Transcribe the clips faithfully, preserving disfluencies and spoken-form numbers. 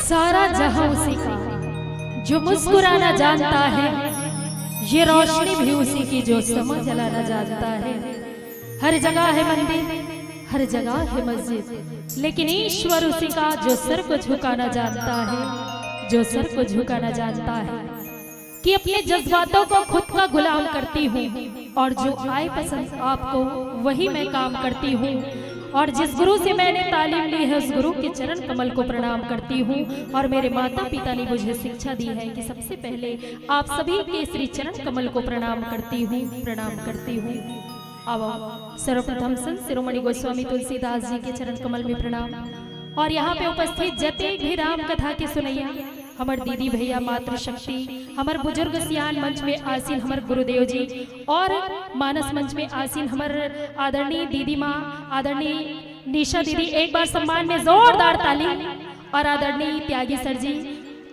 सारा जहां उसी का, जो मुस्कुराना जानता है, ये रोशनी भी उसी की, जो समा जलाना जानता है। हर जगह है मंदिर, हर जगह है मस्जिद, लेकिन ईश्वर उसी का, जो सर को झुकाना जानता है, जो सर को झुकाना जानता है। कि अपने जज्बातों को खुद का गुलाम करती हूँ और जो आए पसंद आपको, वही मैं काम करती हूँ। और जिस गुरु से मैंने तालीम ली है, उस गुरु के चरण कमल को प्रणाम करती हूँ। और मेरे माता पिता ने मुझे शिक्षा दी है कि सबसे पहले आप सभी के श्री चरण कमल को प्रणाम करती हूँ, प्रणाम करती हूँ। अब सर्वप्रथम संत शिरोमणि गोस्वामी तुलसीदास जी के चरण कमल में प्रणाम। और यहाँ पे उपस्थित जतेक भी राम कथा के सुनैया, हमर दीदी भैया, मातृशक्ति, हमर बुजुर्ग सियान, मंच में आसीन हमर गुरुदेव जी और मानस मंच में आसीन हमर आदरणीय दीदी माँ, आदरणीय निशा दीदी, एक बार सम्मान में जोरदार ताली। और आदरणीय त्यागी सर जी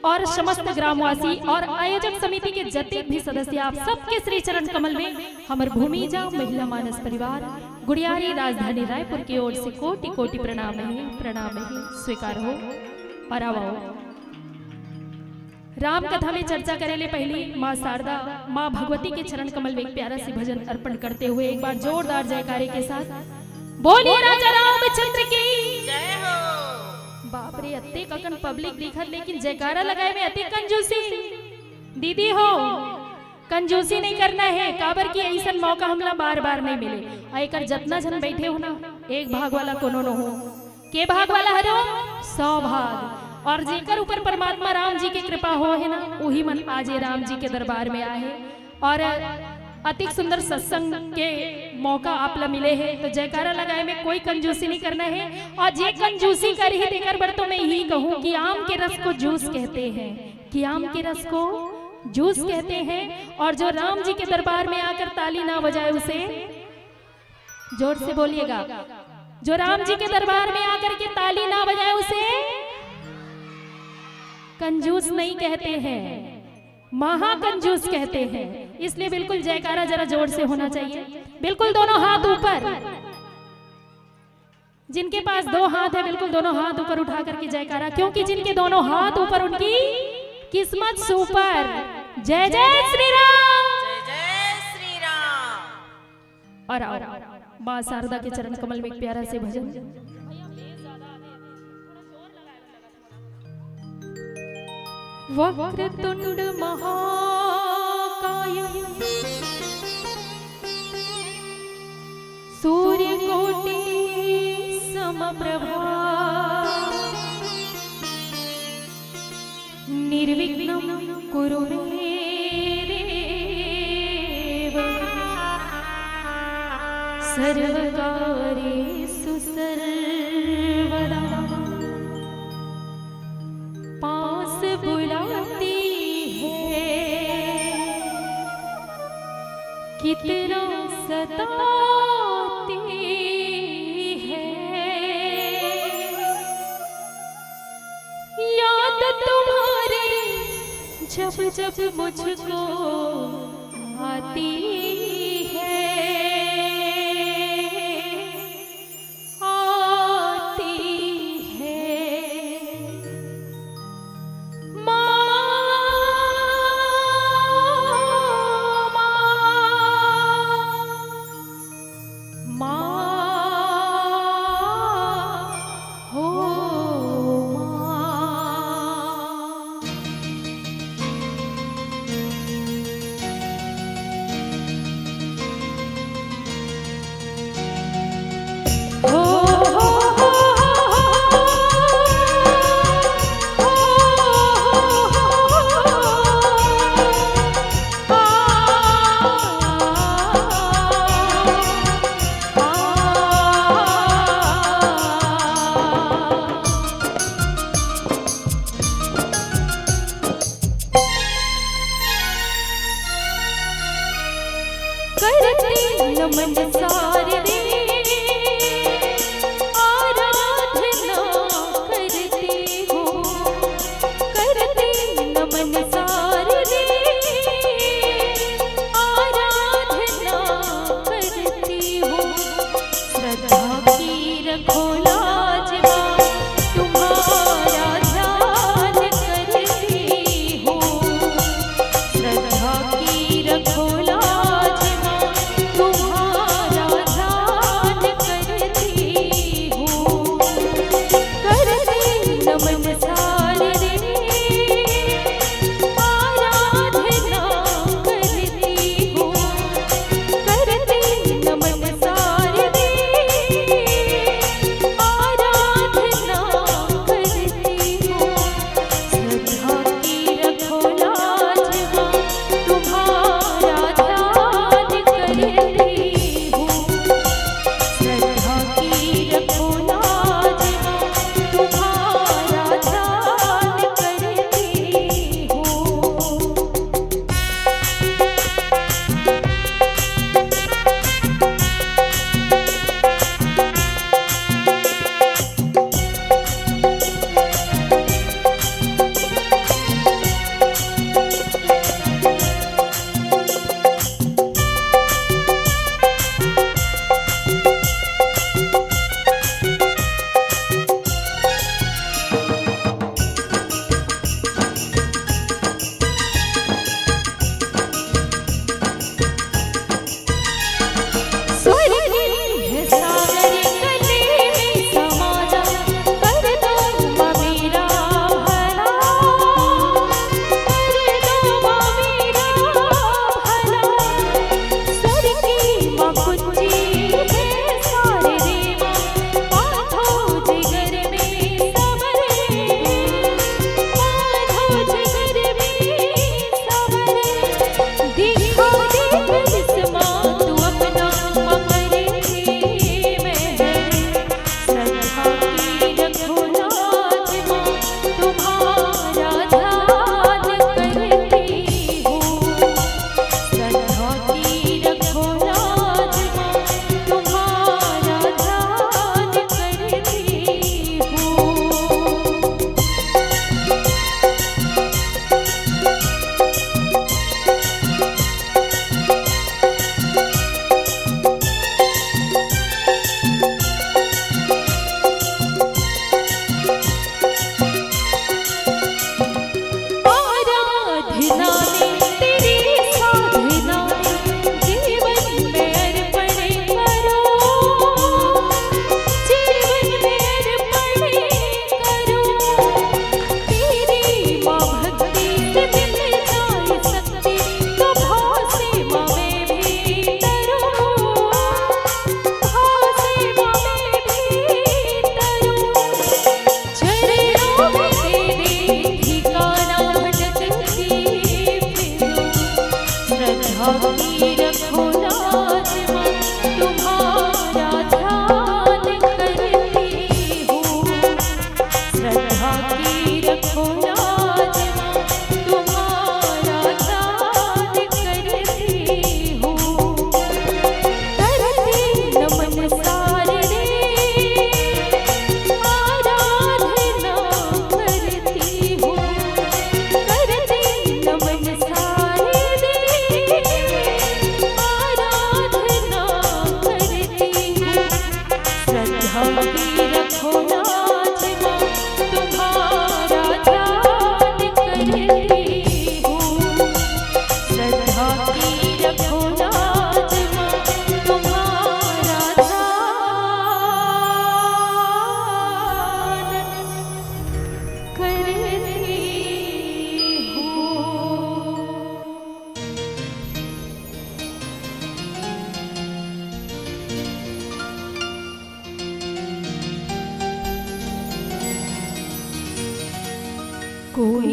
और समस्त ग्रामवासी और आयोजक समिति के जतिक भी सदस्य, आप सबके श्री चरण कमल में हमर भूमि जांव महिला मानस परिवार गुढ़ियारी राजधानी रायपुर की ओर से कोटि कोटि प्रणाम हे, प्रणाम हे, स्वीकार हो। और आवो। राम कथा में चर्चा करे ले पहली माँ शारदा, माँ भगवती के चरण कमल में एक प्यारा सी भजन अर्पण करते हुए एक बार जोरदार जयकारे के साथ बोलिए राजा रामचंद्र की। जय हो। बाप रे, अतेक अकन पब्लिक दिखत, लेकिन जयकारा लगाए में अतेक कंजूसी। दीदी हो, कंजूसी नहीं करना है, काबर कि अइसन मौका हमला बार बार नहीं मिले। और एकर जतना झन बैठे हो ना, एक भाग वाला कोनो न हो, के भाग वाला हरो? सौ भाग। और जेकर ऊपर परमात्मा राम जी के कृपा हो है ना, उही मन आज ये राम जी के दरबार में आए हैं। और अतिक सुंदर सत्संग के मौका आप ला मिले है, तो जयकारा लगाए में कोई कंजूसी नहीं करना है। और जे कंजूसी करही, तेकर बर तो मैं यही कहूँ कि आम के रस को जूस कहते हैं, कि आम के रस को जूस कहते हैं। और जो राम जी के दरबार में आकर ताली ना बजाए, उसे जोर से बोलिएगा, जो राम जी के दरबार में आकर के ताली ना बजाए, उसे कंजूस नहीं कहते हैं, महाकंजूस कहते हैं। इसलिए बिल्कुल जयकारा जरा जोर से होना चाहिए। बिल्कुल दोनों हाथ ऊपर, जिनके पास दो हाथ है, बिल्कुल दोनों हाथ ऊपर उठा करके जयकारा, क्योंकि जिनके दोनों हाथ ऊपर, उनकी किस्मत सुपर। जय जय श्री राम। जय जय श्री राम। और आओ, माँ शारदा के चरण कमल में एक प्यारा से भजन। वक्रतुंड महाकाय सूर्यकोटि समप्रभा। निर्विघ्नं कुरु मे देव सर्वकार्येषु सर्वदा। पास बुलाती है, कितना सताती है याद तुम्हारी, जब जब मुझको आती है, आती है। माँ, माँ, माँ, हो माँ। करते नमन शारदे, आराधना करते हो। करते नमन शारदे, आराधना करते हो। श्रद्धा की रखो लाज माँ, तुम्हारा ध्यान करती हूँ। श्रद्धा की रखो लाज माँ, तुम्हारा ध्यान करती हूँ। करती नमन शारदे,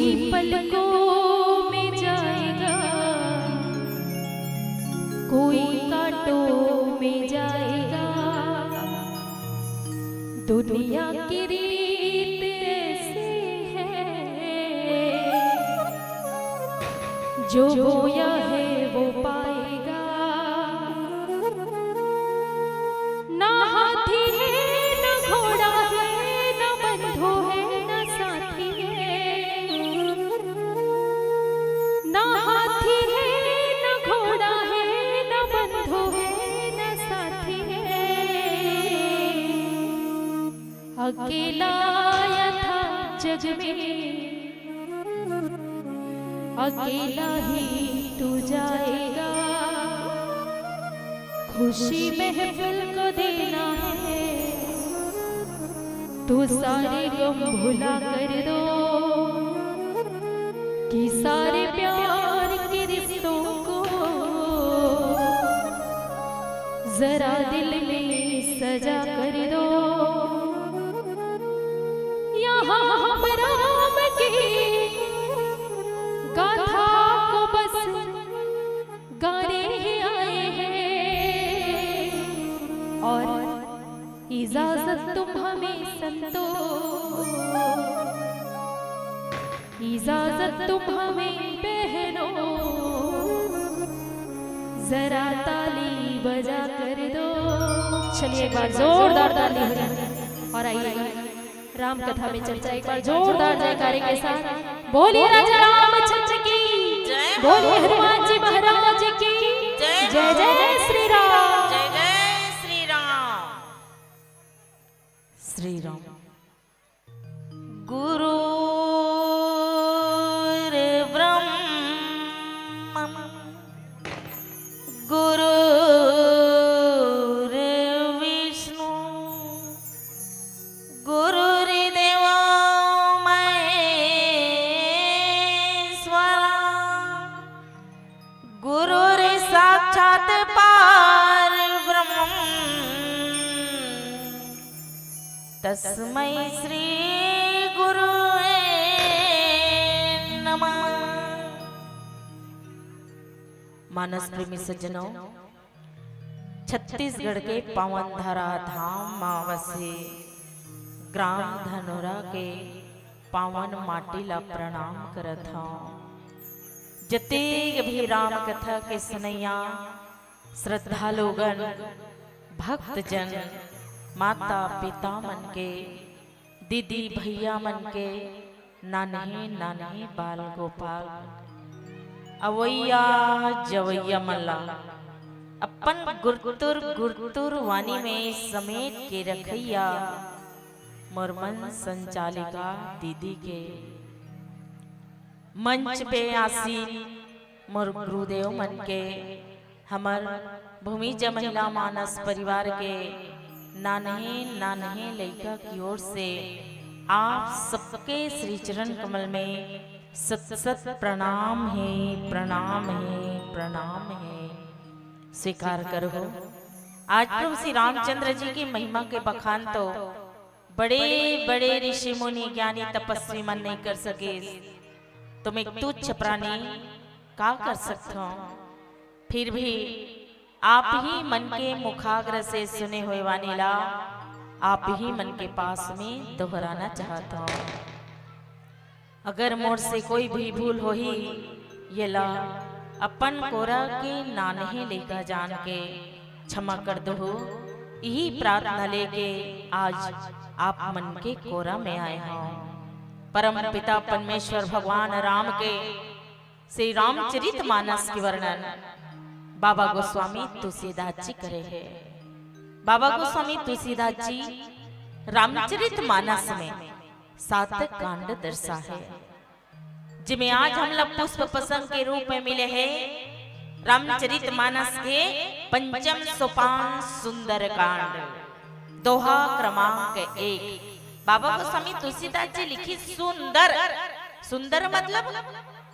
कोई पलकों में जाएगा, कोई कांटों में जाएगा। दुनिया की रीत ऐसी है, जो बोया है वो पाएगा। ना हाथी है, ना घोड़ा है, ना बंधु है, ना साथी है। ना हाथी है, ना घोड़ा है, ना बंधु है, ना साथी है। अकेला आया था जग में, अकेला ही तू जाएगा। खुशी महफिल को देना है, तू सारे गम भुला कर दो, कि सारे प्यार के रिश्तों को जरा दिल में सजा कर दो। यहाँ हम राम की गाथा को बस गाने ही आए हैं, और इजाजत तुम हमें संतो, इजाजत तुम हमें बहनों, जरा ताली बजा कर दो। चलिए, एक बार जोरदार ताली हो जाए। और आइए, राम कथा में चर्चा, एक बार जोरदार जयकारे के साथ बोलिए राजा रामचंद्र की, जय हो। बोलिए हनुमान जी महाराज की जय हो। जय जय श्री राम। जय जय श्री राम। श्री राम। गुरुर्ब्रह्मा गुरुर्विष्णु गुरुर्देवो महेश्वरा गुरुर् साक्षात् परब्रह्म तस्मै श्री गुरुवे नमः। मानस प्रेमी सज्जनों, छत्तीसगढ़ के पावन धरा धाम मा वसे ग्राम धनोरा के पावन माटी ला प्रणाम करत हौं। जतेक भी राम कथा के सुनैया श्रद्धा लोगन, भक्तजन, माता पिता मन के, दीदी भैया मन के, नान्हे नान्हे बाल गोपाल, अवैया जवैया मन ला अपन गुरतुर गुरतुर वाणी में समेट के रखैया मोर मन संचालिका दीदी के, मंच पे आसीन मोर गुरुदेव मन के, हमर भूमिज महिला मानस परिवार के नान्हे नान्हे लइका की ओर से आप सबके श्री चरण कमल में सत सत प्रणाम हे, प्रणाम हे, प्रणाम हे। स्वीकार करहू। आज प्रभु श्री रामचंद्र जी की महिमा के बखान तो बड़े बड़े ऋषि मुनि ज्ञानी तपस्वी मन नहीं कर सके, तो मैं तुच्छ प्राणी का कर सकता हूँ? फिर भी आप ही मन के मुखाग्र से सुने हुए वाणी ला आप ही मन के पास में दोहराना चाहता हूँ। अगर मोर से कोई भी भूल होही, येला अपन कोरा के नान्हे लइका जान के क्षमा कर दहू। इही प्रार्थना लेके आज आप मन के कोरा में आए हौं। परम पिता परमेश्वर भगवान राम के श्री रामचरित मानस के वर्णन बाबा गोस्वामी तुलसीदास जी करे हे। बाबा गोस्वामी तुलसीदास जी रामचरित मानस में सात कांड दर्शा हे, जिमे आज हमला पुष्प प्रसंग के रूप में मिले हे रामचरित मानस के पंचम सोपान सुंदर कांड, दोहा क्रमांक एक। बाबा गोस्वामी तुलसीदास जी लिखी सुंदर, सुंदर मतलब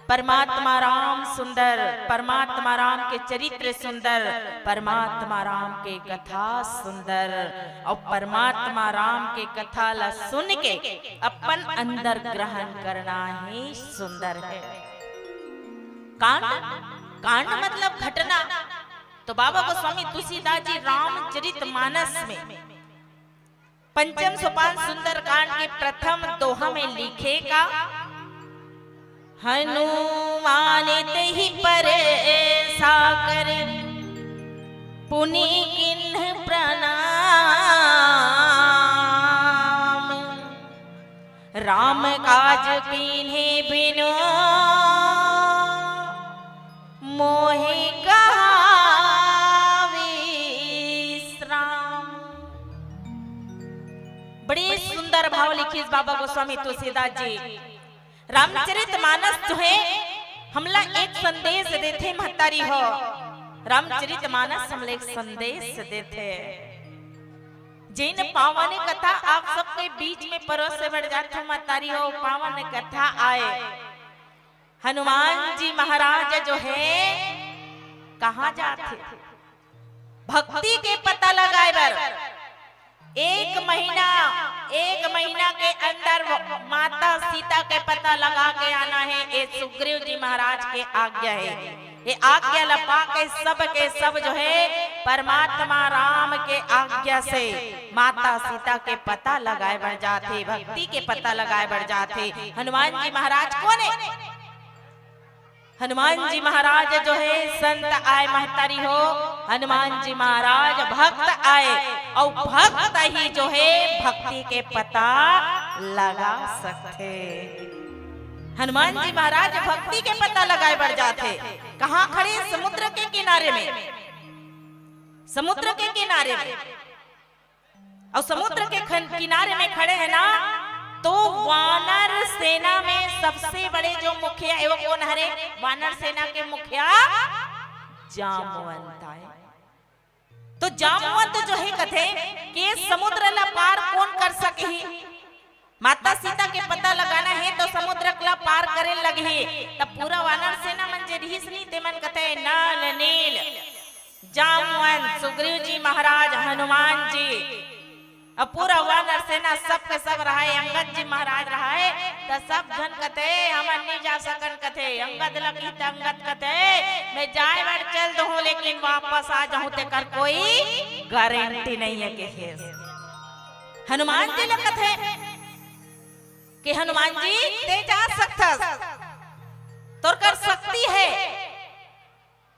परमात्मा राम सुंदर, परमात्मा राम के चरित्र सुंदर, परमात्मा राम के कथा सुंदर, अउ परमात्मा राम के कथा ला सुन के अपन अंदर ग्रहण करना ही सुंदर है। कांड, कांड मतलब घटना। तो बाबा गोस्वामी तुलसीदास जी रामचरित मानस में पंचम सोपान सुंदरकांड के प्रथम दोहा में लिखे का, हनुमान तेहि पर साकर पुनि कीन्ह प्रणाम। राम काज कीन्हे बिनु मोहि कहा विश्राम। बड़े सुंदर भाव लिखिस बाबा गोस्वामी तुलसीदास जी। रामचरित मानस जो है, हमला एक संदेश देथे महतारी हो। रामचरित मानस हमला एक संदेश देथे। जिन पावन कथा आप सबके बीच में परोसे बर जात हो महतारी हो, पावन कथा आए। हनुमान जी महाराज जो है, कहाँ जाथे? भक्ति के पता लगाए बर एक महीना, एक महीना के अंदर माता सीता के पता लगा के आना है। ए सुग्रीव जी महाराज के आज्ञा है। ये आज्ञा ला पा के सब के सब जो है, परमात्मा राम के आज्ञा से माता सीता के पता लगाए बर जाथे, भक्ति के पता लगाए बर जाथे। हनुमान जी महाराज कोन है? हनुमान जी महाराज जो है संत आय महतारी हो, हनुमान जी महाराज भक्त आय, अउ भक्त ही जो है भक्ति के पता लगा सकथे। हनुमान जी महाराज भक्ति के पता लगाए बर जाथे। कहाँ खड़े? समुद्र के किनारे में, समुद्र के किनारे में। अउ समुद्र के खन-, किनारे में खड़े है ना, तो वानर सेना में सबसे बड़े जो मुखिया है, वो कोन हरे? वानर सेना के मुखिया जामवंत आय। तो जामवंत जो है कथे कि समुद्र ला पार कोन कर सकही? माता सीता के पता लगाना है तो समुद्र ला पार करे लगही। तब पूरा वानर सेना मन जे रिहिस नी, ते मन कथे नल नील जामवंत, सुग्रीव जी महाराज, हनुमान जी, अउ पूरा वानर सेना सब के सब रहाय, अंगद जी महाराज रहाय, त सब झन कथे, "हमन नइ जा सकन," कथे। अंगद ल कही त अंगद कथे, "मैं जाय बर चल दहूं, लेकिन वापस आ जाहूं, तेकर कोई गारंटी नइ हे," कहे। हनुमान जी ल कथे कि, "हनुमान जी, ते जा सकथस, तोर कर शक्ति हे।"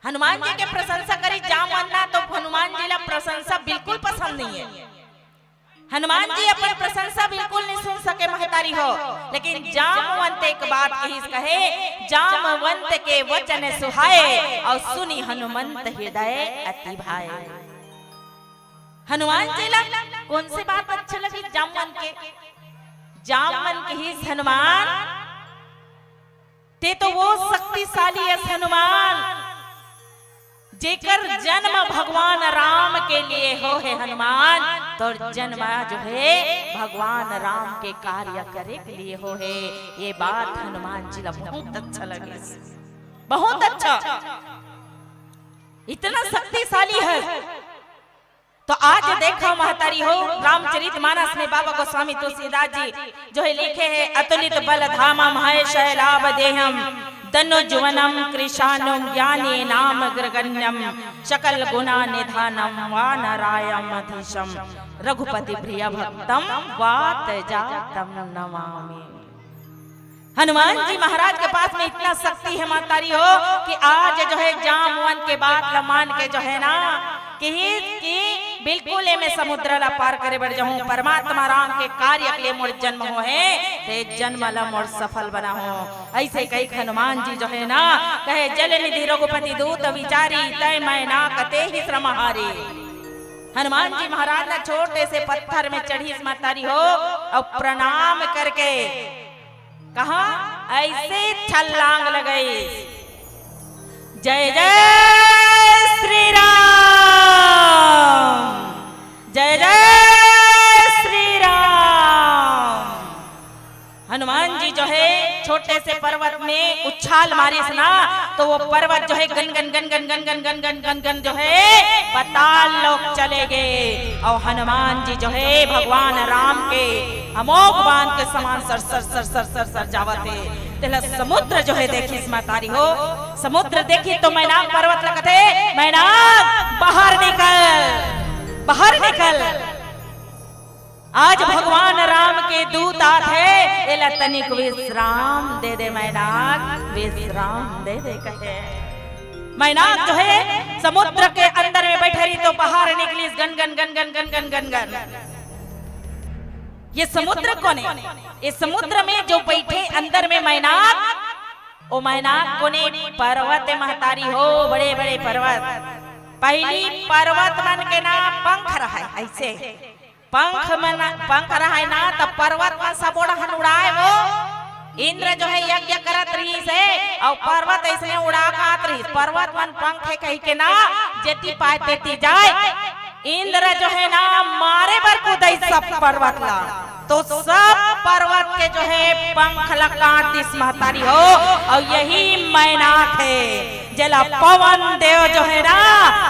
हनुमान जी के प्रशंसा करी जामवंत ना, तो हनुमान जी ला प्रशंसा बिल्कुल पसंद नइ हे। हनुमान जी अपन प्रशंसा बिल्कुल नइ सुन सके महतारी हो, लेकिन जामवंत एक बात कहिस, कहे, "जामवंत के वचन सुहाए, अउ सुनि हनुमंत हृदय अति भाए।" हनुमान जी ला कोन से बात अच्छा लगिस जामवंत के? जामवंत कहिस, हनुमान, ते तो वो शक्तिशाली अस हनुमान, जेकर जन्म भगवान राम के लिए हो हे हनुमान, तोर जन्म जो हे भगवान राम के कार्य करे के लिए हो हे। ये बात हनुमान जी ला बहुत अच्छा लगिस, बहुत अच्छा, इतना शक्तिशाली हे। तो आज देखो महतारी हो, रामचरित मानस में बाबा गोस्वामी तुलसीदास जी जो हे लिखे हे, "अतुलित बल धामम हय शैलाभ देहम, दनुज वनम कृशानुम ज्ञानी नाम ग्रगण्यम, सकल गुणा निधानम वानरायम धीशम, रघुपति प्रिय भक्तम वात जातम नमामि।" हनुमान जी महाराज के पास में इतना शक्ति हे महतारी हो कि आज जो हे जामवंत के बात ल मान के जो हे ना कि, कि बिल्कुल एमे समुद्र ला पार करे बर जाहूं, परमात्मा राम के कार्य के लिए मोर जन्म हो हे, ते जन्म ला मोर सफल बनाहूं। अइसे कहिके हनुमान जी जो हे ना कहे, "जल निधि रघुपति दूत विचारी, तय मैं ना कते ही श्रम हारी।" हनुमान जी महाराज ना छोटे से पत्थर में चढ़िस महतारी हो अउ प्रणाम करके कहा, अइसे छलांग लगाइस, "जय जय श्री राम, जय जय श्री राम।" हनुमान जी जो हे छोटे से पर्वत में उछाल मारिस ना, तो वो पर्वत जो है gun gun gun gun gun gun gun gun gun gun जो है पाताल लोक चले गए। और हनुमान जी जो है भगवान राम के अमोघ बाण के समान sir sir sir sir sir sir जावत हे। तेला समुद्र जो है देखिस महतारी हो, समुद्र देखिस तो मैनाक पर्वत लगत हे, "मैनाक, बाहर निकल, बाहर निकल।" आज भगवान राम के दूत आत हे, एला तनिक विश्राम दे दे मैनाक, विश्राम दे दे कहे। मैनाक जो है समुद्र के अंदर में बैठे रही तो बाहर निकलिस gun gun gun gun gun gun gun gun. ये समुद्र कोने? ये समुद्र में जो बैठे अंदर में मैनाक, ओ मैनाक कोने? पर्वत महतारी हो, बड़े बड़े पर्वत। पहली पर्वत मन के ना पंख रहे, ऐसे पंख मन, पंख रहय ना, त पर्वत मन सबो डहन उड़ाय वो। इंद्र जो है यज्ञ करत रहिस हे, अउ पर्वत अइसने उड़ा के आत रहिस। पर्वत मन पंख हे कहि के ना, जेती पाय तेती जाय। इंद्र जो है ना, मारे बर कूदइस सब पर्वत ला, तो सब पर्वत के जो है पंख ला काट दिस महतारी हो। अउ यही मैनाक हे, जेला पवन देव जो है ना,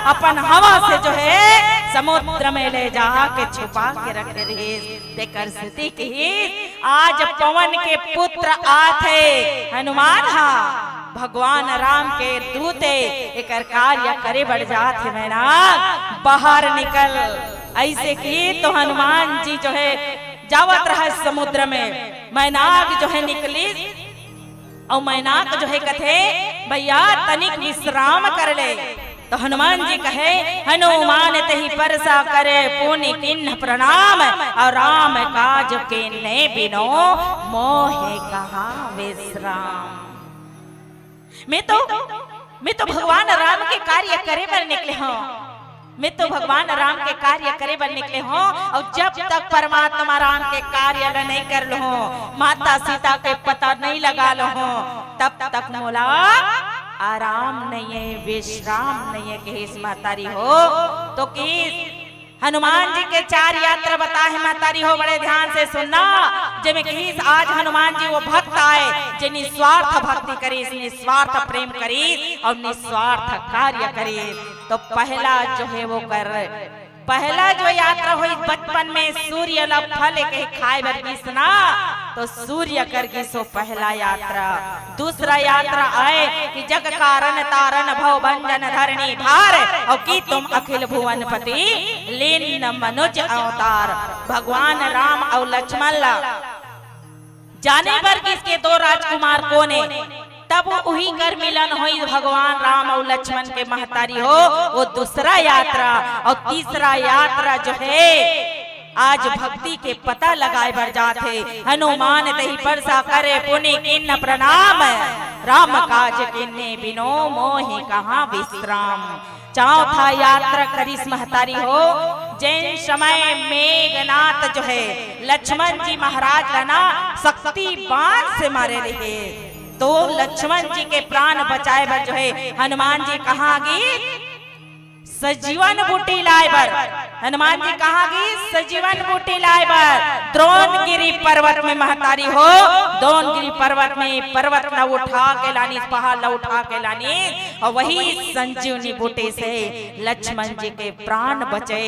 अपन हवा से जो है समुद्र में ले जाके छुपा के रखे रहिस। तेकर सेती किहिस, आज पवन के पुत्र आथे हनुमान हा, भगवान राम के दूत हे, एकर कार्य करे बर जात हे मैनाक, बाहर निकल। अइसे किहिस तो हनुमान जी जो है जावत रहय समुद्र में, मैनाक जो है निकलिस, अउ मैनाक जो है कथे, "भैया, तनिक विश्राम कर ले।" तो हनुमान जी कहे, "हनुमान तेहि परसा करे पुनि कीन्ह प्रणाम, अउ राम काज कीन्हे बिनु मोहि कहाँ विश्राम।" मैं तो, मैं तो भगवान राम के कार्य करे बर निकले हँव। मैं तो भगवान राम के कार्य करे बर निकले हँव, अउ जब तक परमात्मा राम के कार्य ल नइ कर लुहूँ, माता सीता के पता नइ लगा लुहूँ, तब तक मोला आराम नइ हे, विश्राम नइ हे, किहिस महतारी हो। तो किहिस हनुमान जी के चार यात्रा बताए हे महतारी हो, बड़े ध्यान से सुनना। जेमे किहिस आज हनुमान जी वो भक्त आय, जे निस्वार्थ भक्ति करिस, निस्वार्थ प्रेम करिस अउ निस्वार्थ कार्य करिस। तो पहला जो है वो कर, पहला जो यात्रा होइस बचपन में सूर्य ल फल के खाए बर गिस ना, तो सूर्य कर गिस वो पहला यात्रा। दूसरा यात्रा आय कि जग कारण तारण भव भंजन धरनी भार, अउ कीन्ह तुम अखिल भुवन पति लीन्ह मनुज अवतार। भगवान राम अउ लक्ष्मण ला जाने बर गिस के दो राजकुमार कोन हे, तब उही कर मिलन होइस भगवान राम अउ लक्ष्मण के महतारी हो। वो दूसरा यात्रा अउ तीसरा यात्रा जो है आज भक्ति के पता लगाए बर जात हे। हनुमान तेहि परसा करे पुनि कीन्ह प्रणाम, राम काज कीन्हे बिनु मोहि कहाँ विश्राम। चौथा यात्रा करिस महतारी हो, जेन समय मेघनाथ जो है लक्ष्मण जी महाराज ला ना शक्ति बाण से मारे रहे, तो लक्ष्मण जी के प्राण बचाए बर जो है हनुमान जी कहाँ गिस? सजीवन बूटी लाए बर। हनुमान जी कहाँ गिस? सजीवन बूटी लाए बर। द्रोणगिरी पर्वत में महतारी हो, द्रोणगिरी पर्वत में पर्वत ला उठा के लानिस, पहाड़ ला उठा के लानिस, अउ वही संजीवनी बूटी से लक्ष्मण जी के प्राण बचे।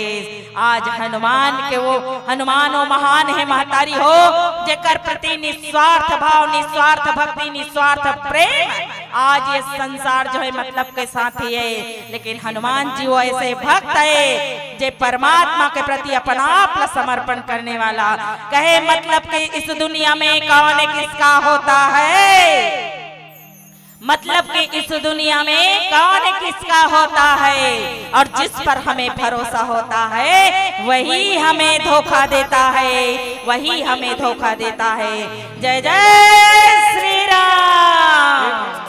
आज हनुमान के वो, हनुमान वो महान हे महतारी हो, जेकर प्रति निस्वार्थ भाव, निस्वार्थ भक्ति, निस्वार्थ प्रेम आज ये संसार जो है मतलब के साथी हे, लेकिन हनुमान जी वो ऐसे भक्त हे जे परमात्मा के प्रति अपन आप ला समर्पण करने वाला। कहे मतलब कि इस दुनिया में कौन किसका होता है, मतलब कि इस दुनिया में कौन किसका होता है, और जिस पर हमें भरोसा होता है वही हमें धोखा देता है, वही हमें धोखा देता है। जय जय श्री राम।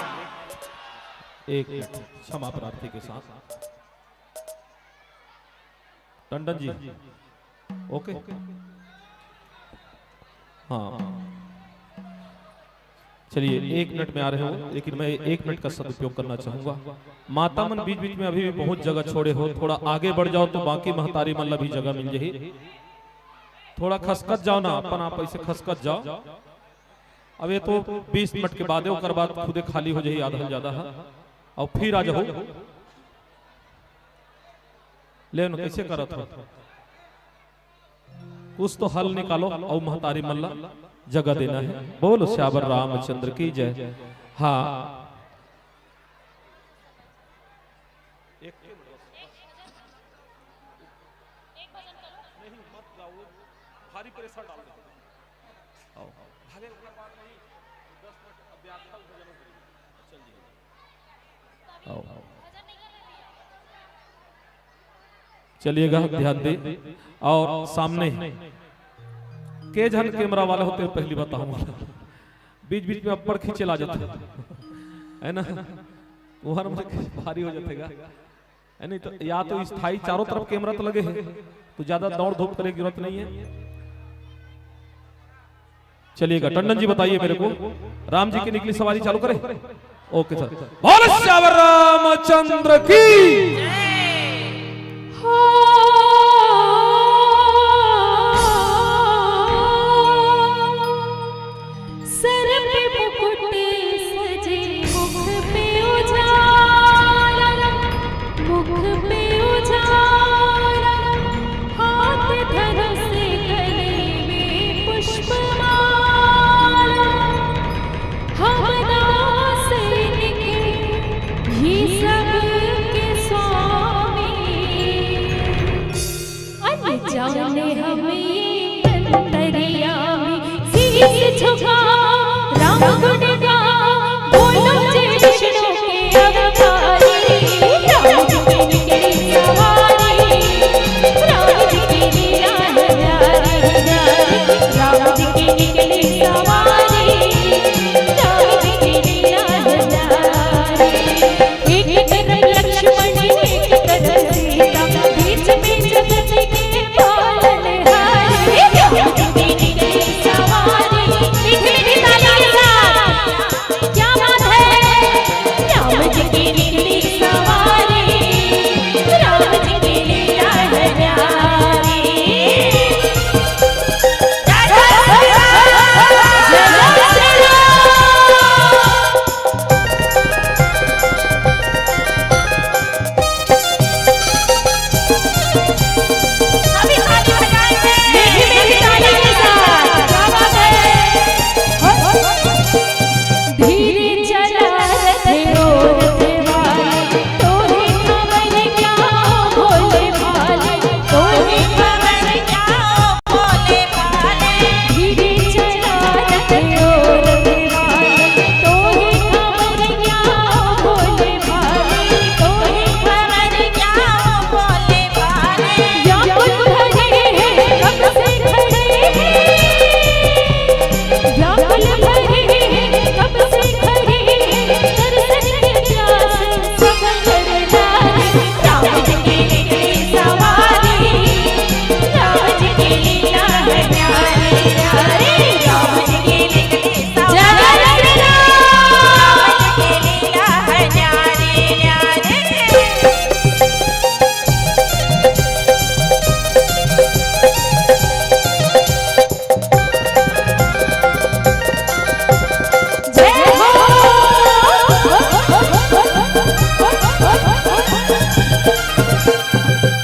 एक मिनट, क्षमा प्रार्थी के साथ टंडन जी, ओके। हाँ, चलिए, एक मिनट में आ रहे हो, लेकिन मैं एक मिनट का सदुपयोग करना चाहूंगा। माता मन बीच बीच में अभी भी बहुत जगह छोड़े हो, थोड़ा आगे बढ़ जाओ तो बाकी महतारी मन ला भी जगह मिल जाही। थोड़ा खसकत जाओ ना, अपन आप ऐसे खसकत जाओ। अब ये तो बीस मिनट के बाद है, ओकर बाद खुदे खाली हो जाही, आधा ज्यादा है, अउ फिर आ जाहू। ले न, कैसे करत हो? कुछ तो हल निकालो, अउ महतारी मन ला जगह देना है। बोलो सियावर रामचंद्र की जय। हाँ, एक, एक भजन करो। नहीं, मत गाओ, भारी प्रेशर डाल दे। आओ। भले ओकरा बाद नहीं, दस मिनट अभ्यास भजन हो गई। चल जी। आओ। चलिएगा, ध्यान दे। और सामने के झन कैमरा वाला होते हैं, पहली बताऊं, बीच बीच में अब्बड़ खींचे ला जाते हैं, है ना? वहर में भारी हो जातेगा, है नहीं? तो या तो स्थायी चारों तरफ कैमरा तो लगे हैं, तो ज्यादा दौड़ धूप करे की जरूरत नहीं है। चलिएगा, टंडन जी बताइए मेरे को, राम जी की निकली सवारी चालू करें? ओके सर। बोल सियावर रामचंद्र की। सर पे मुकुट सजे, मुख पे उजाला, मुख पे उजाला, हाथ धनुष गले में पुष्पमाला। हम दास इनके, ये सब के स्वामी। अनजाने हमें अंतर्यामी, शीश झुका, राम गुण गा, बोलो जय विष्णु के अवतारी। राम जी की निकली सवारी, राम जी की लीला है न्यारी, न्यारी। राम जी की निकली सवारी, राम जी की लीला है न्यारी। एक तरफ लक्ष्मण, एक तरफ सीता, बीच में जगत के पालनहार। राम जी की निकली सवारी। मीठी मीठी ताली के साथ। क्या बात है? राम जी की निकली सवारी, राम जी की लीला है न्यारी। जय जय श्री राम। जय जय श्री राम। अभी ताली बजाएंगे। मीठी मीठी ताली के साथ। क्या बात है? धीरे चला रथ ओ रथ वाले, तोहे खबर क्या ओ भोले भाले, तोहे खबर क्या ओ भोले भाले। धीरे चला रथ ओ रथ वाले, तोहे खबर क्या ओ भोले भाले, तोहे खबर क्या ओ भोले भाले। व्याकुल भरे हैं, कब से खड़े हैं, व्याकुल भरे हैं, कब से खड़े हैं, दर्शन के प्यासे सब नर नारी। राम जी की निकली सवारी, राम जी की लीला है न्यारी, न्यारी। राम जी की निकली सवारी, राम जी की लीला है न्यारी, न्यारी। जय हो।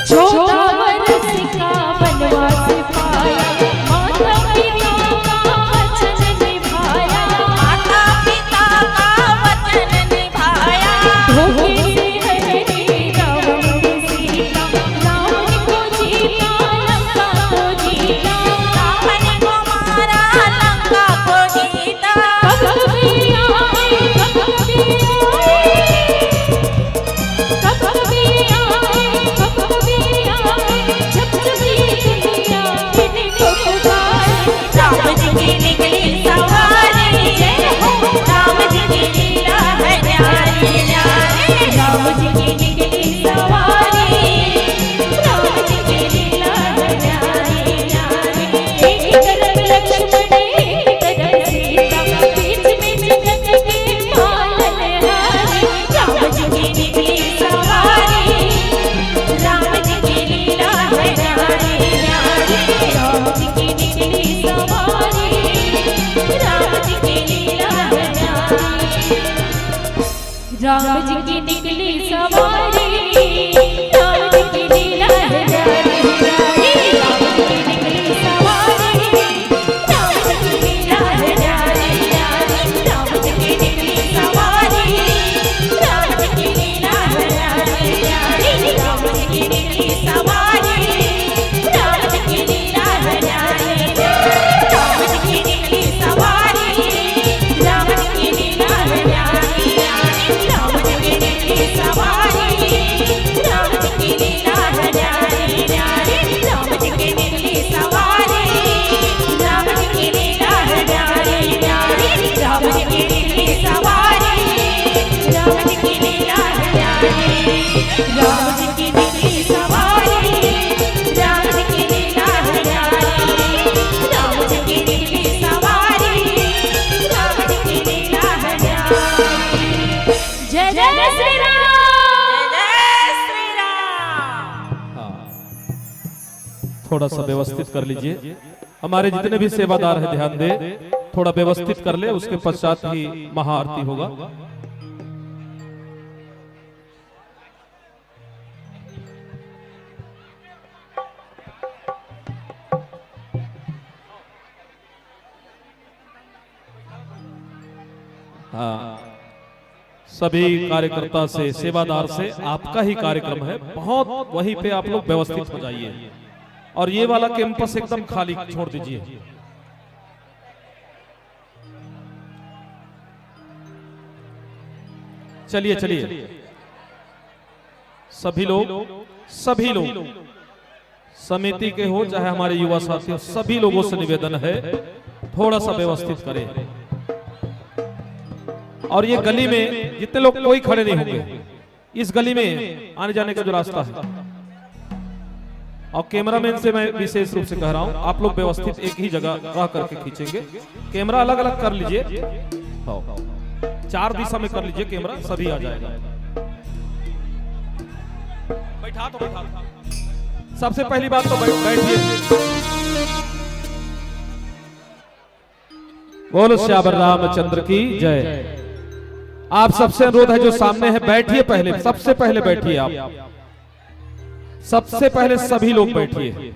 चौदह वर्ष का वनवास पाया, माता पिता का वचन निभाया, माता पिता का वचन निभाया। राम जी की निकली सवारी, राम जी की लीला है न्यारी न्यारी। राम जी की निकली सवारी, राम जी की लीला है न्यारी न्यारी। राम जी की निकली सवारी, राम जी की लीला है न्यारी न्यारी। राम जी की निकली सवारी, राम जी की लीला है न्यारी न्यारी। राम जी की निकली सवारी, राम जी की लीला है न्यारी न्यारी। राम जी की निकली सवारी, राम जी की लीला है न्यारी न्यारी। राम जी की निकली सवारी, राम जी की लीला है न्यारी न्यारी। राम जी की निकली सवारी, राम जी की लीला है न्यारी। राम जी की निकली सवारी, राम जी की लीला है न्यारी। राम जी की निकली सवारी, राम जी की लीला है न्यारी। जय जय श्री राम। जय श्री राम। हाँ, थोड़ा सा व्यवस्थित कर लीजिए। हमारे जितने भी सेवादार हैं, ध्यान दें, थोड़ा व्यवस्थित कर ले, उसके पश्चात ही महाआरती होगा। हाँ, सभी कार्यकर्ता से, सेवादार से, आपका ही कार्यक्रम है, बहुत वहीं पे आप लोग व्यवस्थित हो जाइए। और ये वाला कैंपस एकदम खाली छोड़ दीजिए। चलिए, चलिए, सभी लोग, सभी लोग, समिति के हो चाहे हमारे युवा साथी हो, सभी लोगों से निवेदन है, थोड़ा सा व्यवस्थित करें। और ये गली में जितने लोग, कोई खड़े नहीं होंगे, इस गली में आने जाने का जो रास्ता है। और कैमरामैन से मैं विशेष रूप से कह रहा हूं, आप लोग व्यवस्थित एक ही जगह रह करके खींचेंगे। कैमरा अलग अलग कर लीजिए, हाँ, चार दिशा में कर लीजिए कैमरा, सभी आ जाएगा। बैठा तो, बैठा तो। सबसे पहली बात तो बैठ, बैठिए। बोलो सियावर रामचंद्र की जय। आप सबसे अनुरोध है, जो सामने है, बैठिए, पहले, सबसे पहले बैठिए आप, सबसे पहले सभी लोग बैठिए।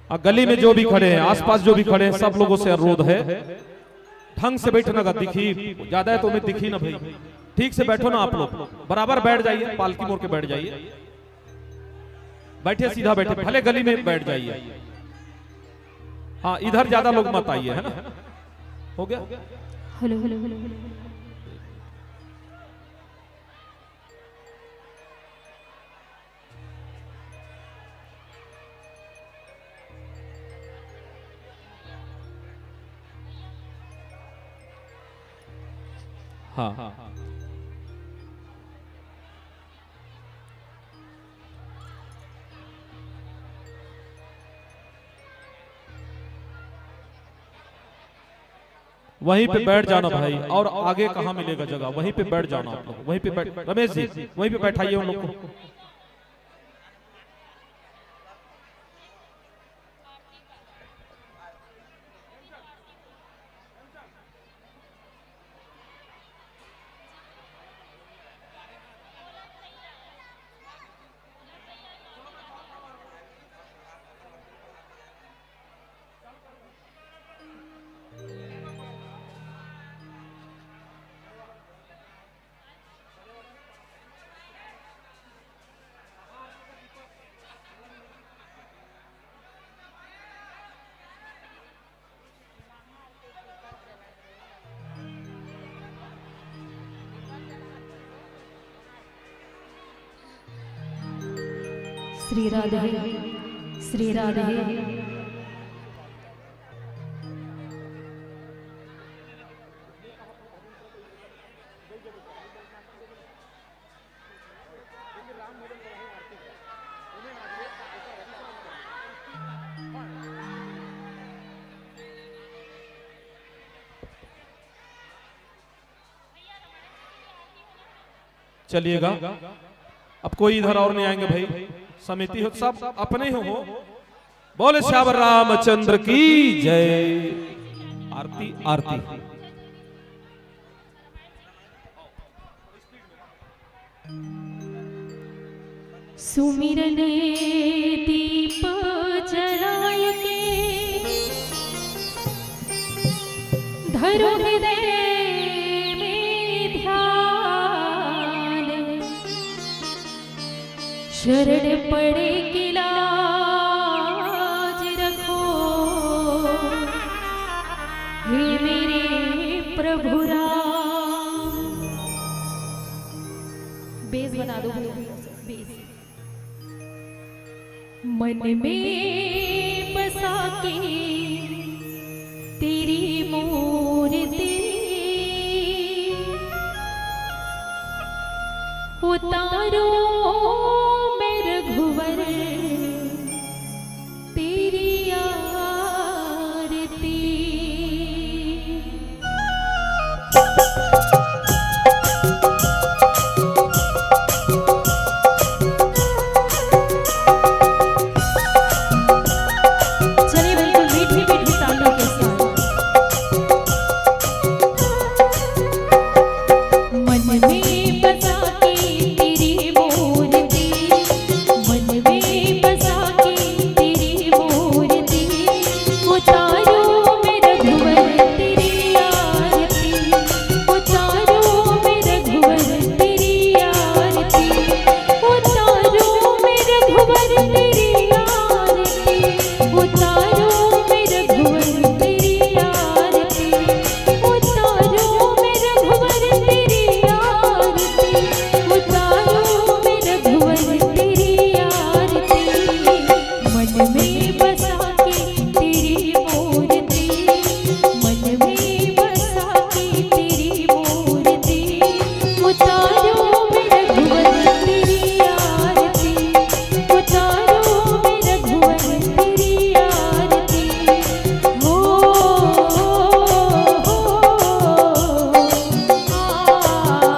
और गली में जो भी खड़े हैं, आसपास जो भी खड़े हैं, सब लोगों से अनुरोध है, ढंग से बैठना का, दिखी, ज्यादा है तो मैं दिखी ना भाई, ठीक से बैठो ना आप लोग, बराबर बैठ जाइए, पालकी मोड़ के बैठ जाइए, बैठे सीधा बैठे, भले गली में बैठ जाइए। हाँ, इधर ज्यादा लोग मत आइए, है ना? हो गया। Hello hello hello hello. हाँ। वहीं पे बैठ जाना भाई, और आगे कहाँ मिलेगा जगह, वहीं पे बैठ जाना आप लोग, वहीं पे बैठ, रमेश जी, वहीं पे बैठाइए उन लोग को। श्री राधे, श्री राधे। चलिएगा, अब कोई इधर और नहीं आएंगे भाई, समिति हो, सब अपने ही हो। बोले सियावर रामचंद्र की जय। आरती, आरती। सुमिरन दीप जलाय के धरो हृदय में ध्यान। शरण पड़े के लाज रखो, हे मेरे प्रभु राम। बेस बना दो भैया, बेस। मन में बसा के तेरी मूर्ति, उतारो मैं रघुवर तेरी आरती। चलिए बिल्कुल मीठे मीठे तानों के साथ। मन में बसा के तेरी मूर्ति, मन में बसा के तेरी मूर्ति, उतारो मैं रघुवर तेरी आरती, उतारो मैं रघुवर तेरी आरती, उतारो मैं रघुवर तेरी आरती, उतारो मैं रघुवर तेरी आरती, उतारो मैं रघुवर तेरी आरती, उतारो मैं रघुवर तेरी आरती। मन में बसा के तेरी मूर्ति, मन में बसा के तेरी मूर्ति, उतारो मैं रघुवर तेरी आरती, उतारो मैं रघुवर तेरी आरती। हो, हो, हो, आ, आ, आ, आ।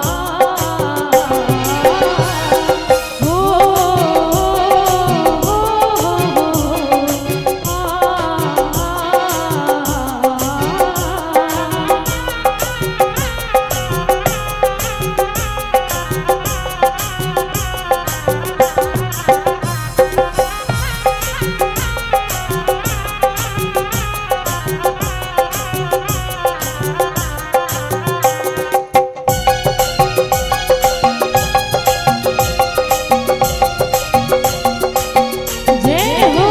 जय हो।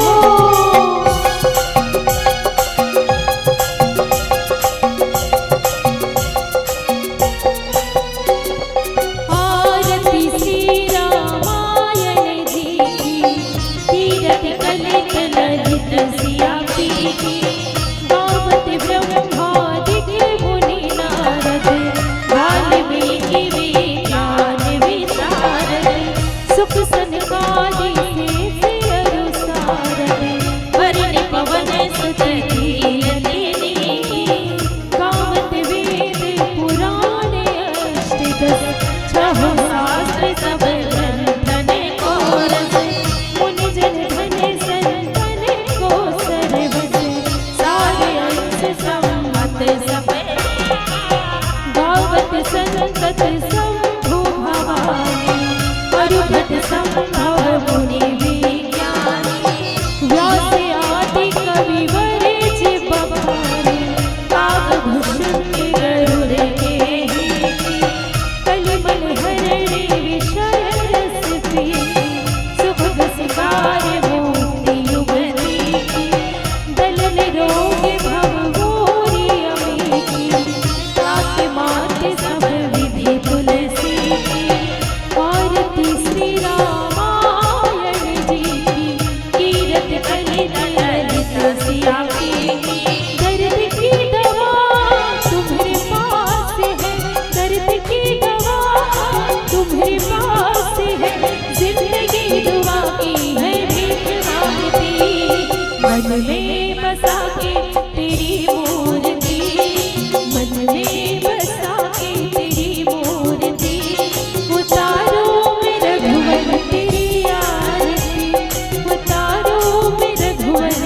आरती श्री रामायण जी की, कीरति कलित ललित सिया पी की। गावत ब्रह्मादिक मुनि नारद, वाल्मीकि विज्ञान विशारद। सुख सनकादि सेज अरु सारद, हरि पवन सुत कीरति नीकी। गावत वेद पुराण अष्ट दस, छह शास्त्र सब ग्रंथन को रस। मुनि जन धन संतन को सरवस, सार अंश संवत सब। गावत संतत शंभु भवानी, अरु भट संभव मुनि विज्ञानी। व्यास आदि कवि वर जे बखानी, काग भूषण गरुड़ के ही। कलिमल हरणी विषय रस पी, सुख रस कार मुक्ति युवती की। दलन रोग भव घोरी अमी की, ताके मात सब विधि तुलसी की। आरती श्री रामायण जी की, कीरत कलित ललित सिया की। दर्द की दवा तुम्हारे पास है, दर्द की दवा तुम्हारे पास है, जिंदगी दुआ की है भीख मांगती। मन में बसा के तेरी मूर्ति, मन में बसा के तेरी मूर्ति, उतारो मैं रघुवर तेरी आरती, उतारो मैं रघुवर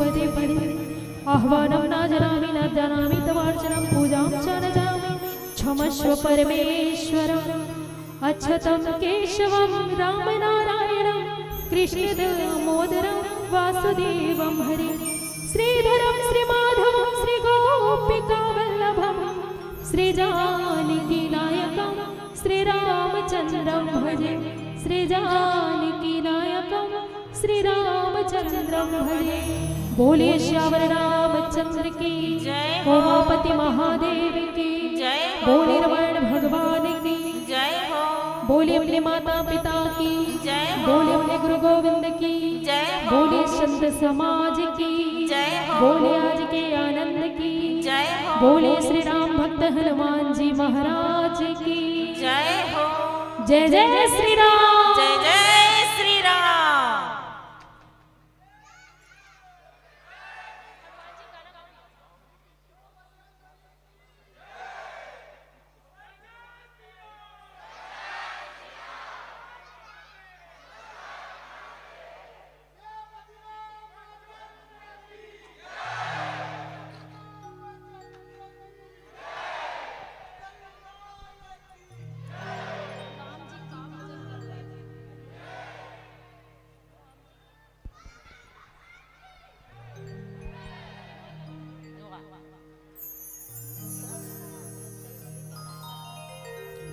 पदे पदे। आह्वानं न जानामि न जानामि तवार्चनं पूजां च न जानामि। क्षमस्व परमेश्वर। अच्युतं केशवं रामनारायणं कृष्णदामोदरं वासुदेवं हरे। श्रीधरं श्रीमाधवं श्रीगोपिकावल्लभं श्रीजानकीनायकं श्रीरामचन्द्रं भजे। श्रीजानकीनायकं श्रीरामचन्द्रं भजे। बोलिए सियावर रामचंद्र की, जय हो। उमापति महादेव की, जय हो। बोलिए रामायण भगवान की, जय हो। बोलिए अपने माता पिता की, जय हो। बोलिए अपने गुरु गोविंद की, जय हो। बोलिए संत समाज की, जय हो। बोलिए आज के आनंद की, जय हो। बोलिए श्री राम भक्त हनुमान जी महाराज की, जय हो। जय जय श्री राम। जय जय श्री राम।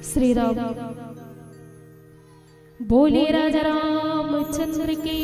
श्री राम। बोलिए राजा रामचंद्र की।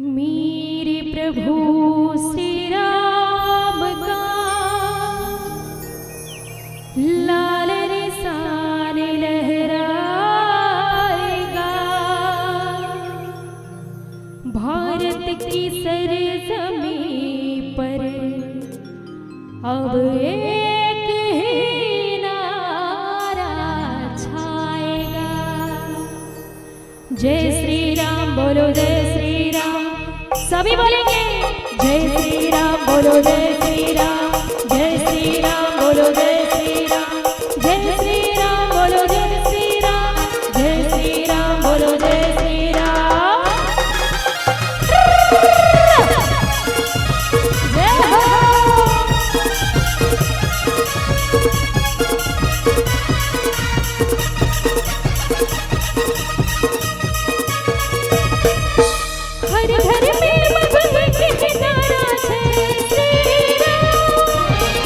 मेरे प्रभु श्री राम का लाल निशान लहराएगा। भारत की सरजमीं पर अब एक ही नारा छाएगा। जय श्री राम बोलो, जय श्री राम। सभी बोलेंगे, जय श्री राम बोलो, जय श्री राम। जय श्री राम बोलो, जय श्री राम। जय श्री राम बोलो, जय श्री राम। जय श्री राम बोलो, जय श्री राम। जय हो। हर घर में बस एक ही नारा, जय श्री राम।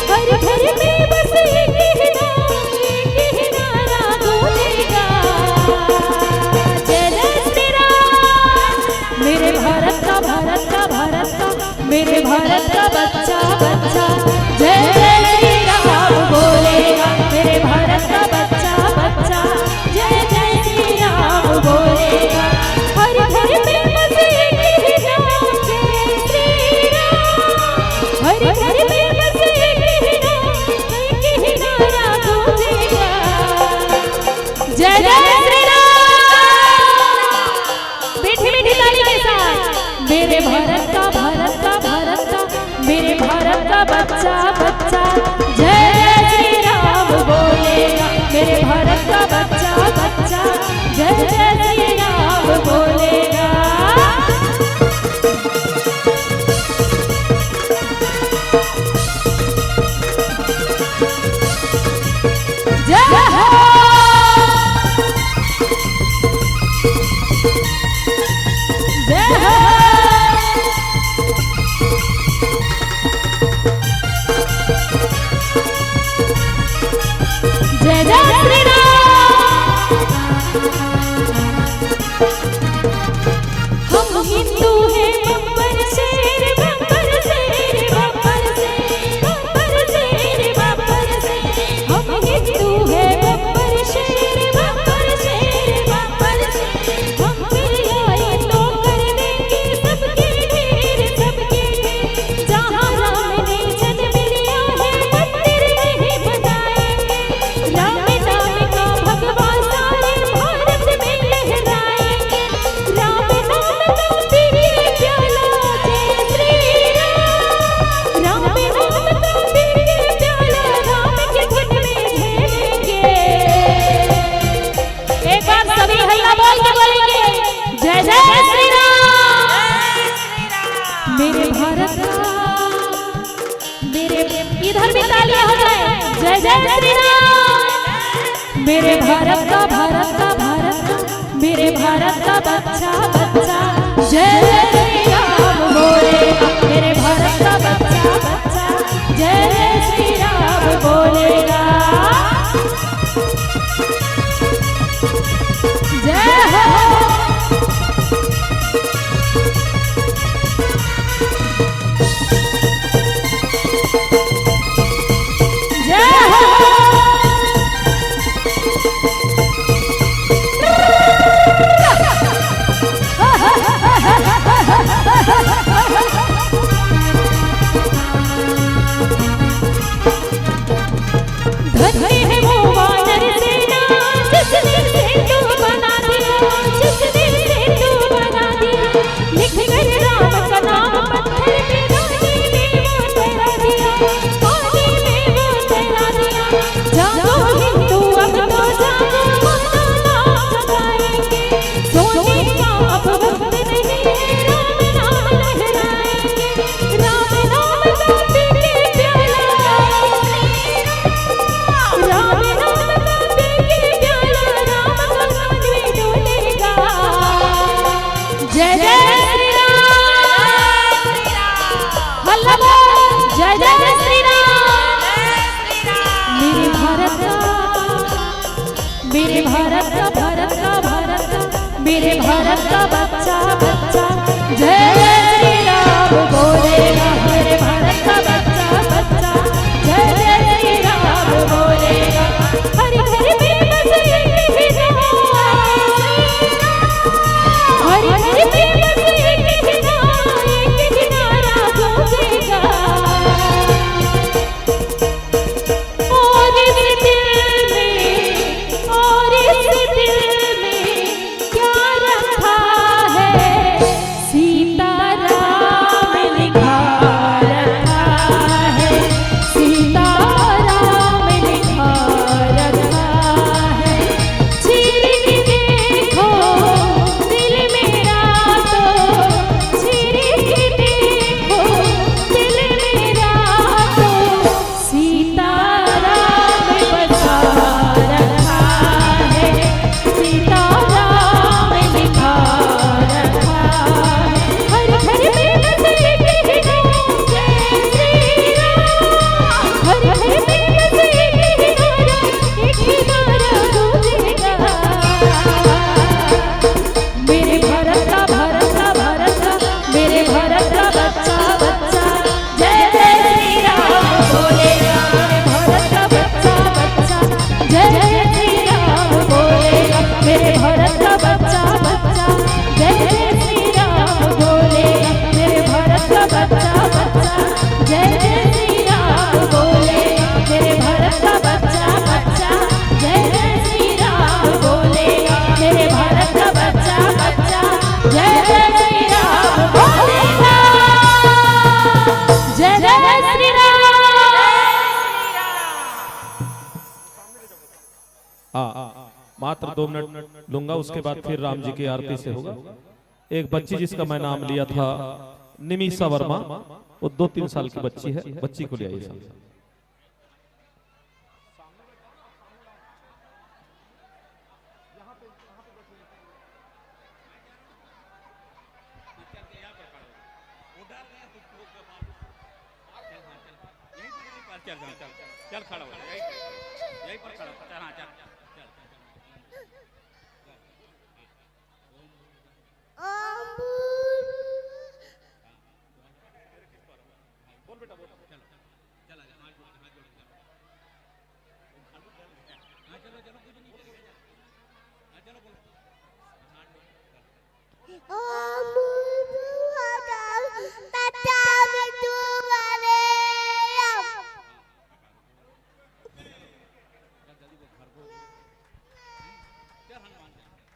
हर घर में बस एक ही नारा, एक ही नारा गूंजेगा। जय जय श्री राम। मेरे भारत का, भारत का, भारत का, मेरे भारत का बच्चा, बच्चा, जय जय श्री राम बोलेगा। मेरे भारत का बच्चा, बच्चा, जय जय श्री राम बोलेगा। हर घर में बस एक ही नाम, जय श्री राम। हर घर में बस एक ही नाम, एक ही नारा गूंजेगा। जय जय श्री राम। मीठी मीठी ताली के साथ। मेरे भारत का, भारत का, भारत का, मेरे भारत का बच्चा, बच्चा, जय जय श्री राम बोलेगा। मेरे भारत का बच्चा, बच्चा, जय जय श्री राम बोलेगा। जय हो। जय हो। मेरे, इधर भी तालियां हो जाए। जय जय श्री राम। मेरे भारत का, भारत का, भारत का, मेरे भारत का बच्चा, बच्चा जय श्री राम बोलेगा। मेरे भारत का बच्चा, बच्चा जय जय श्री राम बोलेगा। जय हो। जय हो। धन्य है वो वानर सेना, जिसने सेतु बना दिया, जिसने सेतु बना दिया। लिख कर राम का नाम पत्थर पे, पानी में वो तैरा दिया, पानी में वो तैरा दिया। जागो हिंदू, अब तो जागो, मौलाना जगाएंगे। सोने का अब वक्त नहीं है, राम नाम लहराएंगे। राम नाम का पी के प्याला, राम नाम का पी के प्याला, राम का मन में डोलेगा। जय जय श्री राम। हल्ला बोल, जय जय श्री राम। मेरे भारत का, मेरे भारत का, भारत का, भारत का, मेरे भारत का बच्चा, बच्चा जय जय श्री राम बोलेगा। मेरे भारत का बच्चा, बच्चा जय जय श्री राम बोलेगा। हर घर में बस एक ही नारा, हर घर में बस एक ही नारा, एक ही नारा गूंजेगा। और इस दिल में, और इस दिल में क्या रखा है? सीताराम लिखा रखा है, सीताराम लिखा रखा है। चीर के देखो दिल मेरा तो, चीर के देखो दिल मेरा तो, सीताराम बसा रखा है, सीताराम लिखा रखा है। हर घर में बस एक ही नारा, जय श्री राम। हर घर में बस एक ही नारा, एक ही नारा गूंजेगा। मेरे भारत का, भारत का, भारत का, मेरे भारत का बच्चा, बच्चा जय जय श्री राम बोलेगा। मेरे भारत का बच्चा, बच्चा जय जय श्री राम बोलेगा। मेरे भारत का बच्चा, बच्चा जय जय श्री राम बोलेगा। मेरे भारत का बच्चा, बच्चा जय जय श्री राम बोलेगा। मेरे भारत का बच्चा, बच्चा जय जय श्री राम बोलेगा। मेरे भारत का बच्चा, बच्चा जय जय श्री राम बोलेगा। जय जय श्री राम। हाँ, मात्र दो मिनट लूंगा, उसके बाद फिर राम जी की आरती से होगा। एक बच्ची जिसका मैं नाम लिया था, निमिषा वर्मा, वो दो तीन साल की बच्ची है, बच्ची को ले आइए सामने। चल, हाँ, चल, चल, खड़ा हो जा, यहीं पर, यहीं पर खड़ा हो, चल, हाँ, चल, चल, चल। बोल बेटा, बोल। चलो, चल, आजा, हाथ जोड़, हाथ जोड़, चलो। हाँ, चलो, चलो, कुछ नहीं चलेगा, चलो। हाँ, चलो, बोलो। हाथ जोड़, चलो। चल, जल्दी बोल, घर बोल। चल, हनुमान चालीसा।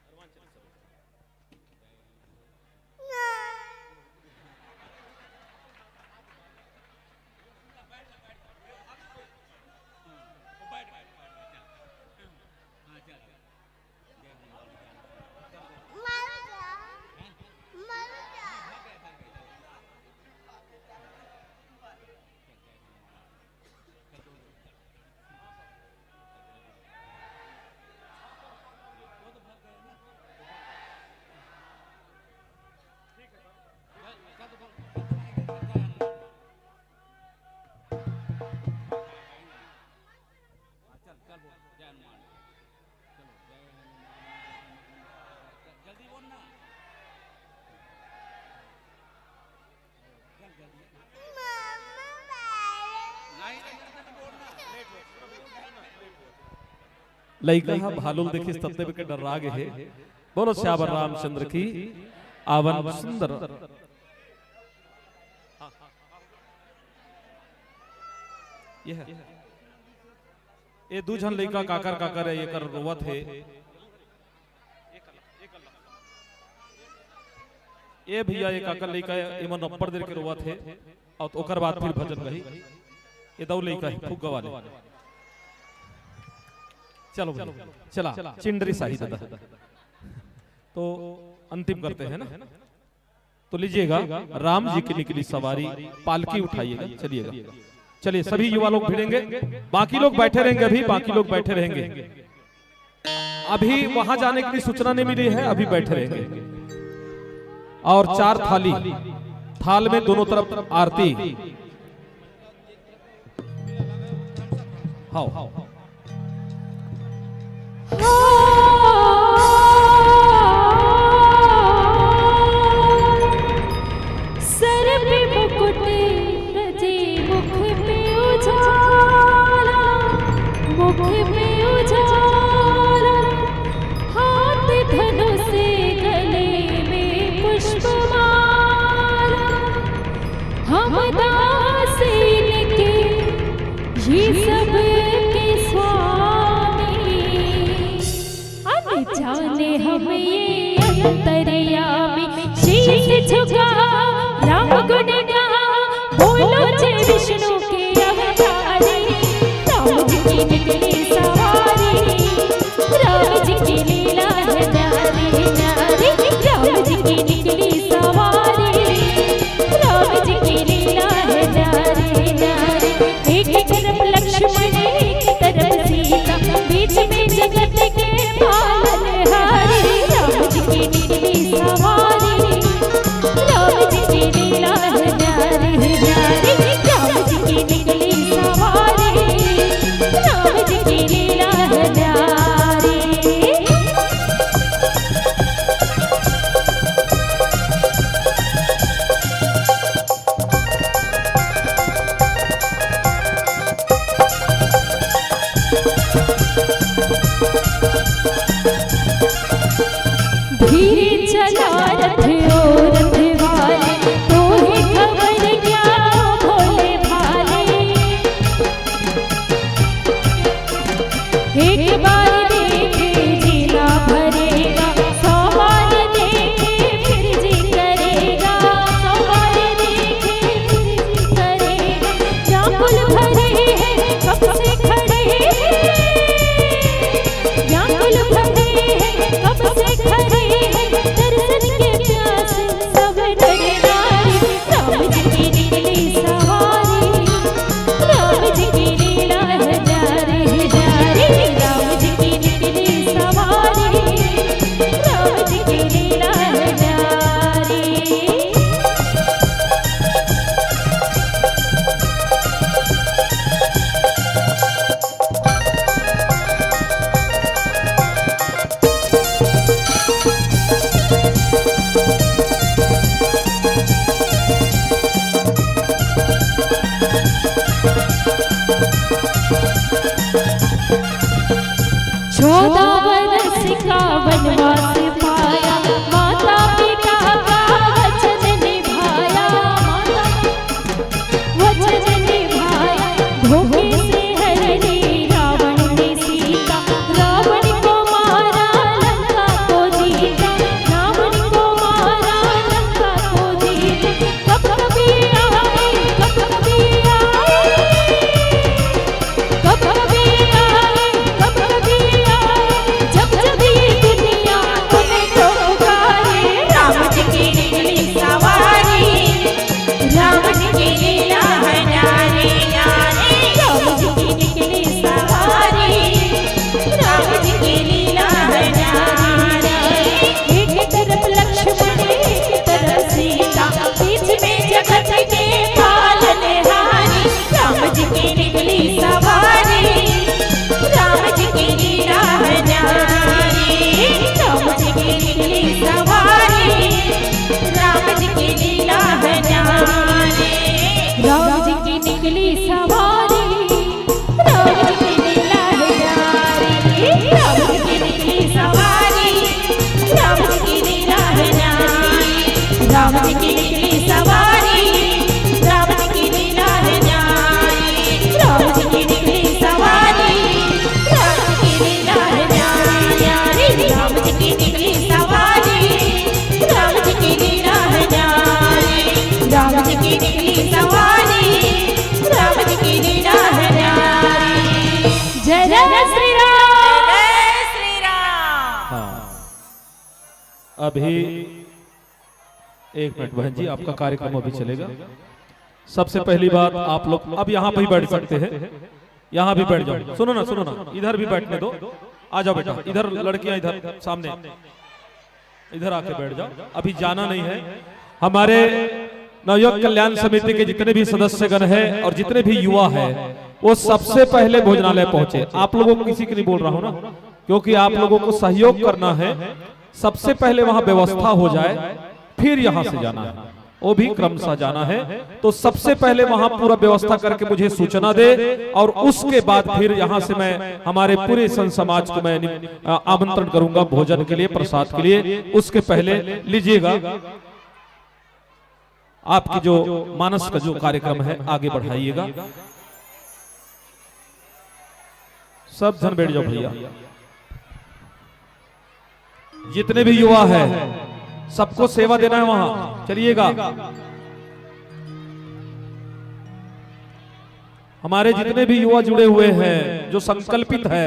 हनुमान चालीसा बोल। लइका ह भालू ल देखिस, ततने बेर के डर्रा गे हे। बोलो सियावर रामचंद्र की। आवन सुंदर। ये है। ये दू झन लइका काकर काकर हे, एकर रोवत हे। ए भैया, ये काकर लइका हे, एमन अब्बड़ देर के रोवत हे। अउ ओकर बाद फिर भजन गही। ये दऊ लइका हे, फुग्गा वाले। चलो भैया, चला, चिंडरी साही दादा। तो अंतिम करते हैं ना। तो लीजिएगा, राम जी की निकली सवारी, पालकी उठाइएगा, चलिएगा। चलिए, सभी युवा लोग भिड़ेंगे, बाकी लोग बैठे रहेंगे, अभी बाकी लोग बैठे रहेंगे। अभी वहां जाने की सूचना नहीं मिली है, अभी बैठे रहेंगे। और चार थाली, थाल में दोनों तरफ आरती। हाओ। सर पे मुकुट सजे मुख पे उजाला, मुख पे उजाला, हाथ धनुष गले में पुष्पमाला। हम दास इनके ये सब के स्वामी। अनजाने हम ये अंतर्यामी शीश झुका राम गुण गा। बोलो जय विष्णु के अवतारी। राम जी की निकली सवारी। राम जी की लीला है न्यारी न्यारी। राम जी की निकली सवारी। राम जी की लीला है न्यारी न्यारी। एक तरफ लक्ष्मण एक तरफ सीता। बीच में जगत के पालनहारी। राम जी की निकली सवारी। राम जी की लीला है न्यारी न्यारी। राम जी की निकली सवारी। राम जी की लीला है न्यारी। धीरे चला रथ ओ रथ वाले, तोहे खबर क्या भोले भाले। एक बार देखे जीना भरेगा, सौ बार देखे फिर जी करेगा, सौ बार देखे फिर जी करेगा। व्याकुल भरे हैं कब से खड़े हैं, व्याकुल भरे हैं कब से खड़े हैं, दर्शन के प्यासे सब नर नारी। राम जी की निकली सवारी, राम जी की लीला है न्यारी न्यारी। राम जी की निकली सवारी, राम जी की लीला है न्यारी। चौदह बरस का वनवास पाया, माता पिता का वचन निभाया, माता वचन निभाया। धोखे से हर ली रावण ने सीता, रावण को मारा लंका को जीता, रावण को मारा लंका को जीता। कब कभी आए, कब कभी आए, कब कभी आए, कब कभी आए, जब जब ये दुनिया उनको पुकारे। राम जी की निकली सवारी, राम जी की लीला है न्यारी न्यारी। राम जी की निकली सवारी, राम जी की लीला है न्यारी। एक तरफ लक्ष्मण एक तरफ सीता, बीच में जगत के पालनहारी। राम जी की निकली सवारी, राम जी की लीला है न्यारी। राम जी की निकली सवारी, राम जी की लीला है न्यारी। अभी एक मिनट बहन जी, आपका कार्यक्रम अभी चलेगा। सबसे पहली बात, आप लोग अब यहाँ पे ही बैठ सकते हैं, यहाँ भी बैठ जाओ। सुनो ना, सुनो ना, इधर भी बैठने दो, आ जाओ बेटा, इधर लड़कियां इधर सामने, इधर आके बैठ जाओ, अभी जाना नहीं है। हमारे नवयुवक कल्याण समिति के जितने भी सदस्यगण हैं और जितने भी युवा हैं, वो सबसे पहले भोजनालय पहुंचे। आप लोगों को किसी को नहीं बोल रहा हूं ना, क्योंकि आप लोगों को सहयोग करना है। सबसे पहले वहां व्यवस्था हो जाए, फिर यहां से जाना है, वो भी क्रमशः जाना है। तो सबसे पहले वहां पूरा व्यवस्था करके मुझे सूचना दे, और उसके बाद फिर यहां से मैं हमारे पूरे संत समाज को मैं नि- आ- आमंत्रण करूंगा भोजन के लिए, प्रसाद के लिए। उसके पहले लीजिएगा, आपकी जो मानस का जो कार्यक्रम है, आगे बढ़ाइएगा। सब जन बैठ जाओ भैया। जितने भी युवा हैं, सबको सेवा देना है वहां, चलिएगा। हमारे जितने भी युवा जुड़े हुए हैं, जो संकल्पित है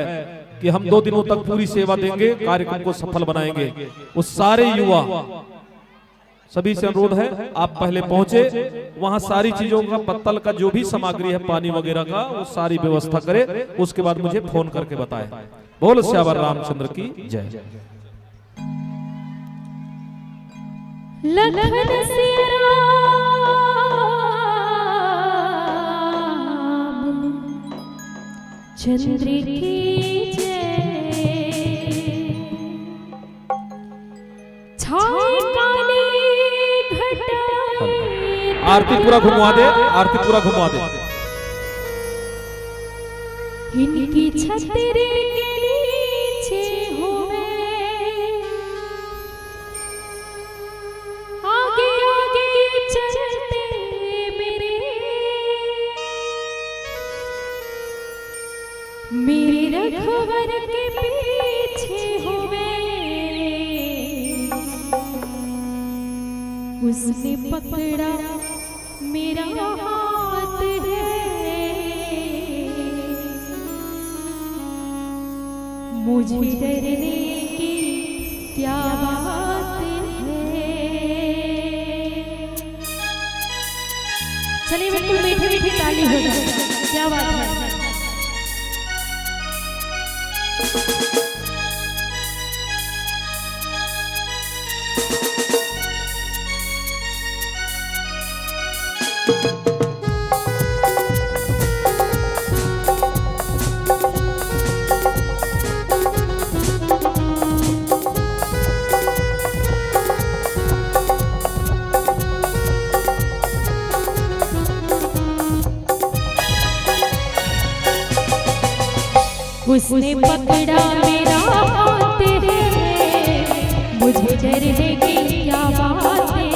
कि हम दो दिनों तक पूरी सेवा देंगे, कार्यक्रम को सफल बनाएंगे, वो सारे युवा, सभी से अनुरोध है, आप पहले पहुंचे, वहां सारी चीजों का, पत्तल का जो भी सामग्री है, पानी वगैरह का, वो सारी व्यवस्था करें। उसके बाद मुझे फोन करके बताएं। बोल सियावर रामचंद्र की जय। लखन सिया राम चंद्र की जय। छाए काली घटाए आरती पूरा घुमवा दे, आरती पूरा घुमवा दे। इनकी छतरी के नीचे होवे, आगे आगे चलते मेरे, मेरे रघुवर के पीछे होवे। उसने पकड़ा मेरा हाथ है, मुझे डरने की क्या बात है। चलिए, बिल्कुल मीठे मीठे ताली हो जाए। क्या बात है। उसने पकड़ा मेरा हाथ है, मुझे डरने की क्या बात है।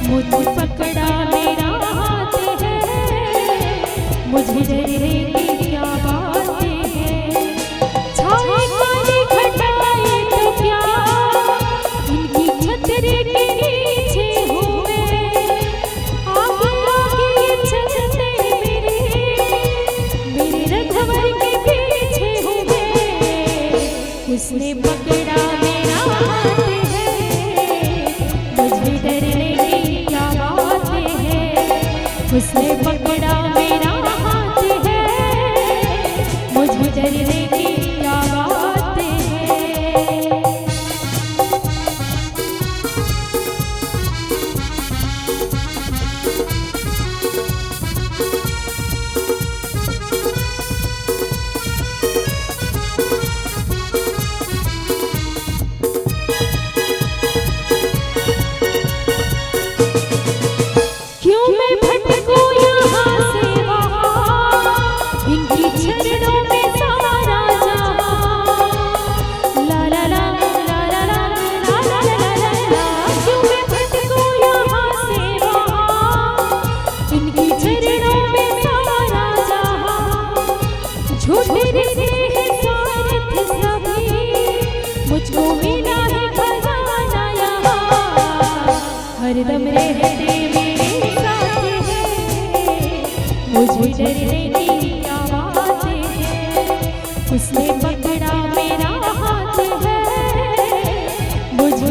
मुझे पकड़ा मेरा हाथ है, मुझे डरने की क्या बात है। छाए काली घटाए तो क्या, इनकी छतरी के नीचे हूँ मैं। आगे आगे चलते मेरे, मेरे रघुवर के पीछे हूँ मैं। उसने पकड़ा मेरा हाथ है, मुझे डरने की क्या बात है। उसने पकड़ा मेरा हाथ है, मुझे डरने की क्या बात है। क्यों मैं भटकूं यहाँ से वहाँ, इनकी छड़ों में सारा जहाँ। ला ला ला, ला ला ला, ला ला ला ला ला। क्यों मैं भटकूं यहाँ से वहाँ, इनकी छड़ों में सारा जहाँ। झूठे रिश्ते हैं स्वार्थ सभी, मुझको मिला है खजाना यहाँ। हरदम रहते मेरे साथ है, मुझे डरने की क्या बात है। उसने पकड़ा मेरा हाथ है, मुझे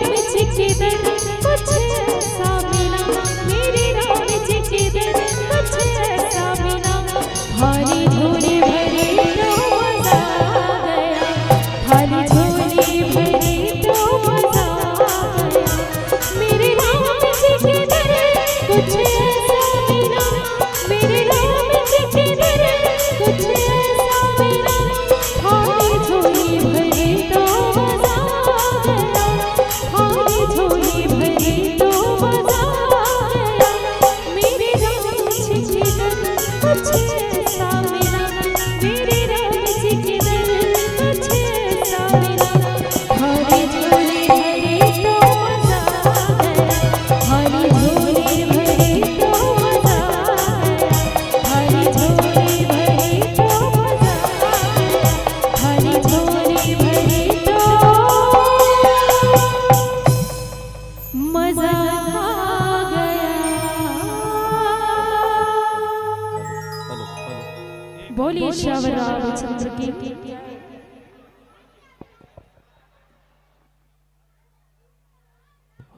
राम जी के दर कुछ ऐसा मिला, मेरे राम जी के दर कुछ ऐसा मिला। थारी झोली भरी तो मजा आ गया, थारी झोली भरी तो मजा आ गया। मेरे राम जी के दर कुछ ऐसा मिला, मेरे राम जी के दर कुछ ऐसा मिला। थारी झोली भरी तो मजा आ गया, थारी झोली भरी तो मजा आ गया। मेरे राम जी के दर कुछ ऐसा मिला, मेरे राम जी के दर कुछ ऐसा मिला। हरी झोली भरी तो मजा आ गया, हरी झोली भरी तो मजा आ गया, हरी झोली भरी तो मजा आ गया, हरी झोली भरी तो मजा आ गया। Hello, hello. बोलिए श्यावर रामचंद्र की।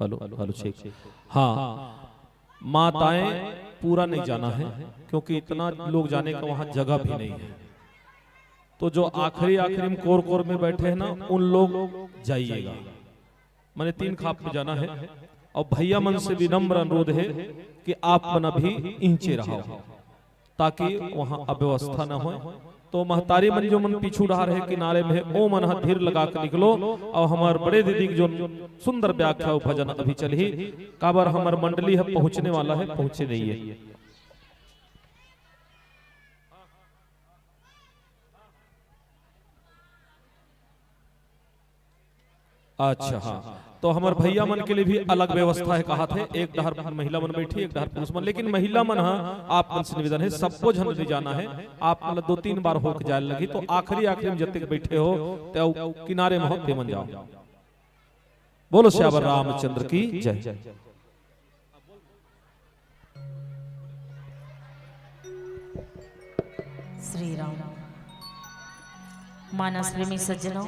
Hello, hello, check. हाँ, माताएं पूरा नहीं जाना है, क्योंकि इतना लोग जाने का वहाँ जगह भी नहीं है। तो जो आखिरी, आखिरी में कोर, कोर में बैठे हैं ना, उन लोग जाइएगा। मैंने तीन खाप में जाना है। और भैया मन से विनम्र अनुरोध है कि आप मन अभी इंचे रहो, ताकि वहाँ अव्यवस्था न होय। तो महतारी मन जो मन पीछू डहार है किनारे में, ओ मन ह धीर लगा के निकलो। और हमर बड़े दीदी के जो सुंदर व्याख्या अउ भजन अभी चलही, काबर हमर मंडली ह पहुँचने वाला है, पहुँचे नहीं है। अच्छा, हाँ, तो हमर भैया मन के लिए भी अलग व्यवस्था है, कहा थे, एक डहर महिला मन बैठी, एक डहर पुरुष मन, लेकिन महिला मन, हाँ, आप मन से निवेदन है, सबको झन नहीं जाना है, आप मन ला दो तीन बार होके जाए लगी, तो आखिरी, आखिरी में जतेक बैठे हो, ते अउ किनारे में हो, ते मन जाओ। बोलो सियावर रामचंद्र की जय। श्री राम। मानस प्रेमी सज्जनों,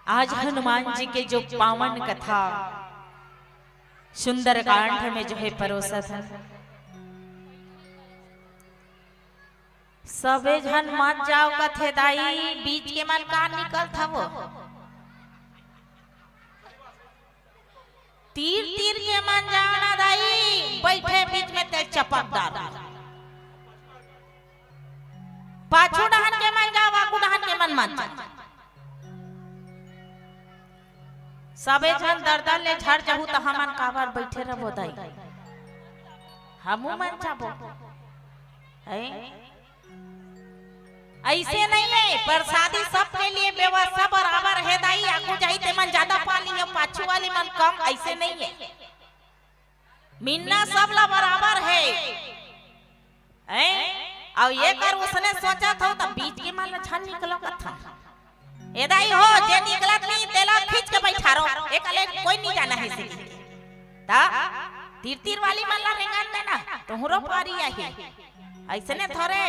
आज हनुमान जी के जो पावन कथा सुंदरकांड में जो है परोसत है, सबे झन मत जाओ कथे दाई, बीच के मन का निकलत हवो? तीर तीर के मन जाओ ना दाई, बैठे बीच में ते चपक डार। पाछू डहन के मन जाओ, आगू डहन के मन मत जाओ। सबे झन दरदर ले झर जहू त हमन काबर बैठे रहबो दाई? हमू मन जाबो। हैं? ऐसे नहीं है, प्रसादी सबके लिए व्यवस्था बराबर है दाई। आगू जाई ते मन ज्यादा पा लियो, पाछू वाले मन कम, ऐसे नहीं है। मिलना सब ला बराबर है। हैं? अउ ये कर उसने सोचत हो त बीच के मन ला झन निकलो कथा। ए दाई हो, जे निकलत नहीं, तेला खींच के बैठारो। एकले कोई नहीं जाना है से। त तीर तीर वाली मन ला रेंगन देना, तोहरो पारी आही। ऐसने थोरे।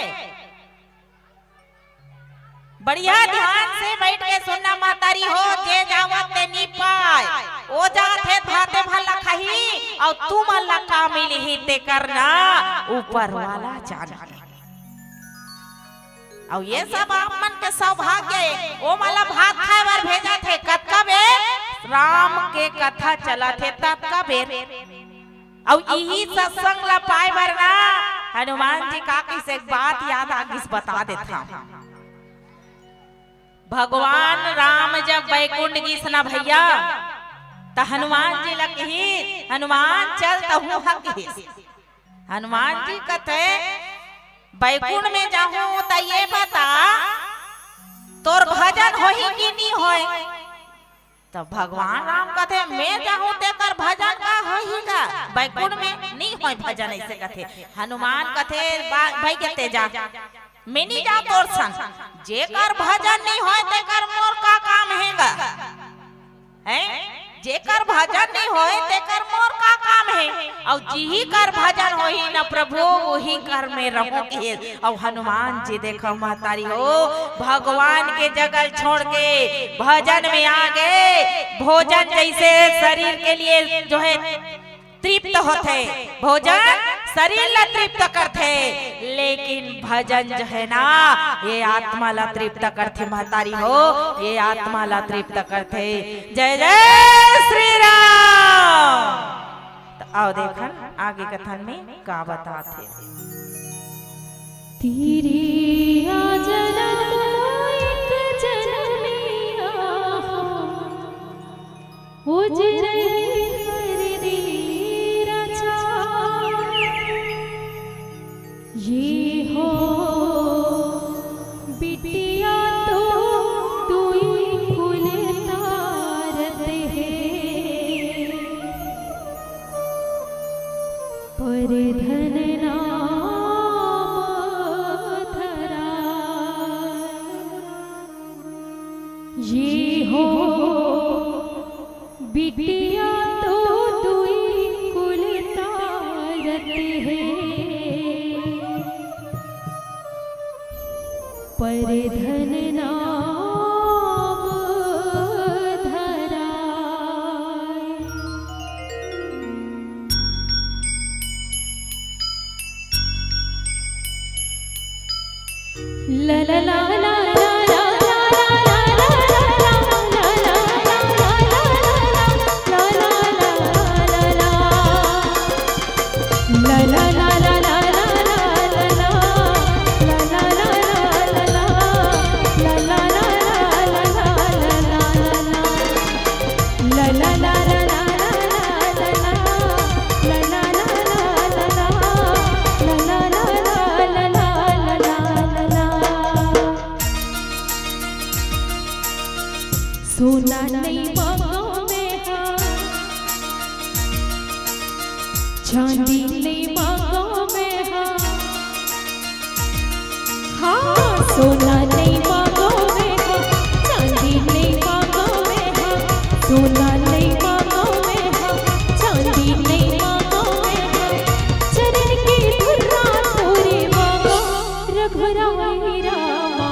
बढ़िया ध्यान से बैठ के सुनना महतारी हो, जे जावत ते नी पाय, ओ जात हे भाते भला खाही, अउ तुमन ला का मिलही ते करना ऊपर वाला जाने। अउ ये सब आप मन के सौभाग्य हे। ओ मन ला भात खाए बर भेजत हे, कतका बेर राम के कथा चलत हे, ततका बेर। अउ इही सत्संग ला पाए बर ना, हनुमान जी का कहिस, एक बात याद आ गिस, बता देथंव। भगवान राम जब बैकुंठ गिस ना भइया, त हनुमान जी ला कहिस, "हनुमान चल तहूँ हा," कहिस। हनुमान जी कथे, "बैकुंठ में जाहूँ त ये बता, तोर भजन होही कि नी होय?" त भगवान राम कथे, "मैं जाहूँ तेकर भजन का होही गा? बैकुंठ में नी होय भजन," अइसे कथे। हनुमान कथे, "बा-, भई गे ते जा, मैं नी जांव तोर संग। जेकर भजन नी होय तेकर मोर का काम हे गा? हैं? जेकर भजन नी होय तेकर मोर का काम हे? अउ जिही कर भजन होही न प्रभु, उही कर में रहूं," कहिस। अउ हनुमान जी देखव महतारी हो, भगवान के जगह छोड़ के भजन में आ गे। भोजन जइसे शरीर के लिए जो है तृप्त होथे, भोजन शरीर ला तृप्त करथे, लेकिन भजन जो है ना, ये आत्मा ला तृप्त करथे महतारी हो, ये आत्मा ला तृप्त करथे। जय जय श्री राम। त आओ देखन आगे कथन में का बतात हे। तिरिया जनम एक जनमिया हो, उजरही हरदी रचा। ये हो बिटिया तो दुई कुल तारत हे, पर धन नाम धरा। ये हो बिटिया तो दुई कुल तारत हे, पर धन नाम धरा। सोना नइ मांगों मैं हा, चांदी नइ मांगों मैं हा। हाँ, सोना नइ मांगों मैं हा, चांदी नइ मांगों मैं हा, सोना नइ मांगों मैं हा, चांदी नइ मांगों मैं हा। चरण के धुर्रा तोरे मांगों, रघुराई रामा।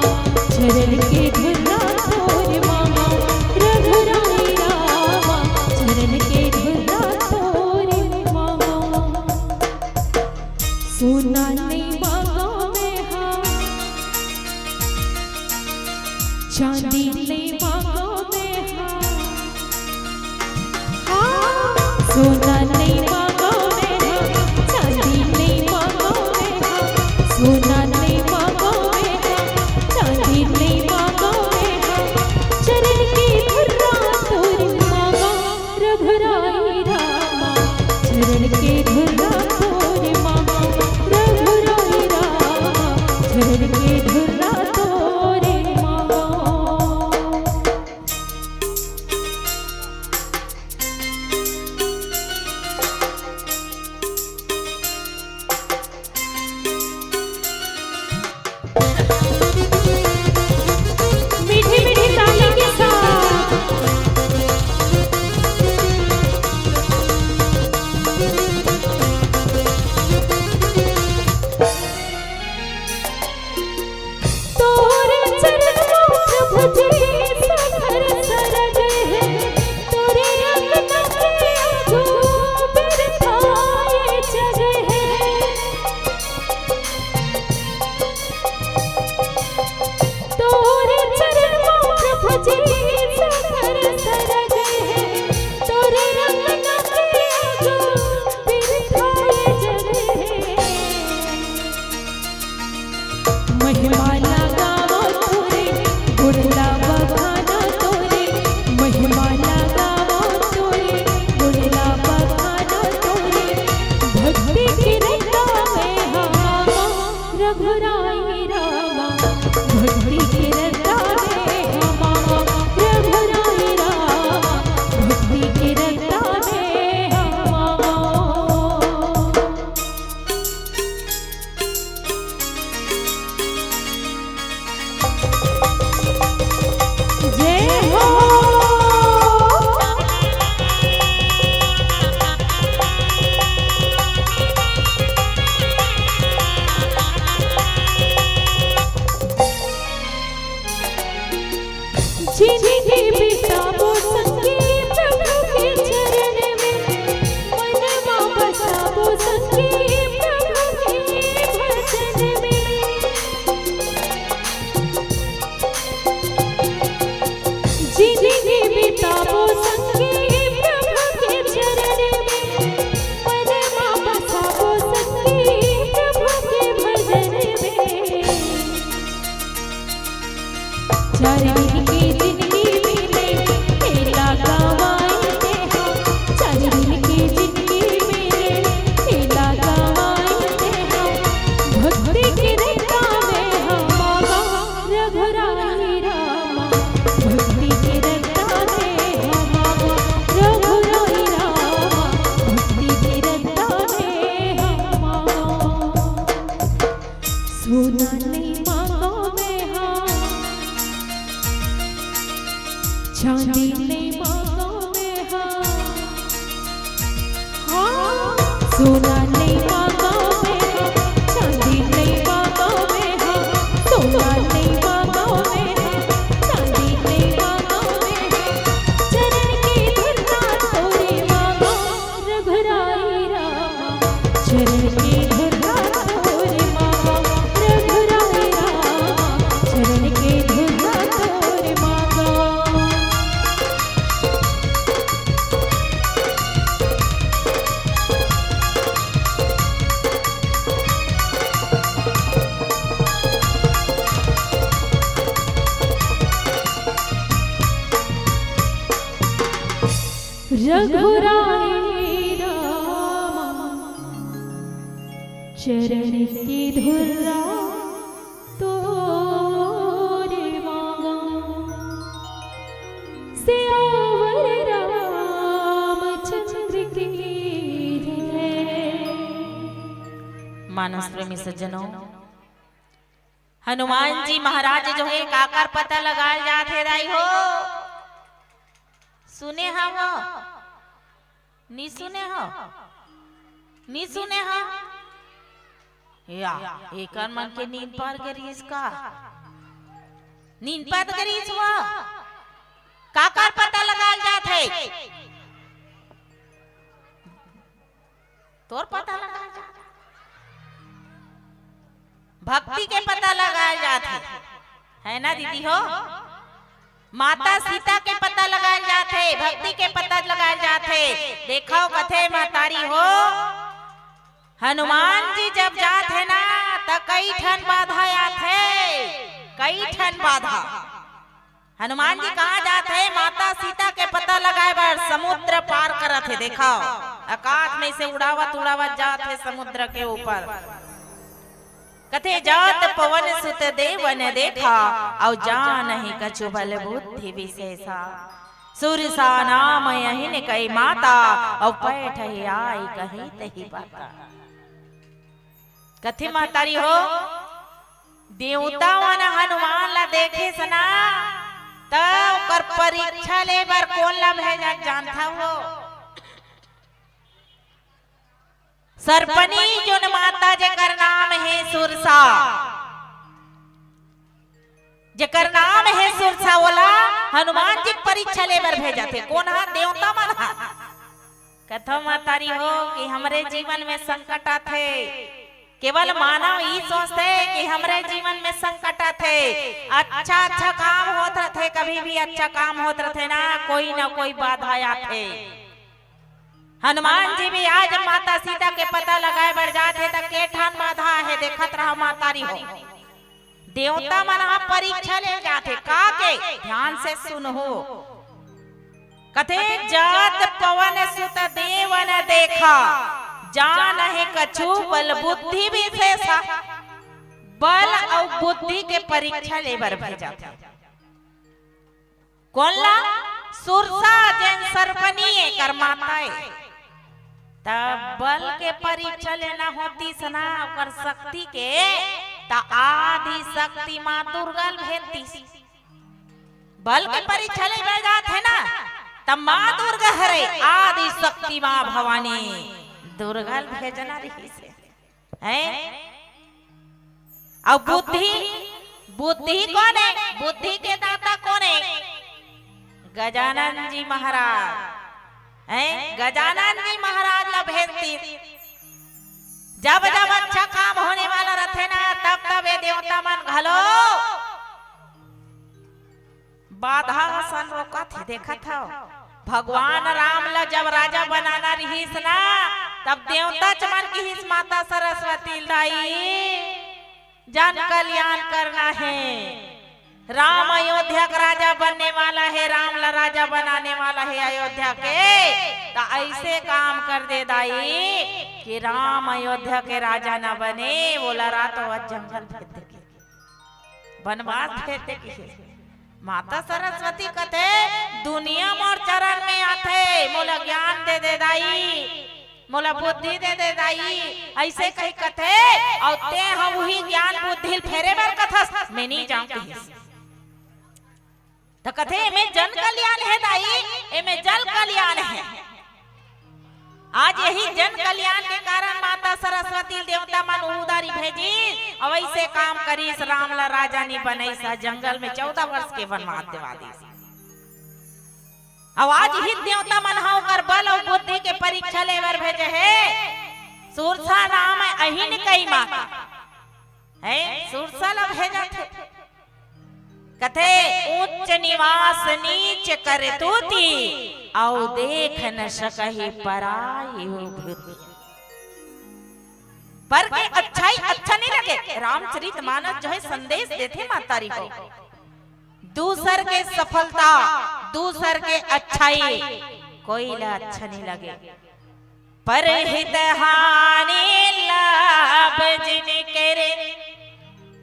चरण के धुर्रा तोरे मांगों, रघुराई रामा। चरण के धुर्रा तोरे मांगों। सोना नइ मांगों मैं हा, चांदी नइ मांगों मैं हा। हाँ, सोना नइ मांगों मैं हा, चांदी नइ मांगों मैं हा। सोना नइ मांगों मैं हा, चांदी नइ मांगों मैं हा। चरण के धुर्रा तोरे मांगों, रघुराई रामा। चरण के धुर्रा तोरे मांगों, रघुराई रामा। चरण के धुर्रा तोरे मांगों। महिमा ला गावो तोरे, गुण ला बखानो तोरे। महिमा ला गावो तोरे, गुण ला बखानो तोरे। भक्ति के रंगा में हमावा, रघुराई रामा। भक्ति के रंगा में हमावा, रघुराई रामा। भक्ति के रंगा में हमावा। जय हो। जिनगी बिताबो संगी प्रभु के चरण में, मनवा बसाबो संगी प्रभु के भजन में। जिनगी बिताबो संगी प्रभु के चरण में, मनवा बसाबो संगी प्रभु के भजन में। चार दिन के जिनगी मिले, तेला गवाई देहा। चार दिन के जिनगी मिले, तेला गवाई देहा। भक्ति के रंगा में हमावा, रघुराई रामा। भक्ति के रंगा में हमावा, रघुराई रामा। भक्ति के रंगा में हमावा। सोना नइ मांगों मैं हा, चांदी नइ मांगों मैं हा। हाँ, सोना नइ मांगों मैं हा, चांदी नइ मांगों मैं हा। सोना नइ मांगों मैं हा, चांदी नइ मांगों मैं हा। चरण के धुन ला तोरे मांगों, रघुराई रामा। चरण के धुन ला तोरे मांगों, रघुराई रामा। चरण के धुन ला तोरे मांगों। रघुराई रामा, चरण के धुन ला तोरे मांगों। सियावर रामचंद्र की जय। मानस प्रेमी सज्जनों, हनुमान जी महाराज जो हे, काकर पता लगाल जात हे दाई हो? सुने हव? नी सुने हव? नी सुने हव? या, एकर मन के नींद पर गे रिहिस का? नींद पर गे रिहिस वो? काकर पता लगाल जात हे? तोर पता लगाल जात हे। भक्ति के पता लगाल जात हे, है ना दीदी हो? माता सीता के पता लगाल जात हे, भक्ति के पता लगाल जात हे। देखव कथे महतारी हो, हनुमान जी जब जात हे ना, त कई ठन बाधा आथे, कई ठन बाधा। हनुमान जी कहाँ जात हे? माता सीता के पता लगाए बर समुद्र पार करत हे। देखव, आकाश में से उड़ावत उड़ावत जात हे समुद्र के ऊपर। कथे, "जात पवन सुत देवन देखा, अउ जानहि कछु बल बुद्धि विशेषा। सुरसा नाम अहिन कइ माता, अउ पैठहि आइ कहि तहि बाता।" कथे महतारी हो, देवता मन हनुमान ला देखे सना, त ओकर परीक्षा ले बर कोन ला भेजत जानथव हो? सरपनी जोन माता जेकर नाम हे सुरसा, जेकर नाम हे सुरसा, ओला हनुमान जी परीक्षा ले बर भेजत हे। कोन हा? देवता मन हा। कथव महतारी हो कि हमरे जीवन में संकट आथे, केवल मानव ई सोचथे कि हमरे जीवन में संकट आथे। अच्छा अच्छा काम होत रथे, कभी भी अच्छा काम होत रथे ना, कोई ना कोई बाधा आथे। हनुमान जी भी आज माता सीता के पता लगाए बर जात हे, त के ठान बाधा हे, देखत रहो महतारी हो। देवता मन ह परीक्षा ले जाथे, का के? ध्यान से सुनहू। कथे, "जद पवन सुत देव न देखा, जानहि कछु बल बुद्धि विशेषा।" बल अउ बुद्धि के परीक्षा ले बर भेजाथे। कोन ला? सुरसा, जेन सरपनी एकर माता ए। त बल के परीक्षा लेना होतिस ना, ओकर शक्ति के, त आदि शक्ति माँ दुर्गा ल भेजतिस। बल के परीक्षा ले बर जात हे ना, त माँ दुर्गा हरे आदि शक्ति माँ भवानी दुर्गा ल भेजना रहिस हे। हैं? अउ बुद्धि, बुद्धि कोन हे? बुद्धि के दाता कोन हे? गजानन जी महाराज। हैं? गजानन जी महाराज ला भेजतिस। जब जब अच्छा काम होने वाला रथे ना, तब तब ये देवता मन घलो बाधा असन रोकत हे, देखत हव। भगवान राम ला जब राजा बनाना रिहिस ना, तब देवता मन किहिस माता सरस्वती ल, "दाई, जन कल्याण करना हे, राम अयोध्या के राजा बनने वाला हे, राम ला राजा बनाने वाला हे अयोध्या के, त अइसे काम कर दे दाई कि राम अयोध्या के राजा न बने, वोला रातों रात जंगल भेज दे।" बनवास भेज दे किहिस। माता सरस्वती कथे, "दुनिया मोर चरण में आथे, मोला ज्ञान दे दे दाई, मोला बुद्धि दे दे दाई," अइसे कहि कथे, "अउ तें ह उही ज्ञान बुद्धि ल फेरे बर कथस, मैं नइ जांव," किहिस। त कथे, "एमे जन कल्याण हे दाई, एमे जल कल्याण हे।" आज यही जन कल्याण के कारण माता सरस्वती देवता मन उदारी भेजिस, अउ अइसे काम करिस, राम ला राजा नइ बनइस, जंगल में चौदह वर्ष के वनवास देवा दिस। अउ आज ही देवता मन ह ओकर बल अउ बुद्धि के परीक्षा ले बर भेजे हे। सुरसा नाम अहिन कई माता हे, सुरसा ला भेजत हे। कथे, "ऊंच निवास नीच करतूती, अउ देख न सकहि पराई हो भूती।" पर के अच्छाई अच्छा नइ लगे। रामचरित मानस जो हे संदेश देथे महतारी हो, दूसर के सफलता, दूसर के अच्छाई कोई ला अच्छा नइ लगे। परहित हानि लाभ जिन करे,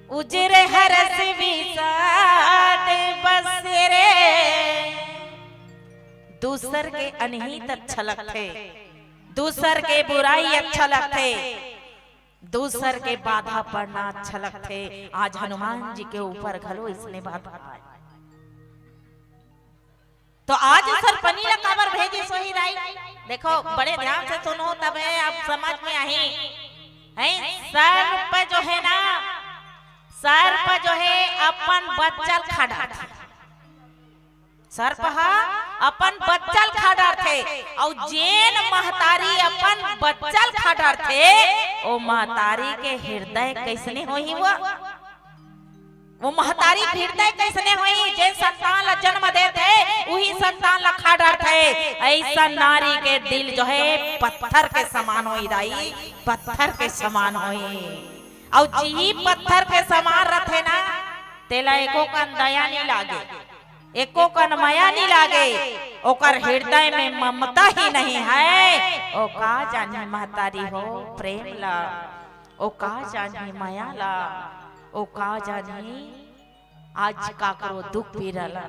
उजर हरस विषाद बस रे। दूसर के अनहित अच्छा लगथे, दूसर के बुराई अच्छा लगथे, दूसर के बाधा पड़ना अच्छा लगथे। आज हनुमान जी के ऊपर घलो इसने बाधा आय। तो आज सरपनी ला काबर भेजिस होही दाई? देखो, बड़े ध्यान से सुनो, तबे आप समझ में आही। हैं, सर्प जो हे ना, सर्प जो हे अपन बच्चा ल खा डारथे। सर्प ह अपन बच्चा ल खा डारथे, अउ जेन महतारी अपन बच्चा ल खा डारथे, ओ महतारी के हृदय कइसने होही वो? वो महतारी हृदय कइसने होही, जे संतान ला जन्म देथे, उही संतान ला खा डारथे। अइसन नारी के दिल जो हे, पत्थर के समान होही दाई, पत्थर के समान होही। अउ जिही पत्थर के समान रथे ना, तेला एको कन दया नइ लागे, एको कन मया नइ लागे, ओकर हृदय में ममता ही नहीं है। ओ का जानही महतारी हो प्रेम ला, ओ का जानही मया ला, ओ का जानही आज काकरो दुख पीरा ला।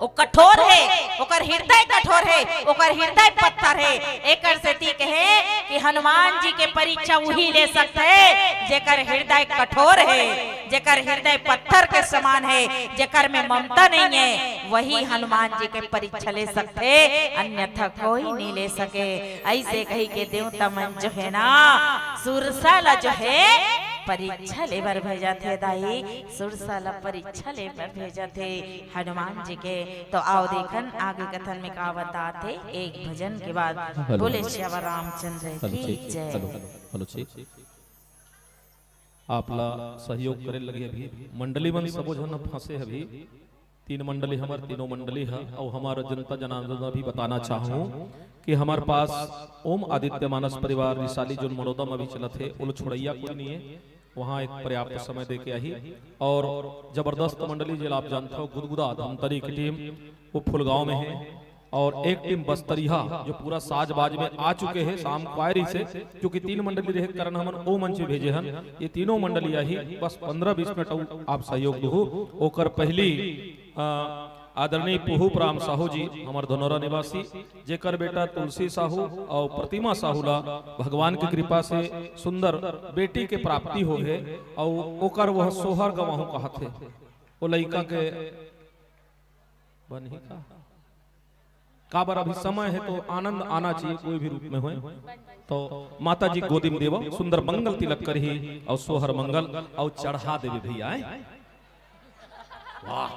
ओ कठोर हे, ओकर हृदय कठोर हे, ओकर हृदय पत्थर हे। एकर सेती कहे कि हनुमान जी के परीक्षा उही ले सकथे, जेकर हृदय कठोर हे, जेकर हृदय पत्थर के समान हे, जेकर में ममता नइ हे, वही हनुमान जी के परीक्षा ले सकथे, अन्यथा कोई नइ ले सके। अइसे कहि के देवता मन जो हे ना, सुरसा ला जो हे, परीक्षा ले बर भेजथे दाई, सुरसा ला परीक्षा ले बर भेजथे हनुमान जी के। तो आओ देखन आगे कथन में का बतात हे एक भजन के बाद। हेलो। बोले सियावर रामचंद्र हेलो की चेक, जय। Hello, hello check. आप ला सहयोग करे लगे अभी मंडली मन सबो झन फंसे हे अभी। तीन मंडली हमर, तीनों मंडली ह, अउ हमर जनता जनार्दन ला भी बताना चाहूँ कि हमर पास ओम आदित्य मानस परिवार रिसाली जोन मनोदम अभी चलत हे, ओलो छोड़ैया कोई नहीं है। वहाँ एक पर्याप्त समय देके आही। और जबरदस्त मंडली, जेला आप जानथव, गुदगुदा धमतरी की टीम, वो फुलगांव में है। और एक टीम बस्तरिहा, जो पूरा साज बाज में आ चुके हैं शाम क्वायरी से, क्योंकि तीन मंडली रहे के कारण हमन ओ मंच में भेजे हन। ये तीनों मंडली आही, बस पंद्रह बीस मिनट अउ आप सहयोग दू। ओकर पहली अ, आदरणीय पुहूप राम साहू जी, हमर धनौरा निवासी, जेकर बेटा तुलसी साहू अउ प्रतिमा साहू ला भगवान की कृपा से सुंदर बेटी के प्राप्ति हो हे, अउ ओकर वह सोहर गवाहूं कहत हे। ओ लइका के बनही का? काबर अभी समय है तो आनंद आना चाहिए, कोई भी रूप में होए। तो माता जी गोदी में देवा, सुंदर मंगल तिलक करही अउ सोहर मंगल अउ चढ़ा देवे भैया, आए। वाह,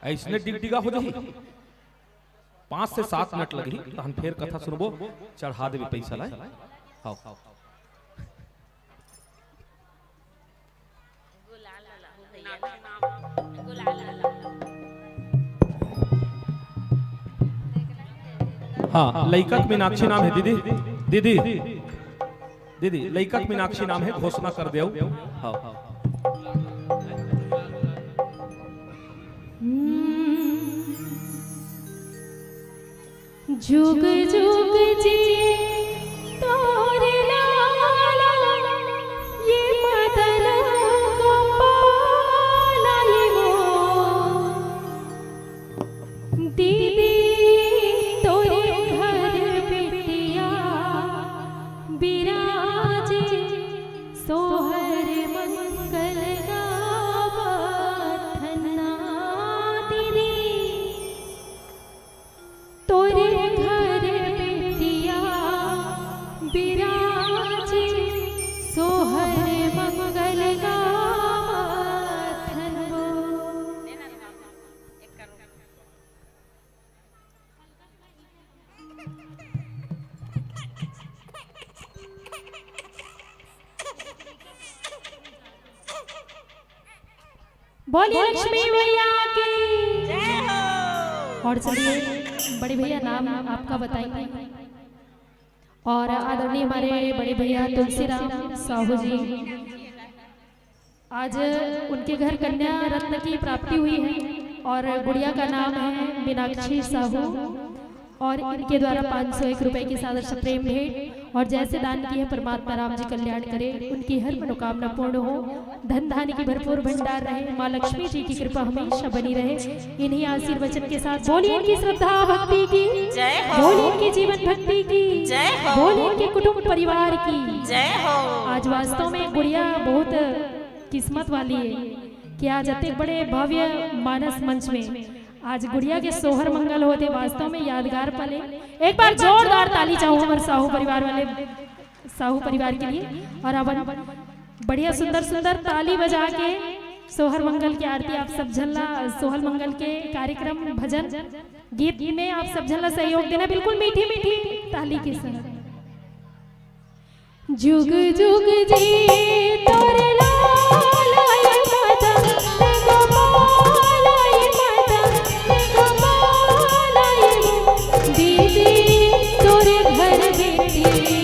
ऐसने डिगडिगा हो जाही। पाँच से सात मिनट लगही, तहन फेर कथा सुनबो, चढ़ा देवे पैसा लाए। आओ। हाँ, लइका के मीनाक्षी नाम है दीदी। दीदी, दीदी, लइका के मीनाक्षी नाम है, घोषणा कर देव। हाँ। जुग जुग जी तोरे लाला, ये मदन गोपाल ये हो। दीदी तोरे घर बिटिया बिराजे, सोहर मंगल गावत हन्ना दीदी। तोरे घर बिटिया बिराजे, सोहर मंगल गावत हन्ना। बोलिए लक्ष्मी मैया की। और चलिए, बड़े भैया नाम आपका बताएंगे। और आदरणीय हमारे बड़े भैया तुलसीराम साहू जी, आज उनके घर कन्या रत्न की प्राप्ति हुई है और गुड़िया का नाम है मीनाक्षी साहू। और इनके द्वारा पाँच सौ एक रुपए की सादर से प्रेम भेंट। और जैसे दान की है, परमात्मा राम जी कल्याण करे, उनकी हर मनोकामना पूर्ण हो, धन धान्य की भरपूर भंडार रहे, माँ लक्ष्मी जी की कृपा हमेशा बनी रहे। इन्हीं आशीर्वचन के साथ बोलिए इनकी श्रद्धा भक्ति की जय हो। बोलिए इनकी जीवन भक्ति की जय हो। बोलिए इनके कुटुंब परिवार की जय हो। आज वास्तव में गुड़िया बहुत किस्मत वाली है कि आज अतेक बड़े भव्य मानस मंच में आज गुड़िया के सोहर मंगल होत हे, वास्तव में यादगार पल हे। एक बार जोरदार ताली चाहूँ हमर साहू परिवार वाले, साहू परिवार के लिए। और अपन बढ़िया सुंदर सुंदर ताली बजा के सोहर मंगल की आरती आप सब झन ला, सोहर मंगल के कार्यक्रम भजन गीत में आप सब झन ला सहयोग देना, बिल्कुल मीठी मीठी ताली के साथ। जुग जुग जी तोर लाल आय मदन गोपाल आय मदन गोपाल आय। दीदी तोर घर बेटी